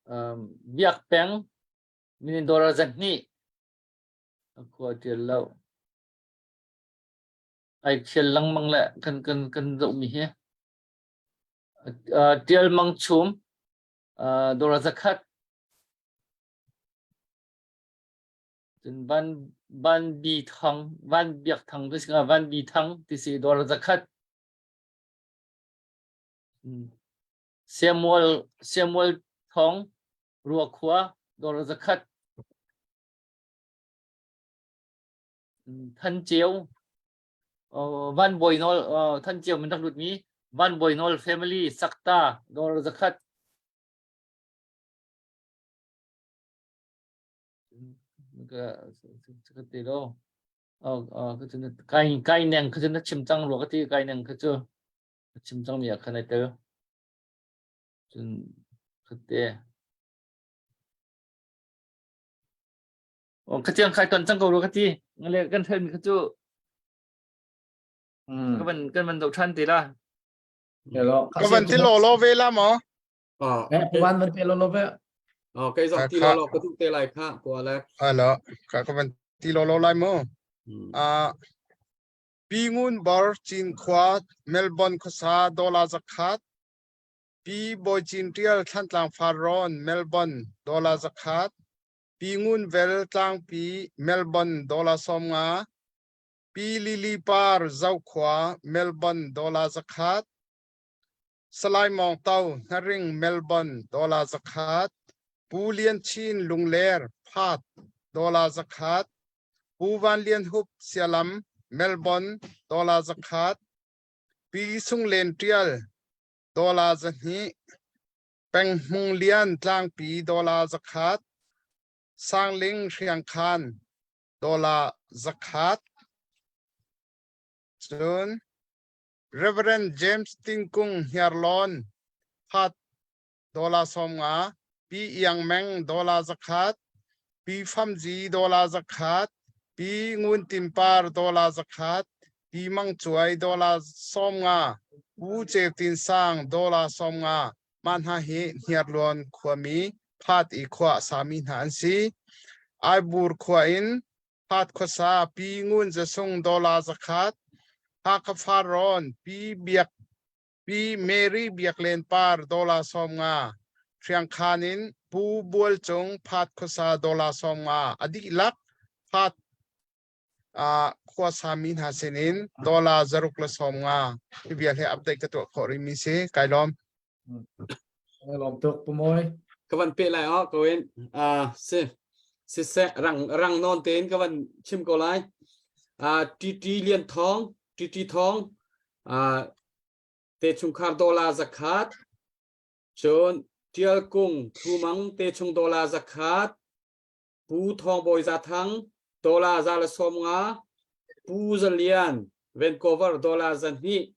B: um, Biak Peng min in dollar zahnih a khua tial lo. Ai thial lengmang le kan kan kan zohmi hi. Uh, Tial Mang Chum uh, dollar zakhat Cun van van bi thang van biak thang ti si van bi thang ti si dawr zakhat. Samuel Samuel Thong Ruakhua dawr zakhat. Than Ceu Van Bawi Nawl Than Ceu min rak lut mi Van Bawi Nawl family Sakta dawr zakhat. Ka ti lo. Kai kai neng kha cu na chim cang rua ka ti kai neng kha cu na chim cang mi ah khan ai tel. Cun ka te. Oh, ka tiang khai ton cang ko rua ka ti. Ngale kan thel mi kha cu ka van kan van do than ti la.
K: Ka van ti law law ve la maw?
J: Ờ,
C: Eh, van van te lo lo ve.
J: Ờ, cây dọc ti lo lo ka tu te lai kha ko le.
K: Alo, ka ka van ti lo lo lai mu. Ah, Pi Ngun Bor Cin khua Melbourne khuasa dola zakhat. Pi Bawi Cin Tial Thlantlang Farrawn Melbourne dola zakhat. Pi Ngun Vel Tlangpi Melbourne dola 50. Pi Lily Par Zokhua Melbourne dola zakhat. Salai Mawng To, Hnaring, Melbourne, dollar 100. Pu Lian Chin, Lungler, Perth, dollar 100. Pu Van Lian Hup, Sialam, Melbourne, dollar 100. Pi Sung Len Tial, dollar 200. Peng Hmung Lian, Tlangpi, dollar 100. Sangling Hriangkhan, dollar 100. Cun Rev. James Tingkung Hniarlawn, Phat, dollar 50, Pi Iang Meng dollar 100, Pi Fam Zi dollar 100, Pi Ngun Tin Par dollar 100, Pi Mang Cuai dollar 50, Pu Ceu Tin Sang dollar 50, mah hna hi Hniarlawn khuami Phat i khua a sami hna an si. Aibur khua in Phat khuasa Pi Ngun Za Sung dollar 100, Hakha Farrawn Pi Biak Pi Mary Biak Len Par dollar 50, Hriangkhan in Pu Bual Cung Phat khuasa dollar 50, a dihlak Phat uh, khuasa mi hna sinin dollar 150 hi vial he update ka tuah khawh rihmi si kai lawm.
C: Lawm tuk Pu Mawi.
J: Ka van pe lai o ko in uh, si siseh rang rang nawn tein ka van chim ko lai. Uh, TT Lian Thawng TT Thawng uh, te chungkhar dollar 100 cun Tial Kung Thu Mang te chung dollar 100. Pu Thawng Bawi Za Thang dollar 150, Pu Za Lian Vancouver dollar 200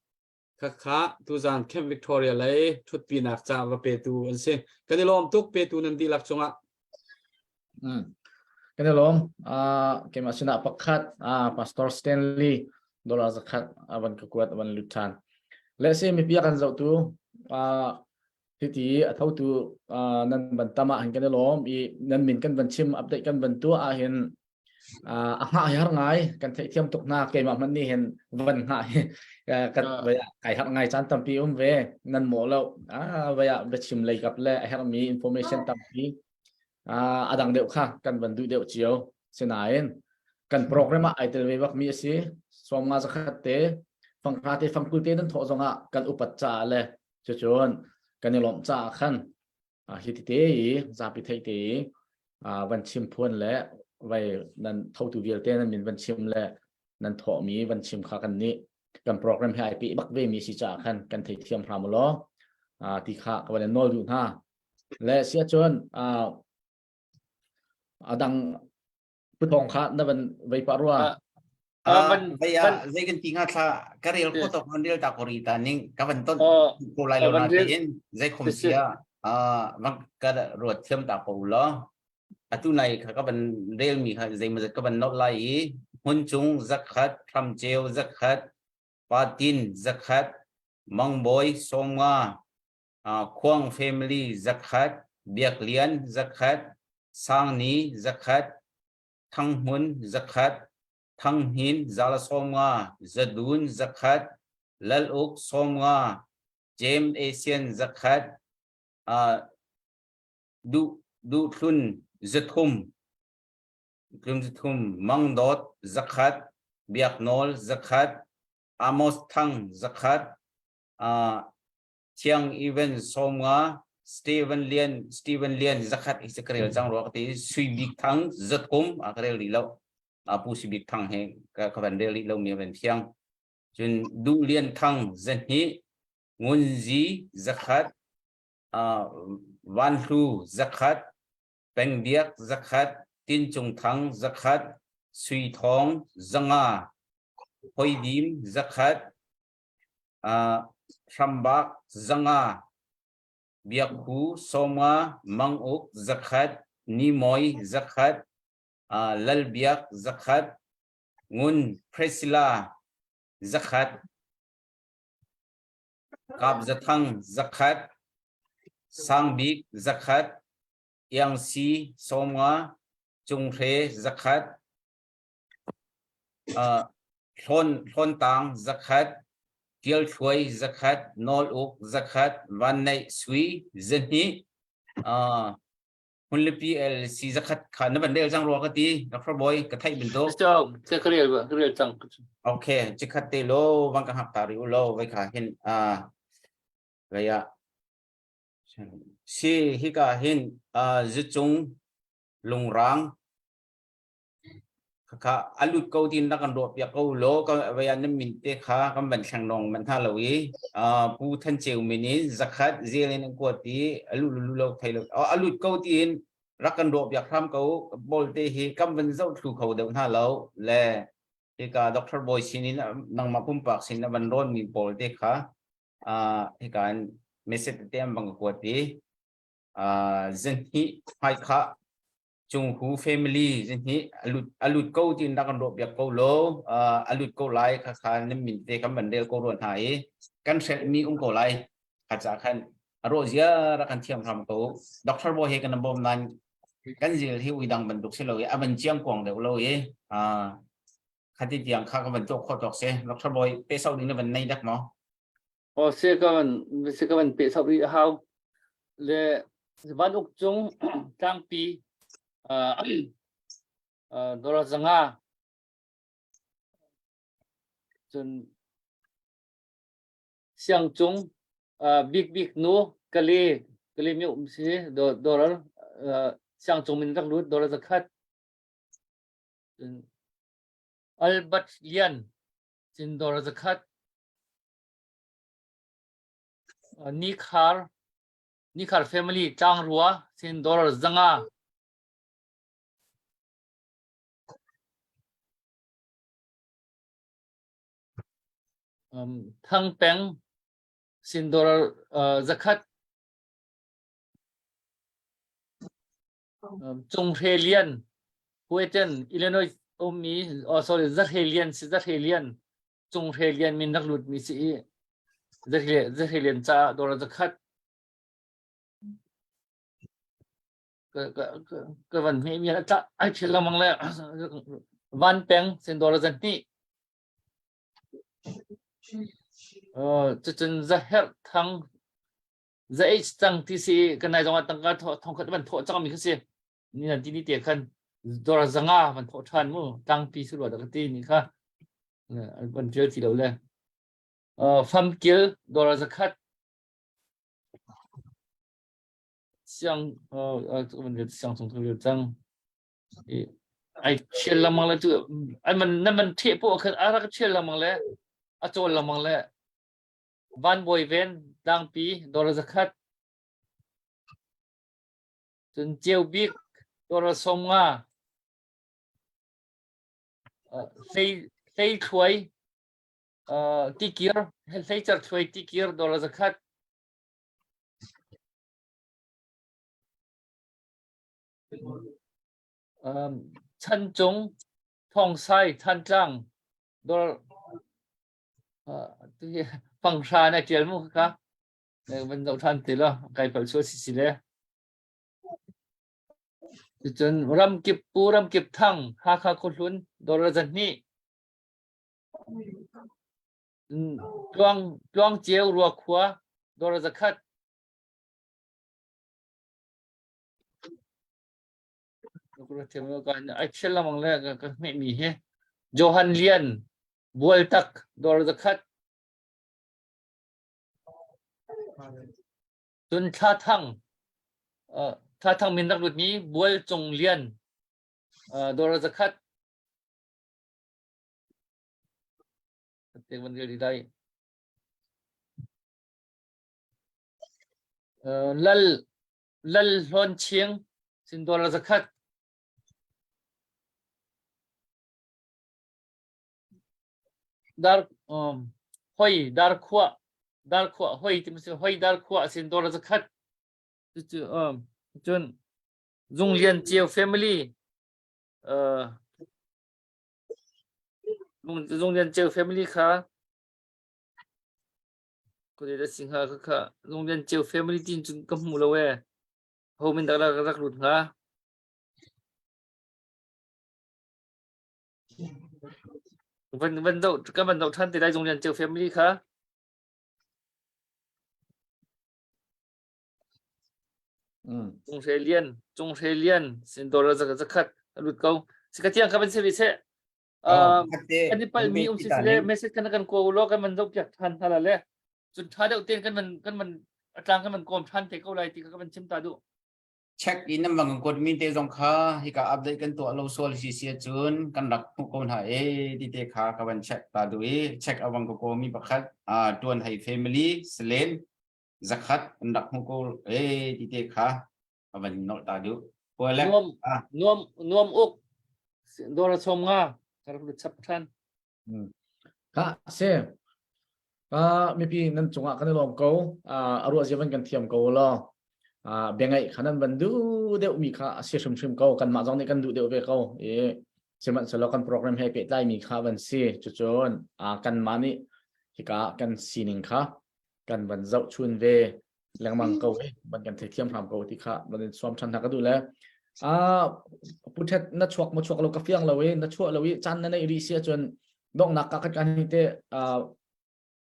J: khakha tuzan Camp Victoria lei ṭhutpinak ca va petu an si. Kan i lawm tuk petu nan dihlak cungah.
C: Mm. Kan i lawm. Uh, keimah sinah pakhat uh, Pastor Stanley dollar zakhat avan ka kuat avan lut ṭhan. Le si mipi a kan zohtu uh, hiti a thotu uh, nan ban tam ah hin kan i lawm i nan min kan van chim update kan van tuah ah hin uh, a hngah hi har ngai kan theihthiam tuk hna keimah hmanh nih hin van hngah hi kan kai har ngai caan tampi um ve nan mawh lo ah vai ah biachim lei kap le a herhmi information tampi a dang deuh kha kan van duh deuh cio sinain kan program ah ai tel ve bak mi a si 50 zakhat te fanghra te fangkul te nan thawh zongah kan upat caah le cucun kan i lawmh caah khan hi ti te i zapi theih te i van chim phuan le vai nan thotu vialte nan min van chim le nan thawhmi van chim kha kan nih kan program he ai pe bak ve mi si caah khan kan thei thiam hram law ti kha ka van nawl duh hna Le sia cun a dang putong kha na van vei pah rua.
H: Vei ah zei kan ti nga thla ka rel kho tok van rel ta ko ri ta ning ka van ton ko lai lo na tein zei khom sia van ka ruat thiam ta ko lo atu nai kha ka van rel mi kha zei mazat ka van not lai i hmun cung zakhat thram ceu zakhat patin zakhat mangboy somnga Khuang family zakhat, Biak Lian zakhat, Sangni zakhat, Thang Hmun zakhat, Thang Hnin zala 50, Zadun zakhat, Lal Uk 50, James Asian zakhat, Duh Duh Thlun 300, Tlun 300, Mang Dawt zakhat, Biak Nawl zakhat, Amos Thang zakhat, Thiang Even 50, Steven Lian Steven Lian zakhat hi ka rel cang rua ka ti Sui Bik Thang 300 a ka rel rih lo a pu Sui Bik Thang he ka ka van rel rih lo mi van thiang cun Duh Lian Thang 200 Ngun Zi zakhat Van Hlu zakhat Peng Biak zakhat Tin Cung Thang zakhat Sui Thawng 500 Hoi Dim zakhat Hrambak 500, Biakhu 50, Manguk 100, Nimawi 100, Lalbiak 100, Ngun Priscilla 100, Kap Zathang 100, Sangbik 100, Iangsi 50, Cunghre 100, Hlawn Hlawn 100, Tial Thluai 100, Nawl Uk 100, Van Neih Sui 200, Hmunlipi LC 100 kha na van rel cang rua ka ti Dr. Boy ka theih bantuk.
B: So, ka rel ka rel cang.
H: Okay, chikhat te lo van ka hak ta ri u lo vai kha hin a vaya si hika hin zucung lungrang Khakha a lut ko tiin rak kan ruah piak ko law ka vei ah nan min te kha kan van thleng dong manh hna lo i Pu Than Ceu min in zakhat zel in an kuat i a lut lu lo thei lo a lut ko tiin rak kan ruah piak hram ko bol te hi kan van zoh thlu kho deuh hna lo le hika Dr. Bawi sin in nangmah pumpak sin a van rawn mi pawl te kha hika in message te an bang ka kuat i zinhnih hmai kha Cunghu family hi alut alut ko tin rak kan ruah piak ko lo alut ko lai kha kha nan min te kan van rel ko ruan hna i kan hrelh mi um ko lai kha ca khan a rawh zia rak kan thiam hram ko doctor bo he kan bom nan kan zil hi ui dang bantuk si lo i a van chiang kuang deuh lo i khati tiang kha ka van tuah khawh tawk si doctor boy pe sau ding na van nei dak maw
B: Aw se ka van se ka van pe sau rih a hau. Le van uk cung tlangpi dollar 500 cun siang cung bik bik nu kale kale mi um si dollar siang cung min rak lut dollar 100 cun Albert Lian cun dollar 100 Nikhar Nikhar family tlangrua sin dollar 500. Um, Thang Peng sin dollar uh, zakhat um, Cung Hre Lian Hueten Illinois ummi oh sorry Zahre Lian si Zahre Lian Cung Hre Lian min rak lut mi si i Zahre Zahre Lian ca dollar zakhat ka ka ka van hme mi a tla ai thil lamang le van peng sin dollar zan hnih Cucun zaherh thang za H cang ti si kan nai zongah tangka thongkhat van thawh cangmi kha si. Ni nan ti ni te khan dora zanga van thawh ṭhan mu tlangpi si rua dah ka ti ni kha van ṭial ti lo le. Famkil dora zakhat siang siang chung thang cang. Ai ṭhial lengmang le cu an man na man ṭheh poah khan a rak ṭhial lengmang le a cawl lengmang le van bawi ven tlangpi dollar zakhat cun ceu bik dollar 50 hlei hlei thluai tikir hlei cer thluai tikir dollar zakhat Um, Chancung, Thongsai, Thantlang, dor uh, panghra na tial mu ka van zoh than ti lo kai pal sual si si le cun ramkip pu ramkip thang Hakha khuahlun dollar zan hnih tluang tluang ceu rua khua dollar zakhat Ai thial lengmang le ka hmehmi hi Johan Lian Bualtak dawr zakhat cun Thla Thang Thla Thang min rak lutmi Bual Cung Lian dawr zakhat Te van rel dai. Lal Lal Hlawn Chiang sin dollar zakhat. Dar um, hoi dar khua dar khua hoi ti si hoi dar khua sin dollar zakhat. Cu um cun Zung Lian Ceu family uh Zung Lian Ceu family kha Kule da si hnga khakha Lunglian Ceu family tin cun ka hmu lo ee. Ho min dak rak rak lut hnga. Van van do ka van do than te lai Lunglian Ceu family kha.
C: Mm.
B: Cung Hre Lian, Cung Hre Lian, sin dollar zakhat zakhat lut ko. Sikatiang ka van se se. Kan i palmi um si le message kan kan ko lo kan man zoh piak than hna le cun tha deuh ten kan man kan man atlang kan man kom than te ko lai ti ka kan chim ta du
H: check in nan bang kot mi te zong kha hika update kan tuah lo sual si si cun kan rak hmuh ko hna e ti te kha ka van check ta du i check awang ko ko mi pakhat a tuan hei family selen zakhat an rak hmuh ko e ti te kha a van nolh ta duh. Pualek.
B: Nuam nuam nuam uk dora chom nga ka rak chap than.
C: Ka se ka mipi nan cungah kan i lawm ko a ruah zia van kan thiam ko lo biangai kha nan van duh deuh mi kha a si hrimhrim ko kanmah zong nih kan duh deuh ve ko i sihmanhsehlaw kan program he pehtlai mi kha van si cucun kanmah nih hika kan sining kha kan van zoh chun ve lengmang ko i van kan theithiam hram ko ti kha van in suam than hna ka duh le a puthet na chuak mo chuak lo ka fiang lo i na chuah lo i caan na nei ri si ahcun donghnak ka kan hi te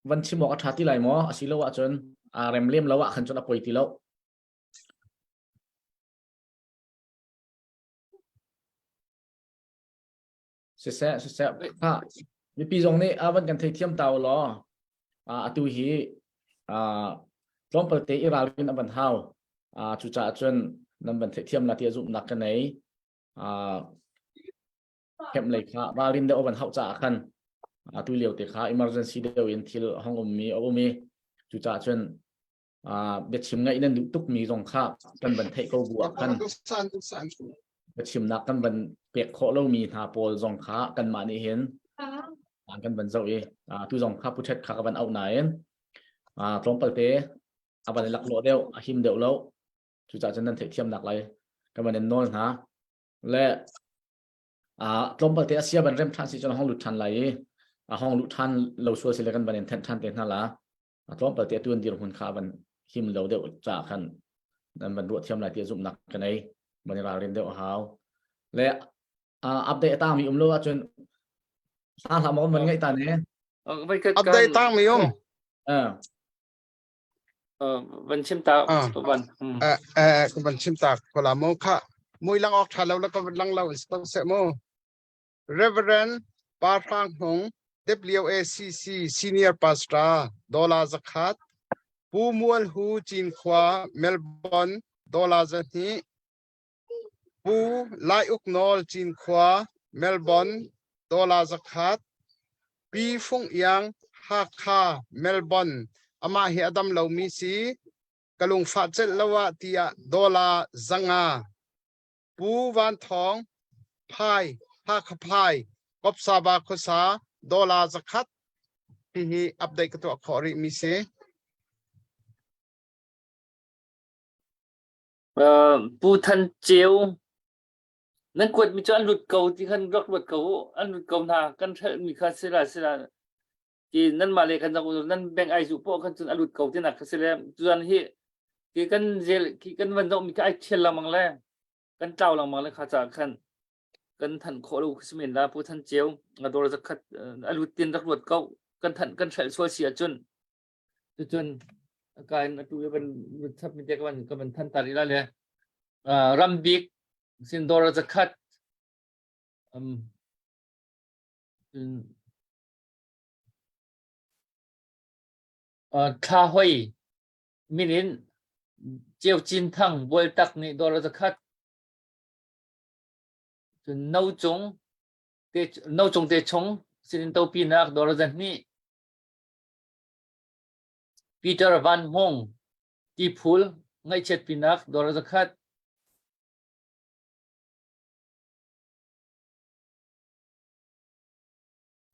C: van chim awk a tha ti lai maw asilo ahcun a rem lem lo ah khan cun a poi ti lo Siseh, siseh, ha, mipi zong nih a van kan theithiam ta u law, atu hi tlawmpal te i ralrin a van hau. Cucaah cun nan van theihthiam la ti a zumhnak ka nei. Hemh lei kha ralrin deuh a van hauh caah khan atu lio te kha emergency deuh in thil hong ummi a um i cucaah cun biachim ngaih nan duh tukmi zong kha kan van theih ko bu ah khan biachimnak kan van pek khawh lomi hna pawl zong kha kanmah nih hin. Kan van zoh i tu zong kha pu Ṭhet kha ka van auh nain tlawmpal te a van i laklawh deuh, a him deuh lo. Cucaah cun nan theihthiamnak lai ka van in nawl hna. Le tlawmpal te a sia van rem ṭhan si cun a hong lut ṭhan lai i a hong luh ṭhan lo sual si le kan van in thenh ṭhan te hna la. A tlawmpal te atu an dirhmun kha van him lo deuh caah khan nan van ruah thiam lai ti zumhnak ka nei. Van i ralrin deuh a hau. Le update a tangmi um lo ahcun hla hla maw van ngaih ta ne.
K: Update tangmi um.
B: Van chim ta van.
K: Eh van chim ta ko la mo kha mui lang ok tha lo la ka lang lo is ko se mo. Reverend Pa Hrang Hmung WACC Senior Pastor Dola Zakhat Pu Mual Hu Cinkhua Melbourne Dola Zahnih Pu Lai Uk Nawl Cinkhua, Melbourne, Dollar 100. Pi Fung Iang, Hakha, Melbourne. Amah hi a dam lomi si. Ka lungfah celh lo ah tiah dollar 500. Pu Van Thawng, Phai, Hakha Phai, Kopsaba khuasa, dollar 100. Hihi update ka tuah khawh rih mi si.
B: Pu Than Ceu nan kuatmi cu an lut ko ti khan rak ruat ko u an lut ko hna kan hrelhmi kha sila sila ti nanmah le kan nan bank ai zuh poah khan cun a lut ko tinak kha si le tuan hi ki kan zel ki kan van zohmi kha ai thial lengmang le kan tlau lengmang le kha caah khan kan thanh khawh lo si men la Pu Than Ceu nga dor zakhat a lut tin rak ruat ko kan thanh kan hrelh sual si ahcun Cucun ka in atu i van chap mi te ka van ka van than ta rih la le rambik sin dor zakhat um thla hoi min in Ceu Cin Thang Bualtak nih dor zakhat cun no cung te no cung te chung sinin topi nak dor zahnih Peter Van Hmung, Tiphul, ngaihchiatpinak dollar 100.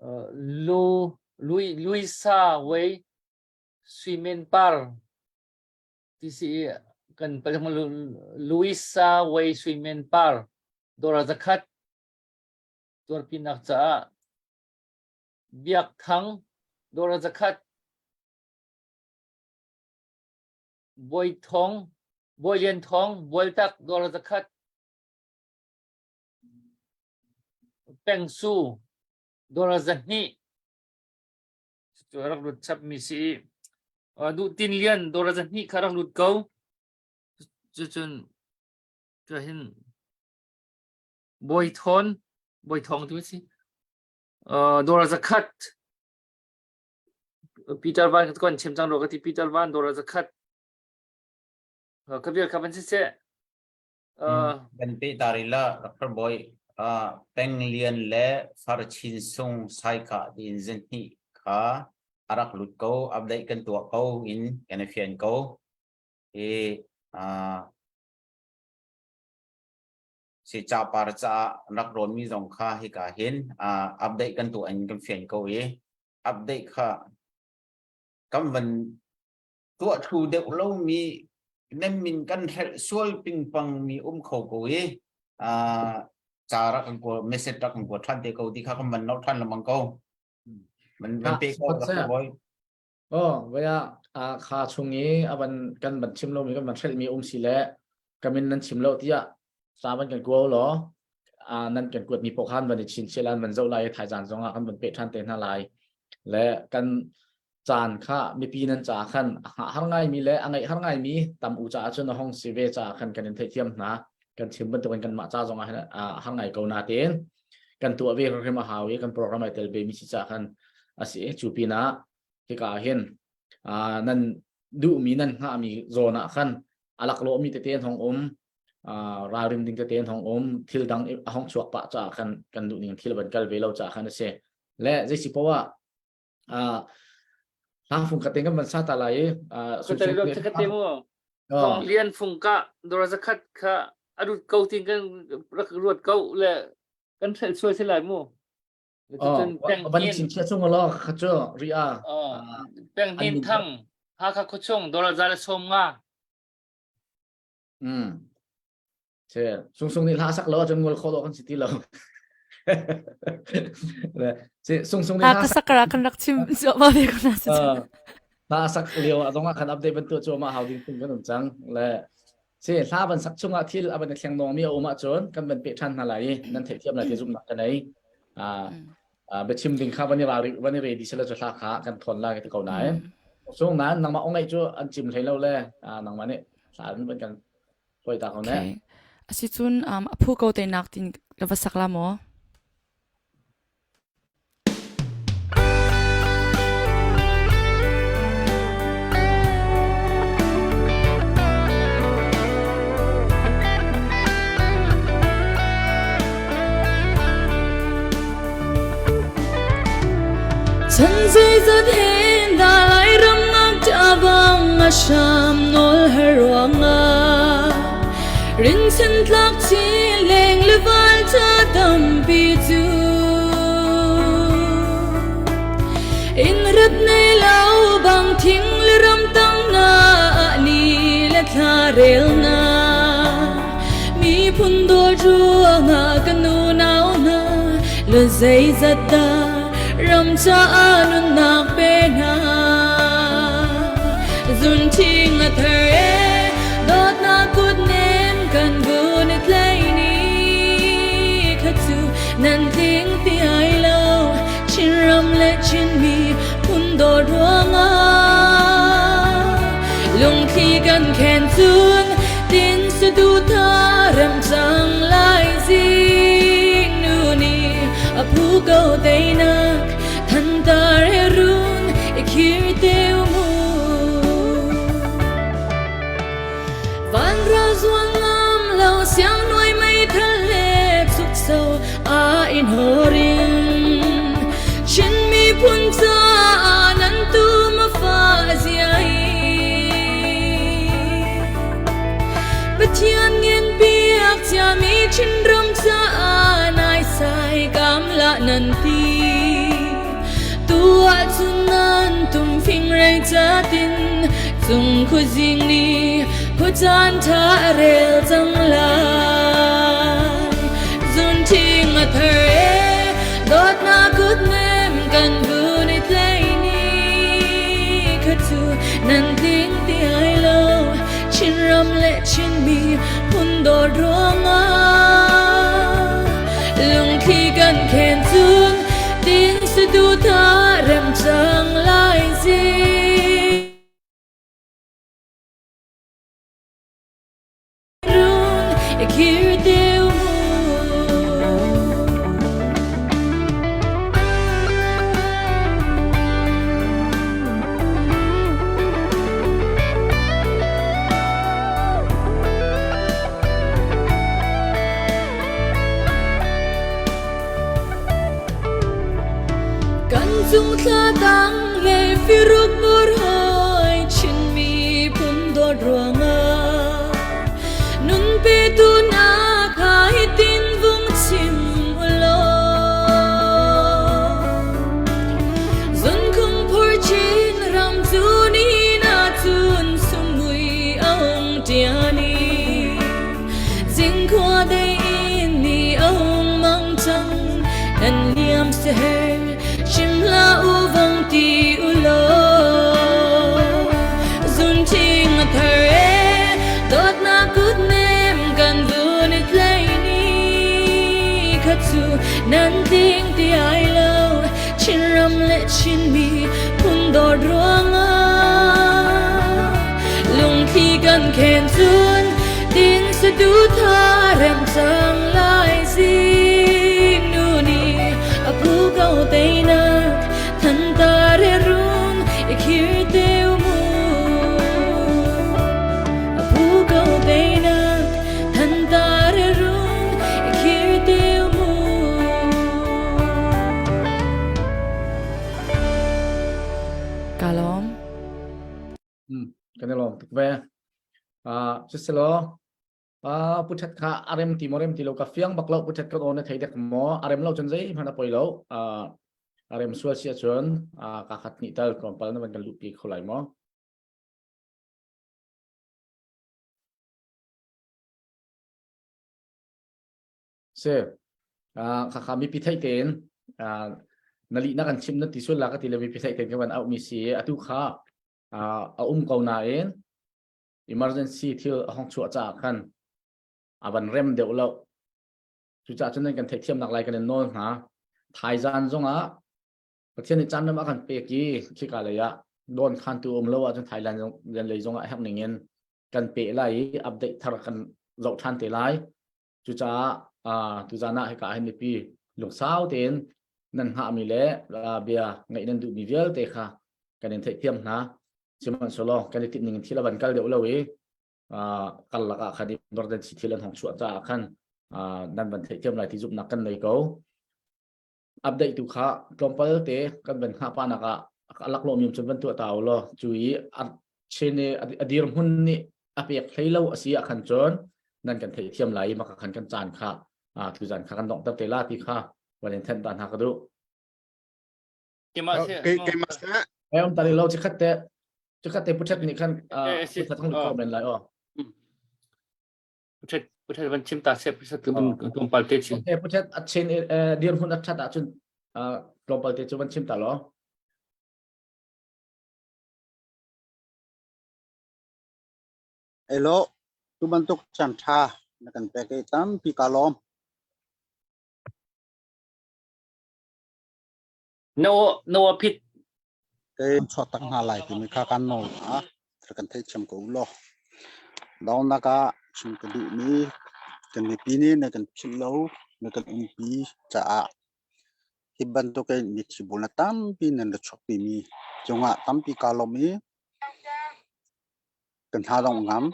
B: Uh, Lu, Lui, Luisa Wei Suimen Par ti si kan Luisa Wei Suimen Par dollar 100 tuarpinak caah Biak Thang, dollar 100. Bawi Thawng, Bawi Lian Thawng, Bualtak, dollar 100. Peng Su, dollar 200. Cu rak lut chap mi si. Duh Tin Lian, dollar 200 kha rak lut ko. Cucun, ka hin Bawi Thawn, Bawi Thawng tu si. Dollar 100. Peter Van kan chim cang ro ka ti Peter Van dollar 100. Ka vial kha van si seh.
H: Kan pe tari la Dr. Boy Peng Lian le Far Chin Sung Saika tiin zinhnih kha arak lut ko update kan tuah ko in kan i fian ko i Si capar caah rak rawnmi zong kha hika hin update kan tuah in kan fian ko i update kha kan van tuah thlu deuh lomi nan min kan hrelh sual pingpang mi um kho ko i ca rak kan kawl message rak kan kuat ṭhan te ko ti kha kan van nolh ṭhan lengmang ko. Man van pe ko rak boy.
C: Oh, vaya a kha chung i a van kan van chim lomi kan van hrelhmi um si le ka min nan chim lo tiah sa van kan kuo law nan kan kuatmi paoh khan van i chin chiah lan van zoh lai i thaizan zong ah kan van peh ṭhan te hna lai le kan caan kha mipi nan ca khan a hngah har ngaimi le a ngaih har ngaimi tam u caah cun a hong si ve caah khan kan in theihthiam hna kan chim bantukin kanmah ca zong ah hin a har ngai ko na tein kan tuah ve hrim a hau i kan program ai tel ve mi si caah khan a si cu pinah hika ah hin nan duhmi nan hngahmi zawn ah khan a laklawhmi tete an hong um ralrin ding tete an hong um thil dang a hong chuak pah caah khan kan duh ning thil van kal ve lo caah khan a si le zei si poah ah hla fung khat kan van sa ta lai i
B: Kate mu Thong lian fung ka dora zakhat kha a rut ko tin kan rak ruat ko le kan hrelh sual si lai mu. Cucun peng
C: Van chin chia chung lo kha cu ri a.
B: Peng Hnin Thang Hakha khuachung dollar za le sawm nga.
C: Mm. Che sung sung nih hla sak lo ahcun ngol kho lo kan si ti lo. Si sung sung nih
G: hla ka sak ra kan rak chim ma ve ko na si.
C: Hla sak lio ah zong ah khan update bantu cu ma hau ding phun kan um cang le si hla van sak chungah thil a van i thleng nawng mi a um ahcun kan van pe ṭhan hna lai i nan theihthiam lai ti zumhnak ka nei. Ah biachim ding kha van i ral van i ready sela cu hla kha kan thawn lai ti ko nain. Sung nan nangmah ong ngeih cu an chim hlei lo le nangmah nih hla an van kan hoi ta ko ne.
G: Okay. Asicun um, a phu ko te nak tin ka va sak la maw? Chan zeizat hen dah Lairam ngakṭah bang a hram nawl har ruangah Rinsan tlak chin leng le val ṭha tampi cu In rat nei lo bang thing le ram tang na ni le thla rel na Miphun dawt ruangah kan unau hna le zeizat dah ram caah nunnak pe hna Zun thing a thar e dawtnak kut nem kan vun i tlai ni kha cu nan tling ti ai lo Chinram le Chinmi phun dawt ruangah lungthli kan khen cun tin saduhthah rem cang lai zing nu nih a phu ko teinak thantar he run i khir te mu van ra zuang ngam lo siang nuai mei thal le chuk so a in horin Chin miphun caah nan tu ma fa zia hi Pathian ngen piak ciami Chinram caah nai sai kam la nan ti Tu ahcun nan tum fingrei catin cung khuazing nih khuacaan ṭha a rel cang lai. Zun ṭhing a thar e dawtnak kut nem kan vun i tlai ni kha cu nan tling ti ai lo Chinram le Chinmi phun dawt ruangah lungthli kan khen cun tin saduhthah rem cang lai zi. Run i khir teu mu. Kan cung thla tang le firuk bur hoi Chinmi phun dawt ruangah nun petu na kha hitin vung chim ulaw Zun khung phur chin ram cu ni na cun sumui a hung ṭian i Zingkhua dei in ni a hung mang cang nan liam seher chim hlah u vang ti u law Zun thing a thar e dawtnak kut nem kan vun i tlai ni kha cu nan tling ti ai lo Chinram le Chinmi phun dawt ruangah lungthli kan khen cun tin saduhthah rem cang lai zing nu nih a phu ko teinak thantar he run i khir teu mu a phu ko teinak thantar he run i khir teu mu Ka lawm.
C: Kan i lawm tuk ve. Uh, siselaw. Uh, puthat kha arem ti mo rem ti lo ka fiang bak lo puthat kan on na thei dek mo arem lo chun zei hman a poi lo uh, arem sual sia chun uh, ka khat ni tal tlawmpal na van kan luh pi kho lai mo Si. Uh, khakha mipi theih tein uh, na lih na kan chim na ti sual la ka ti le mipi theih tein ka van auh mi si atu kha uh, a um ko nain emergency thil a hong chuah caah khan a van rem deuh lo. Cucaah cun nan kan theihthiamnak lai kan in nawl hna. Thaizan zongah Pathian nih caan ram a kan pek i khika lei ah dawn khantu um lo ahcun Thailand lei zongah a herh ning in kan peh lai i update thar kan zoh ṭhan te lai. Cucaah uh, tuzan ah hika hin mipi lungsau tein nan hngahmi le uh, bia ngaih nan duhmi vialte kha kan in theihthiam hna. Sihmanhsehlaw kan i timh ning in thil a van kal deuh lo i uh, kal lakah khan emergency thil an hong chuah caah khan uh, nan van theihthiam lai ti zumhnak kan nei ko. Update tu kha tlawmpal te kan van hngah pa nak ah a laklawh mi cun van tuah ta u law cu i a chin i a dirhmun nih a pek hlei lo a si ah khan cun nan kan theihthiam lai i maka khan kan caan kha tu zan kha kan donghter te la ti kha van in thenh ta hna ka duh.
F: Keimah seh.
C: Eh um tali lo chikhat te chikhat te puthet nih khan puthet hong ko men lai o.
B: Puthet puthet van chim ta se puthet tlawmpal te chim.
C: Okay puthet a chin dirhmun a that ahcun tlawmpal te cu van chim ta law.
F: Elo tu bantuk chan tha na kan pek i tampi ka lawm.
B: No no phit
F: Kei chuak tak hna lai timi kha kan nawl hna. Kan theithiam ko u law. Dawnak ah chim ka duhmi kan mipi nih na kan philh lo, na kan umpi caah hi bantuk in mithi bul na tampi nan ra chuakpimi cungah tampi kaa lawm i kan hna dong ngam.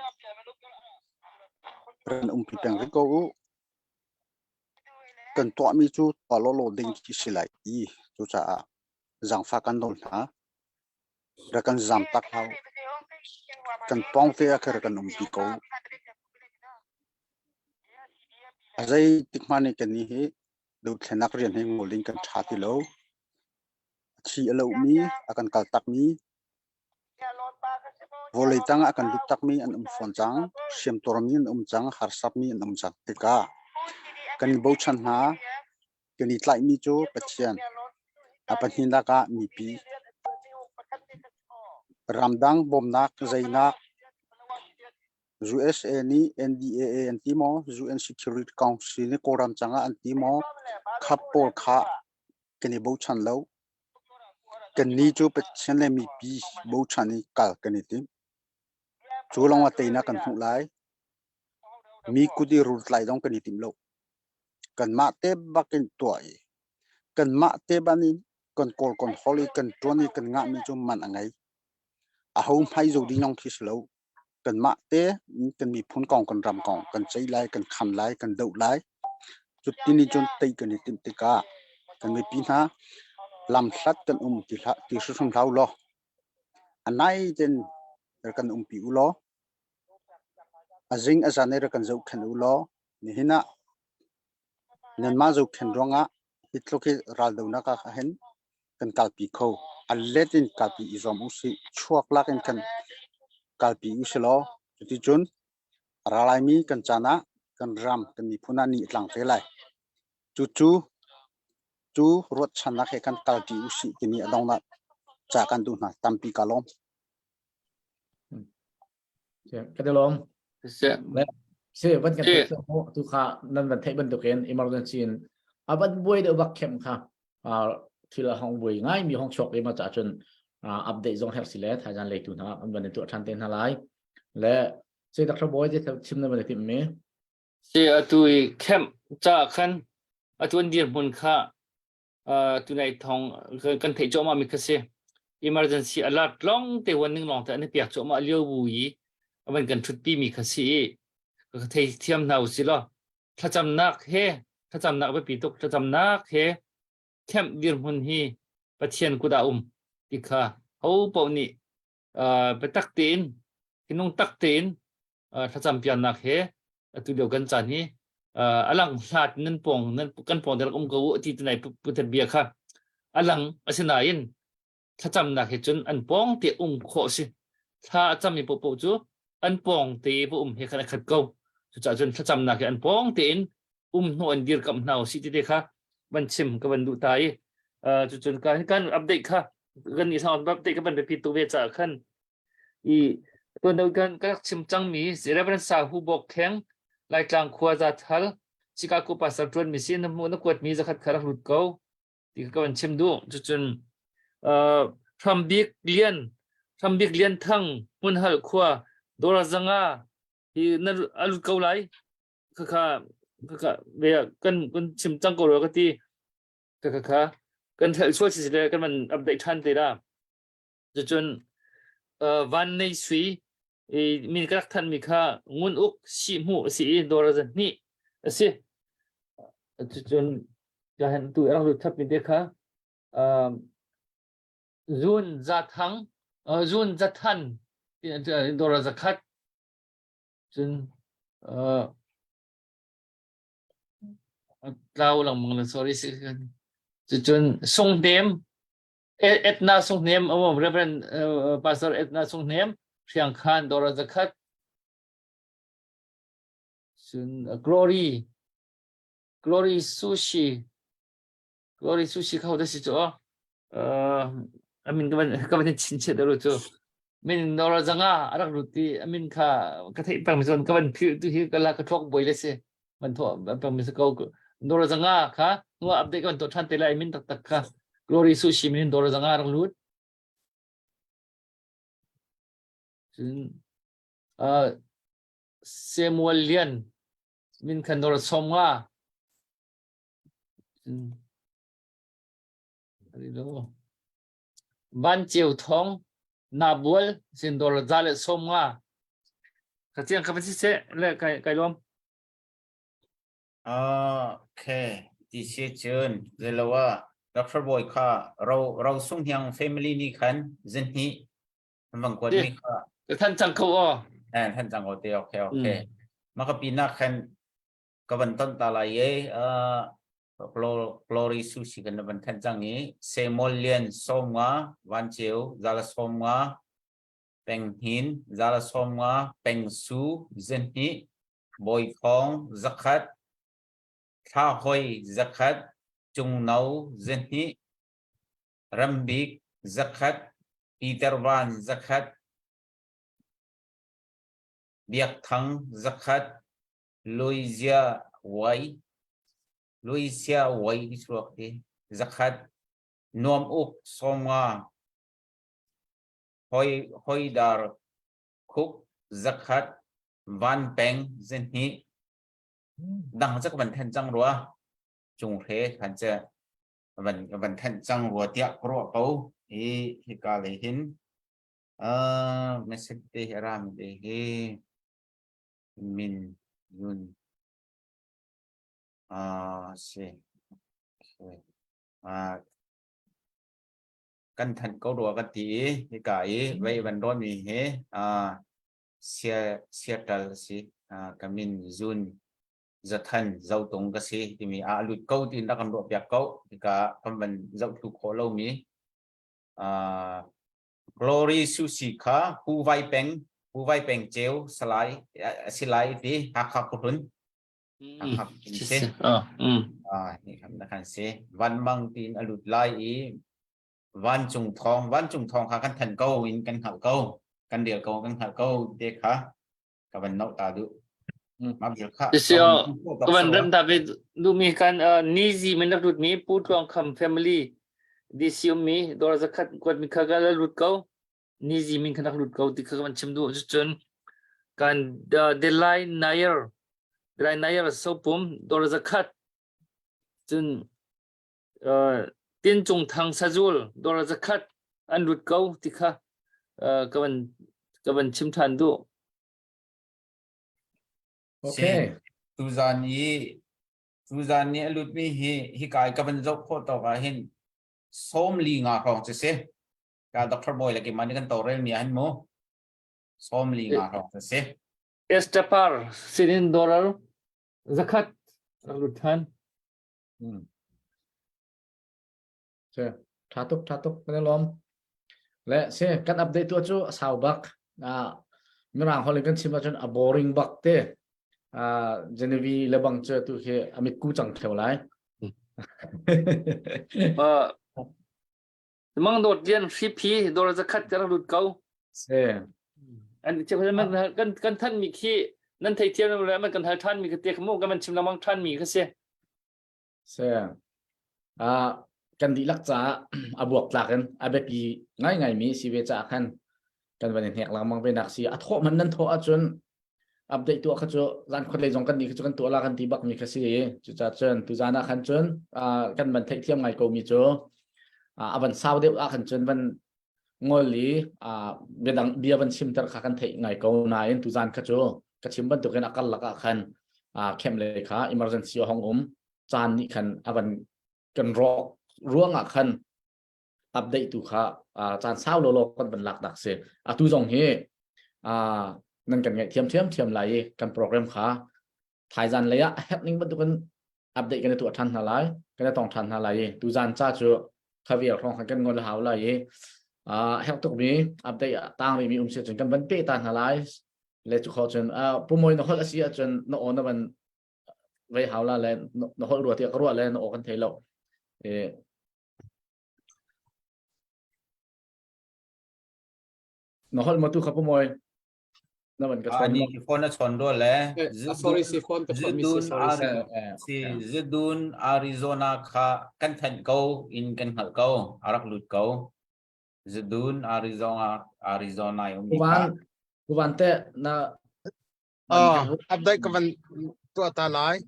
F: Ran umpi peng rih ko u. Kan tuahmi cu tuah lawlaw ding khi si lai i cucaah zaangfah kan nawl hna. Rak kan zaam tak hlah u. Kan pawngte ah khin rak kan umpi ko u. A zeitik hmanh in kannih hi dothlennak rian hi ngol ding kan ṭha ti lo. A thi a lomi, a kan kal takmi, vawlei tang ah a kan lut takmi an um fawn cang. Hriamtuarmi an um cang, harsatmi an um cang tikah kan i bochan hna. Kan i tlaihmi cu Pathian. A pahnihnak ah mipi. Ramdang bawmnak zeinak USA nih NDAA an ti maw? UN Security Council nih Kawlram cangah an ti maw? Khap pawl kha kan i bochan lo. Kannih cu Pathian le mipi bochan i kal kan i tim. Cu lawng ah teinak kan hmuh lai. Mi kut i rultlai zong kan i tim lo. Kanmah te bak in tuah i kanmah te ban in kan kawl kan hol i kan ṭuan i kan ngahmi cu man a ngei. Aho hmai zo ding lawng khi si lo. Kanmah te kan miphun kong kan ram kong kan ceih lai, kan kham lai, kan doh lai. Cutin cun tei kan i timh tikah kan mipi hna lamhlat kan um ti hlah ti hrimhrim hlah u law a nai ten kan umpi u law a zing a zan i rak kan zohkhenh u law nihin ah nanmah zohkhenh ruangah hi tluk hi raldonak ah hin kan kalpi kho. A let in kalpi i zuam usih. Chuak lak in kan kalpi usih law cuticun a ra laimi kan caan ah kan ram kan miphun ah ni a tlang te lai. Cucu cu ruahchannak he kan kalṭi usih timi a donghnak ca kan duh hna. Tampi ka lawm.
C: Ka ti lawm. Si van kan theih mu tu kha nan van theih bantukin emergency in a van buai deuh bak khem kha thil a hong buai ngai mi hong chuak ve ma cha cun update zong her si le thaizan leitu hna an van tuah than te hna lai le se Dr. Boy je chim na van tim mi
B: si atu i camp cha khan atu an dir hmun kha tunai thong kan theih cuahmah mi kha si emergency alert long te warning long te an piak cuahmah lio bu i avan kan thut pi mi kha si i ka thei thiam hna usi law thlacamnak he thlacamnak biapi tuk thlacamnak he camp dirhmun hi Pathian kut ah um ti kha ho paoh nih biatak tein thinlung tak tein thlacam piannak he. Atu lio kan caan hi alang hlat nan pong nan kan pong te rak um ko u ti tunai puthat bia kha alang asinain thlacamnak he cun an pawng te um khawh si. Thla a cam mi paohpaoh cu an pawng te va um he khan a khat ko. Cucaah cun thlacamnak he an pawng tein um hnawh an dirkamh hna usih ti te kha van chim ka van duh ta i cucun kan kan update kha kan nih sang update ka van biapi tu ve caah khan i tuan deuh kan ka rak chim cangmi Reverend Sahu Bawk Kheng Laitlang khua za thal Chicago pastor tuan mi si na hmu na kuat mi zakhat kha rak lut ko ti ka van chim duh cucun Hrambik Lian Hrambik Lian Thang Hmunhal khua Dora zanga hi na a lut ko lai khakha khakha ve kan kan chim cang ko rua ka ti khakha kha kan thelh sual si le kan van update than te la cucun van nei sui i min ka rak than mi kha ngun uk si hmu si i dora zan hni asi cucun ka hen tu rak lut thap mi te kha zun za thang zun za than dora zakhat Cun uh, tlau lengmang le sorry si Cucun Sunghnem Etna Sunghnem um Reverend uh, Pastor Etna Sunghnem Hriang Khan Dora Zakhat cun uh, Glory Glory Sushi Glory sushi kho da si cu uh, amin ka van ka van chin che da cu min nora zanga arak lut ti amin kha ka theih pang mi zon ka van phil tu hi ka la ka thok boi le si man tho pang mi ko nora zanga kha nuwa update kan to than te lai min tak tak kha glory sushi min dora zanga rak lut cun uh, Samuel Lian min khan dora som nga Van Ceu Thawng, Nabual, Sindor za le 50. Ka chiang ka si seh le kai kai lawm.
H: Okay, ti si cun zelowa Dr. Boy kha ro ro sung hiang family ni khan zinhi bang kuat mi kha.
B: Ka than cang ko o.
H: Eh than cang ko te okay okay. Maka pina khan ka van ton ta lai e uh, Glory Sushi kan van than cang i Semol Lian 50 Van Ceu zala 50 Peng Hin zala 50 Peng Su zenhni Bawi Thawng 100 Thla Hoi 100 Cung No zenhni Rambik 100 Peter Van 100 Biak Thang 100 Louisia Wai Louisia Wai ti chuak ti 100 nuam uk 50 hoi hoi dar khuk 100 van peng 2 dang cha van then cang rua cung hre khan che van van then cang rua tiah ka ruah ko hi hika lei hin uh message te hi ram te hi Min Yun ah si ah kan thanh ko rua kan ti i hika i vei van rawn mi hi ah sia Seattle si ah ka min Zun Zathan Zotung ka si timi a lut ko tin rak kan ruah piak ko hika kan van zoh thlu khawh lo mi ah Glory Sushi kha Pu Vai Peng Pu Vai Peng Ceu Salai a si lai ti Hakha Khuhlun Hakha Khuhlun si. Ah ni khan na khan si. Van Mang tin a lut lai i Vancung Thawng Vancung Thawng kha kan than ko in kan hngalh ko kan rel ko kan hngalh ko te kha ka van noh ta duh. Ma bil kha.
B: Si ka van ram ta ve duhmi kan nizi min rak lut mi Pu Tluang Kham family DC ummi dawr zakhat kuat mi kha ka la lut ko nizi min kha rak lut ko ti kha ka van chim duh cucun kan Delai Nair Delai Nair sopum dawr zakhat cun Tin Cung Thang sazul dawr zakhat an lut ko ti kha ka van ka van chim than duh.
C: Okay.
H: Tuzan i tuzan ni a lutmi hi hi kai ka van zoh khawh tawk ah hin 45 hrawng cu si. Ka Dr. Boy le keimah nih kan tawlrel mi ah hin mu 45 hrawng cu si.
B: Esther sinin dollar zakhat rak lut than.
C: Hmm. Se tha tuk tha tuk kan i lawm. Le se kan update tu cu a sau bak. Ah mirang holh in kan chim ahcun a boring bak te. Ah Genevieve le bang cu tu khi a mitku cang theo lai.
B: Uh, Mang dawt lian hriphi dollar zakhat ka rak lut ko.
C: Se.
B: An kan kan than mi khi nan thei thiam le man kan hal than mi ka te mu kan man chim lamang than mi kha si.
C: Se. Ah kan dihlak caah a buak tlak in a biapi ngai ngai mi si ve caah khan kan van i hnek lengmang ve nak si a thawh man nan thawh ahcun update tuah kha cu zan khuat lei zong kan nih kha cu kan tuah la kan ti bak mi kha si cucaah cun tuzan ah khan cun kan van theihthiam ngai ko mi cu a van sau deuh ah khan cun van ngol i biadang bia van chimter kha kan theih ngai ko nain tuzan kha cu ka chim bantukin a kal lakah khan khem lei kha emergency a hong um caan nih khan a van kan rawk ruangah khan update tu kha caan sau lo lo kan van lak dak si atu zong hi nan kan ngaih thiam thiam thiam lai i kan program kha thaizan lei ah herh ning bantukin update kan i tuah than hna lai kan i tong than hna lai i tuzan ca cu khavial hrawng khan kan ngol hau lai i herh tuk mi update tang rih mi um si cun kan van pe ta hna lai le cu kho cun pumoi na holh a si ahcun na aw na van vei hau la le na holh rua tiah ka ruah le na aw kan thei lo Na holh ma tu kha pumoi na van ka chawn
H: Ani ki phone a chawn ro le
J: sorry si phone ka chawn mi si sorry
H: si Zidun Arizona kha kan thanh ko in kan hngalh ko arak lut ko Zidun Arizona Arizona um mi kha
C: Kuvan te na
K: Ah, update ka van tuah ta lai.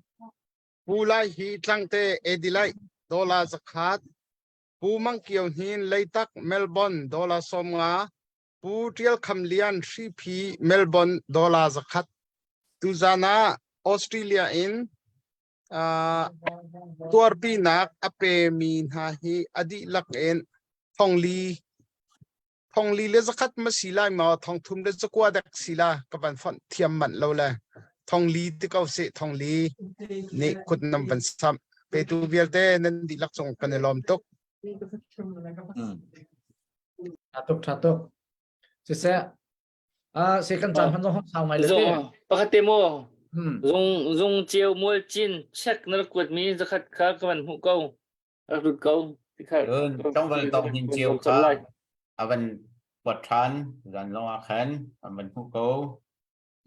K: Pu Lai hi Tlangte Adelaide dollar zakhat, Pu Mang Kio Hnin Leitak Melbourne dollar 50, Pu Tial Kham Lian Hriphi Melbourne dollar zakhat. Tuzan ah Australia in uh, tuarpinak a pemi hna hi a dihlak in thongli thongli le zakhat ma si lai maw thongthum le zakua dek si la ka van fonh thiam manh lo le thongli ti ko seh thongli nih kut nam van samh petu vialte nan dihlak cung kan i lawm tuk
C: Tha tuk tha tuk siseh ah se kan caan hman zong sau ngai le
B: Zong pakhat te mo zung zung ceu mual cin check na rak kuat mi zakhat kha ka van hmuh ko rak lut ko
H: Tlangval tawk hin cio kha a van kuat ṭhan zan lawng ah khan an van hmuh ko.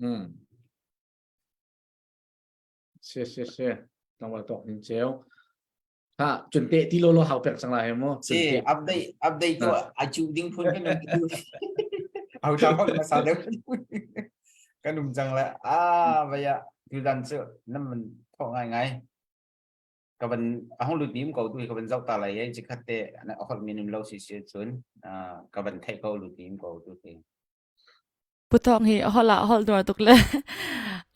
C: Hmm. Si si si tlangval tawk hin ceu. Ha cun te ti lo lo hau pek cang lai he mu.
H: Si update update tu a cu ding phun kan um Au ta hol ma sa deuh kan um cang le a vaya tu dan cu nam man tho ngai ngai. Ka van a hong lut mi um ko tu hi ka van zoh ta lai i cikhat te a holh mi nim lo si si cun ka van theih ko lut mi um ko tu hi.
G: Putong hi a holh ah holh nuar tuk le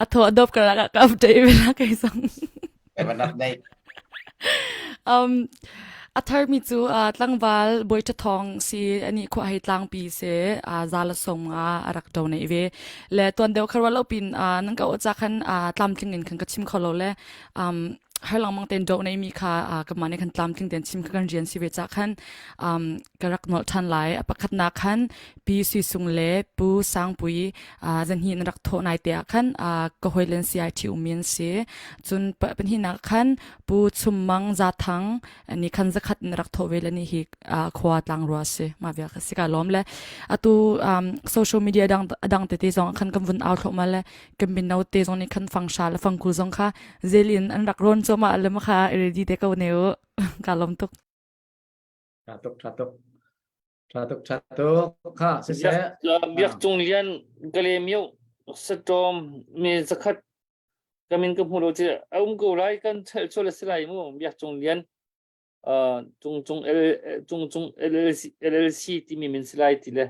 G: a thaw a dop ka rak ka update ve la kei zong.
H: Ka van update.
G: Um, a tharmi cu uh, tlangval bawi ṭha thawng si ani khua hei tlangpi se uh, zala song a a rak do nei ve le tuan deuh kharwa lo pin uh, nan ka ocha khan uh, tlamtling in khan ka chim kho lo le um, har lengmang ten do nei mi kha ka mah nih khan tlamtling ten chim kha kan rian si ve cha khan um, ka rak nolh than lai a pakhat na khan pi sui sung le pu sangpui zan hi na rak tho nai te ah khan ka hoilen CIT umin si cun panhi na khan pu chummang za thang ni khan zakhat na rak tho ve le ni hi khua tlang rua si ma via kha si ka lom le atu social media dang adang te te zong khan kan vun au thlo ma le kan mino te zong nih khan fangsha le fangkul zong kha zelin an rak rawn choma le ma kha ready te ko ne u ka lom tuk
C: tha tuk tha tuk tha tuk tha tuk kha si se
B: biak cung lian gale miu satom me zakhat kamin ka hmu lo che a um ko lai kan chel chol se lai mu biak cung lian cung cung L cung cung LLC LLC timi min si lai ti le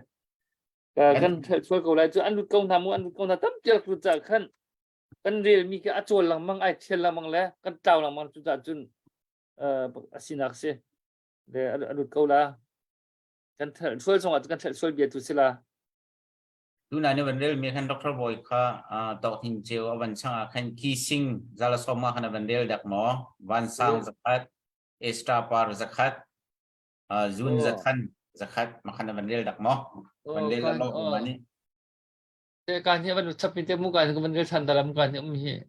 B: kan chel chol ko lai chu an lut ko hna mu an lut ko hna tam tial ku cha khan kan rel mi khi a cawl lengmang ai thial lengmang le kan tlau lengmang cu cah cun a sinak si le a lut ko la kan thelh sual chungah kan thelh sual bia tu si la.
H: Tuna ni van rel mi khan Dr. Boy kha tok hin cheu a van chang ah khan Kising zala soma khan a van rel dak maw? Van sang zakhat, Esta par zakhat, Zun zakhan zakhat ma khan a van rel dak maw? Van rel lo ma ni.
B: Te kan hi van chap mi te mu kan van rel than dalam kan hi um hi.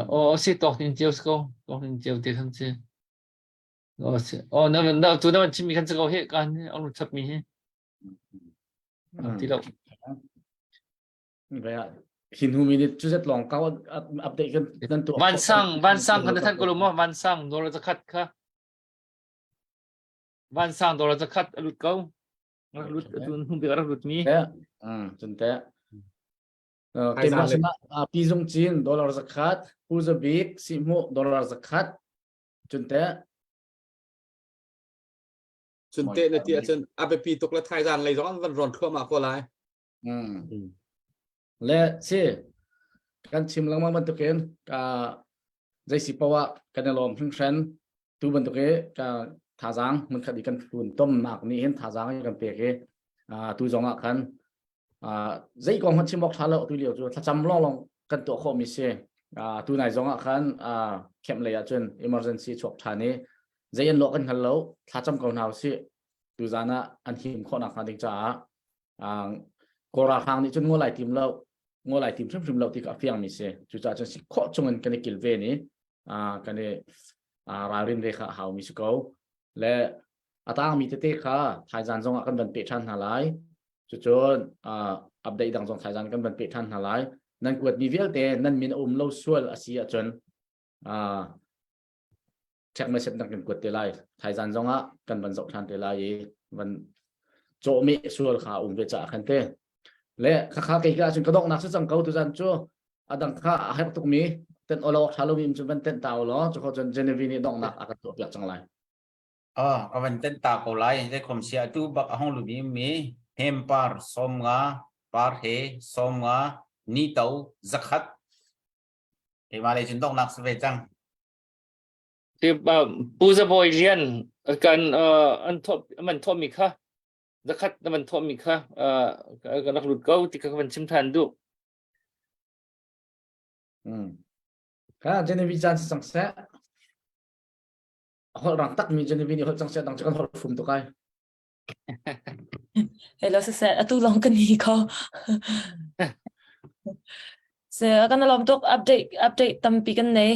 B: O si tok hin cheu ko, tok hin cheu te khan si. O si. O na na tu na van chim mi khan si ko hi kan hi ong chap mi hi. Ti lo.
C: Hi hnu minute cu zet lawng kau update kan nan tuah.
B: Van sang van sang kan than ko lo mo van sang dollar zakhat kha. Van sang dollar zakhat alut ko. Rak lut tu hnu bik rak lut mi.
C: Cun te. Keimah sinah pi zung cin dollar zakhat, pu zabik sihmu dollar zakhat. Cun te.
J: Cun te na ti ahcun a biapi tuk le thaizan lei zong an van rawn thluahmah ko lai.
C: Mm. Le si kan chim lengmang bantukin ka zeisi poah kan i lawm hringhran tu bantuk i ka thazaang hmunkhat i kan hlun tomnak nih hin thazaang kan pek i tu zong ah khan zei kong hmanh chim awk ṭha lo tu lio cu thlacam lawnglawng kan tuah khawhmi si tu nai zong ah khan camp lei ah cun emergency chuak ṭhan i zei an lawh kan hngal lo thlacam ko hna usih tu zan ah an him khawh nak hnga ding caah Kawl ralhrang nih cun ngol ai tim lo ngol ai tim hrimhrim lo ti kha a fiang mi si cucaah cun si khawh chung in kan i kilven i kan i ralrin ve kha a hau mi si ko le a tangmi tete kha thaizan zong ah kan van peh ṭhan hna lai cucun update dang zong thaizan kan van peh ṭhan hna lai nan kuatmi vialte nan min a um lo sual a si ahcun check message nan kan kuat te lai thaizan zong ah kan van zoh ṭhan te lai i van cawhmeh sual kha um ve caah khan te le khakha kei ka cun ka donghnak si cang ko tuzan cu adang kha a herh tukmi ten olo tha lomi cu van ten ta law cu kho cun Genevieve nih donghnak a kan tuah piak cang lai
H: Oh, ka van ten ta ko lai. Zei khom sia tu bak a hong lumi mi hem par som nga par he som nga ni to zakhat keimah lei cun donghnak si ve cang.
B: Pu Zabawi Lian kan an thawh man thawhmi kha zakhat na man thawhmi kha ka rak lut ko ti kha ka van chim than duh.
C: Hmm. Ka Genevieve caan si cang seh. Holh rang tak mi Genevieve nih holh cang seh dang cu kan holh fum tuk ai.
I: Hello siseh atu lawng kan ni kho. Se kan lawm tuk update update tampi kan nei.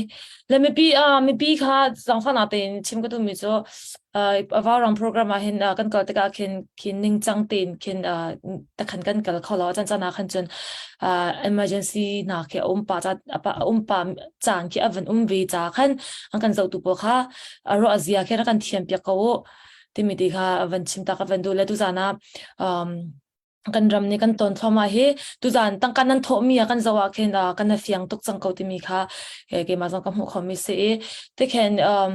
I: Le mipi uh, mipi kha zangfa na tein chim ka duhmi cu uh, avarang program ah hin uh, kan kal tikah khin khin ningcang tein khin uh, takhan kan kal kho lo chan chan ah khan cun uh, emergency na khi a um pa cha um pa caan khi a van um ve cha khan an kan zohtu pawl kha ro azia khi kan thiam piak ko u timi ti kha van chim ta ka van duh le tuzan ah um, kan ram nih kan ton thluahmah hi tuzan tangka nan thawhmi ah kan zoh ah khin uh, kan fiang tuk cang ko timi kha keimah zong ka hmuh khomi si i tikhen um,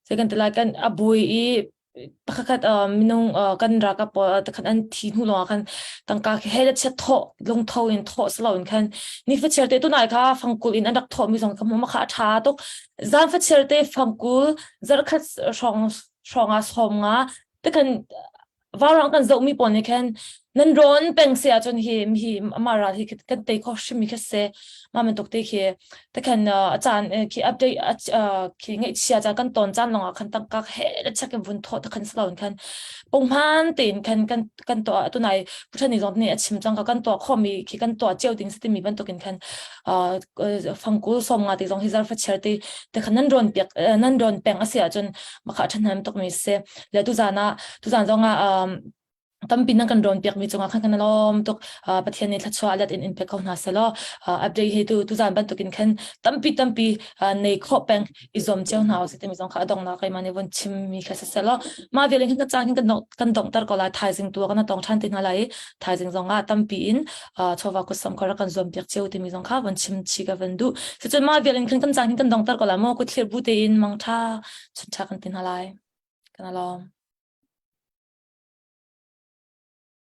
I: se kan tilai kan a bui i pakhat uh, minung uh, kan ralkap pawl uh, khan an thi hnu lawngah khan tangka khi he chiat thawh lungtho in thawh silo in khan ni fachiar te tunai kha fangkul in an rak thawh mi zong ka hmu ma kha a tha tuk zan fachiar te fangkul zarkhat hrawng hrawng ah som nga te kan varang kan zoh mi pawl nih khan nan rawn peng se ahcun hi hi amah ral hi kan tei kho hrim mi kha se ma bantuk te khi te khan a caan khi update khi ngaihchia caan kan ton caan longah khan tangka he le chak in vun thawh te khan silo in khan punghman tein khan kan kan tuah tunai puthan ni zong nih a chim cang ka kan tuah khomi khi kan tuah cio ding si mi bantukin khan fangkul som nga te zong hi zarfa chiar te te khan nan rawn piak nan rawn peng a si ahcun makha ṭhahnem tukmi si le tuzan ah tuzan zong ah um, tampi nan kan rawn piakmi cungah khan kan lawm tuk Pathian nih thluachuah let in in pe ko hna selaw update hi tu tuzan bantukin khan tampi tampi nei khawh peng i zuam cio hna usih timi zong kha a donghnak keimah nih vun chimmi kha si selaw mah vial in khan kan caan khin kan kan donghter ko lai thaizing tu kan tong ṭhan te hna lai i thaizing zong ah tampi in chawva kutsam kha rak kan zuam piak cio timi zong kha vun chim chi ka van duh sicun mah vial in khan kan caan khin kan donghter ko lai maw kut thlir bu tein mangṭha chunṭha kan ti hna lai. Kan alawm.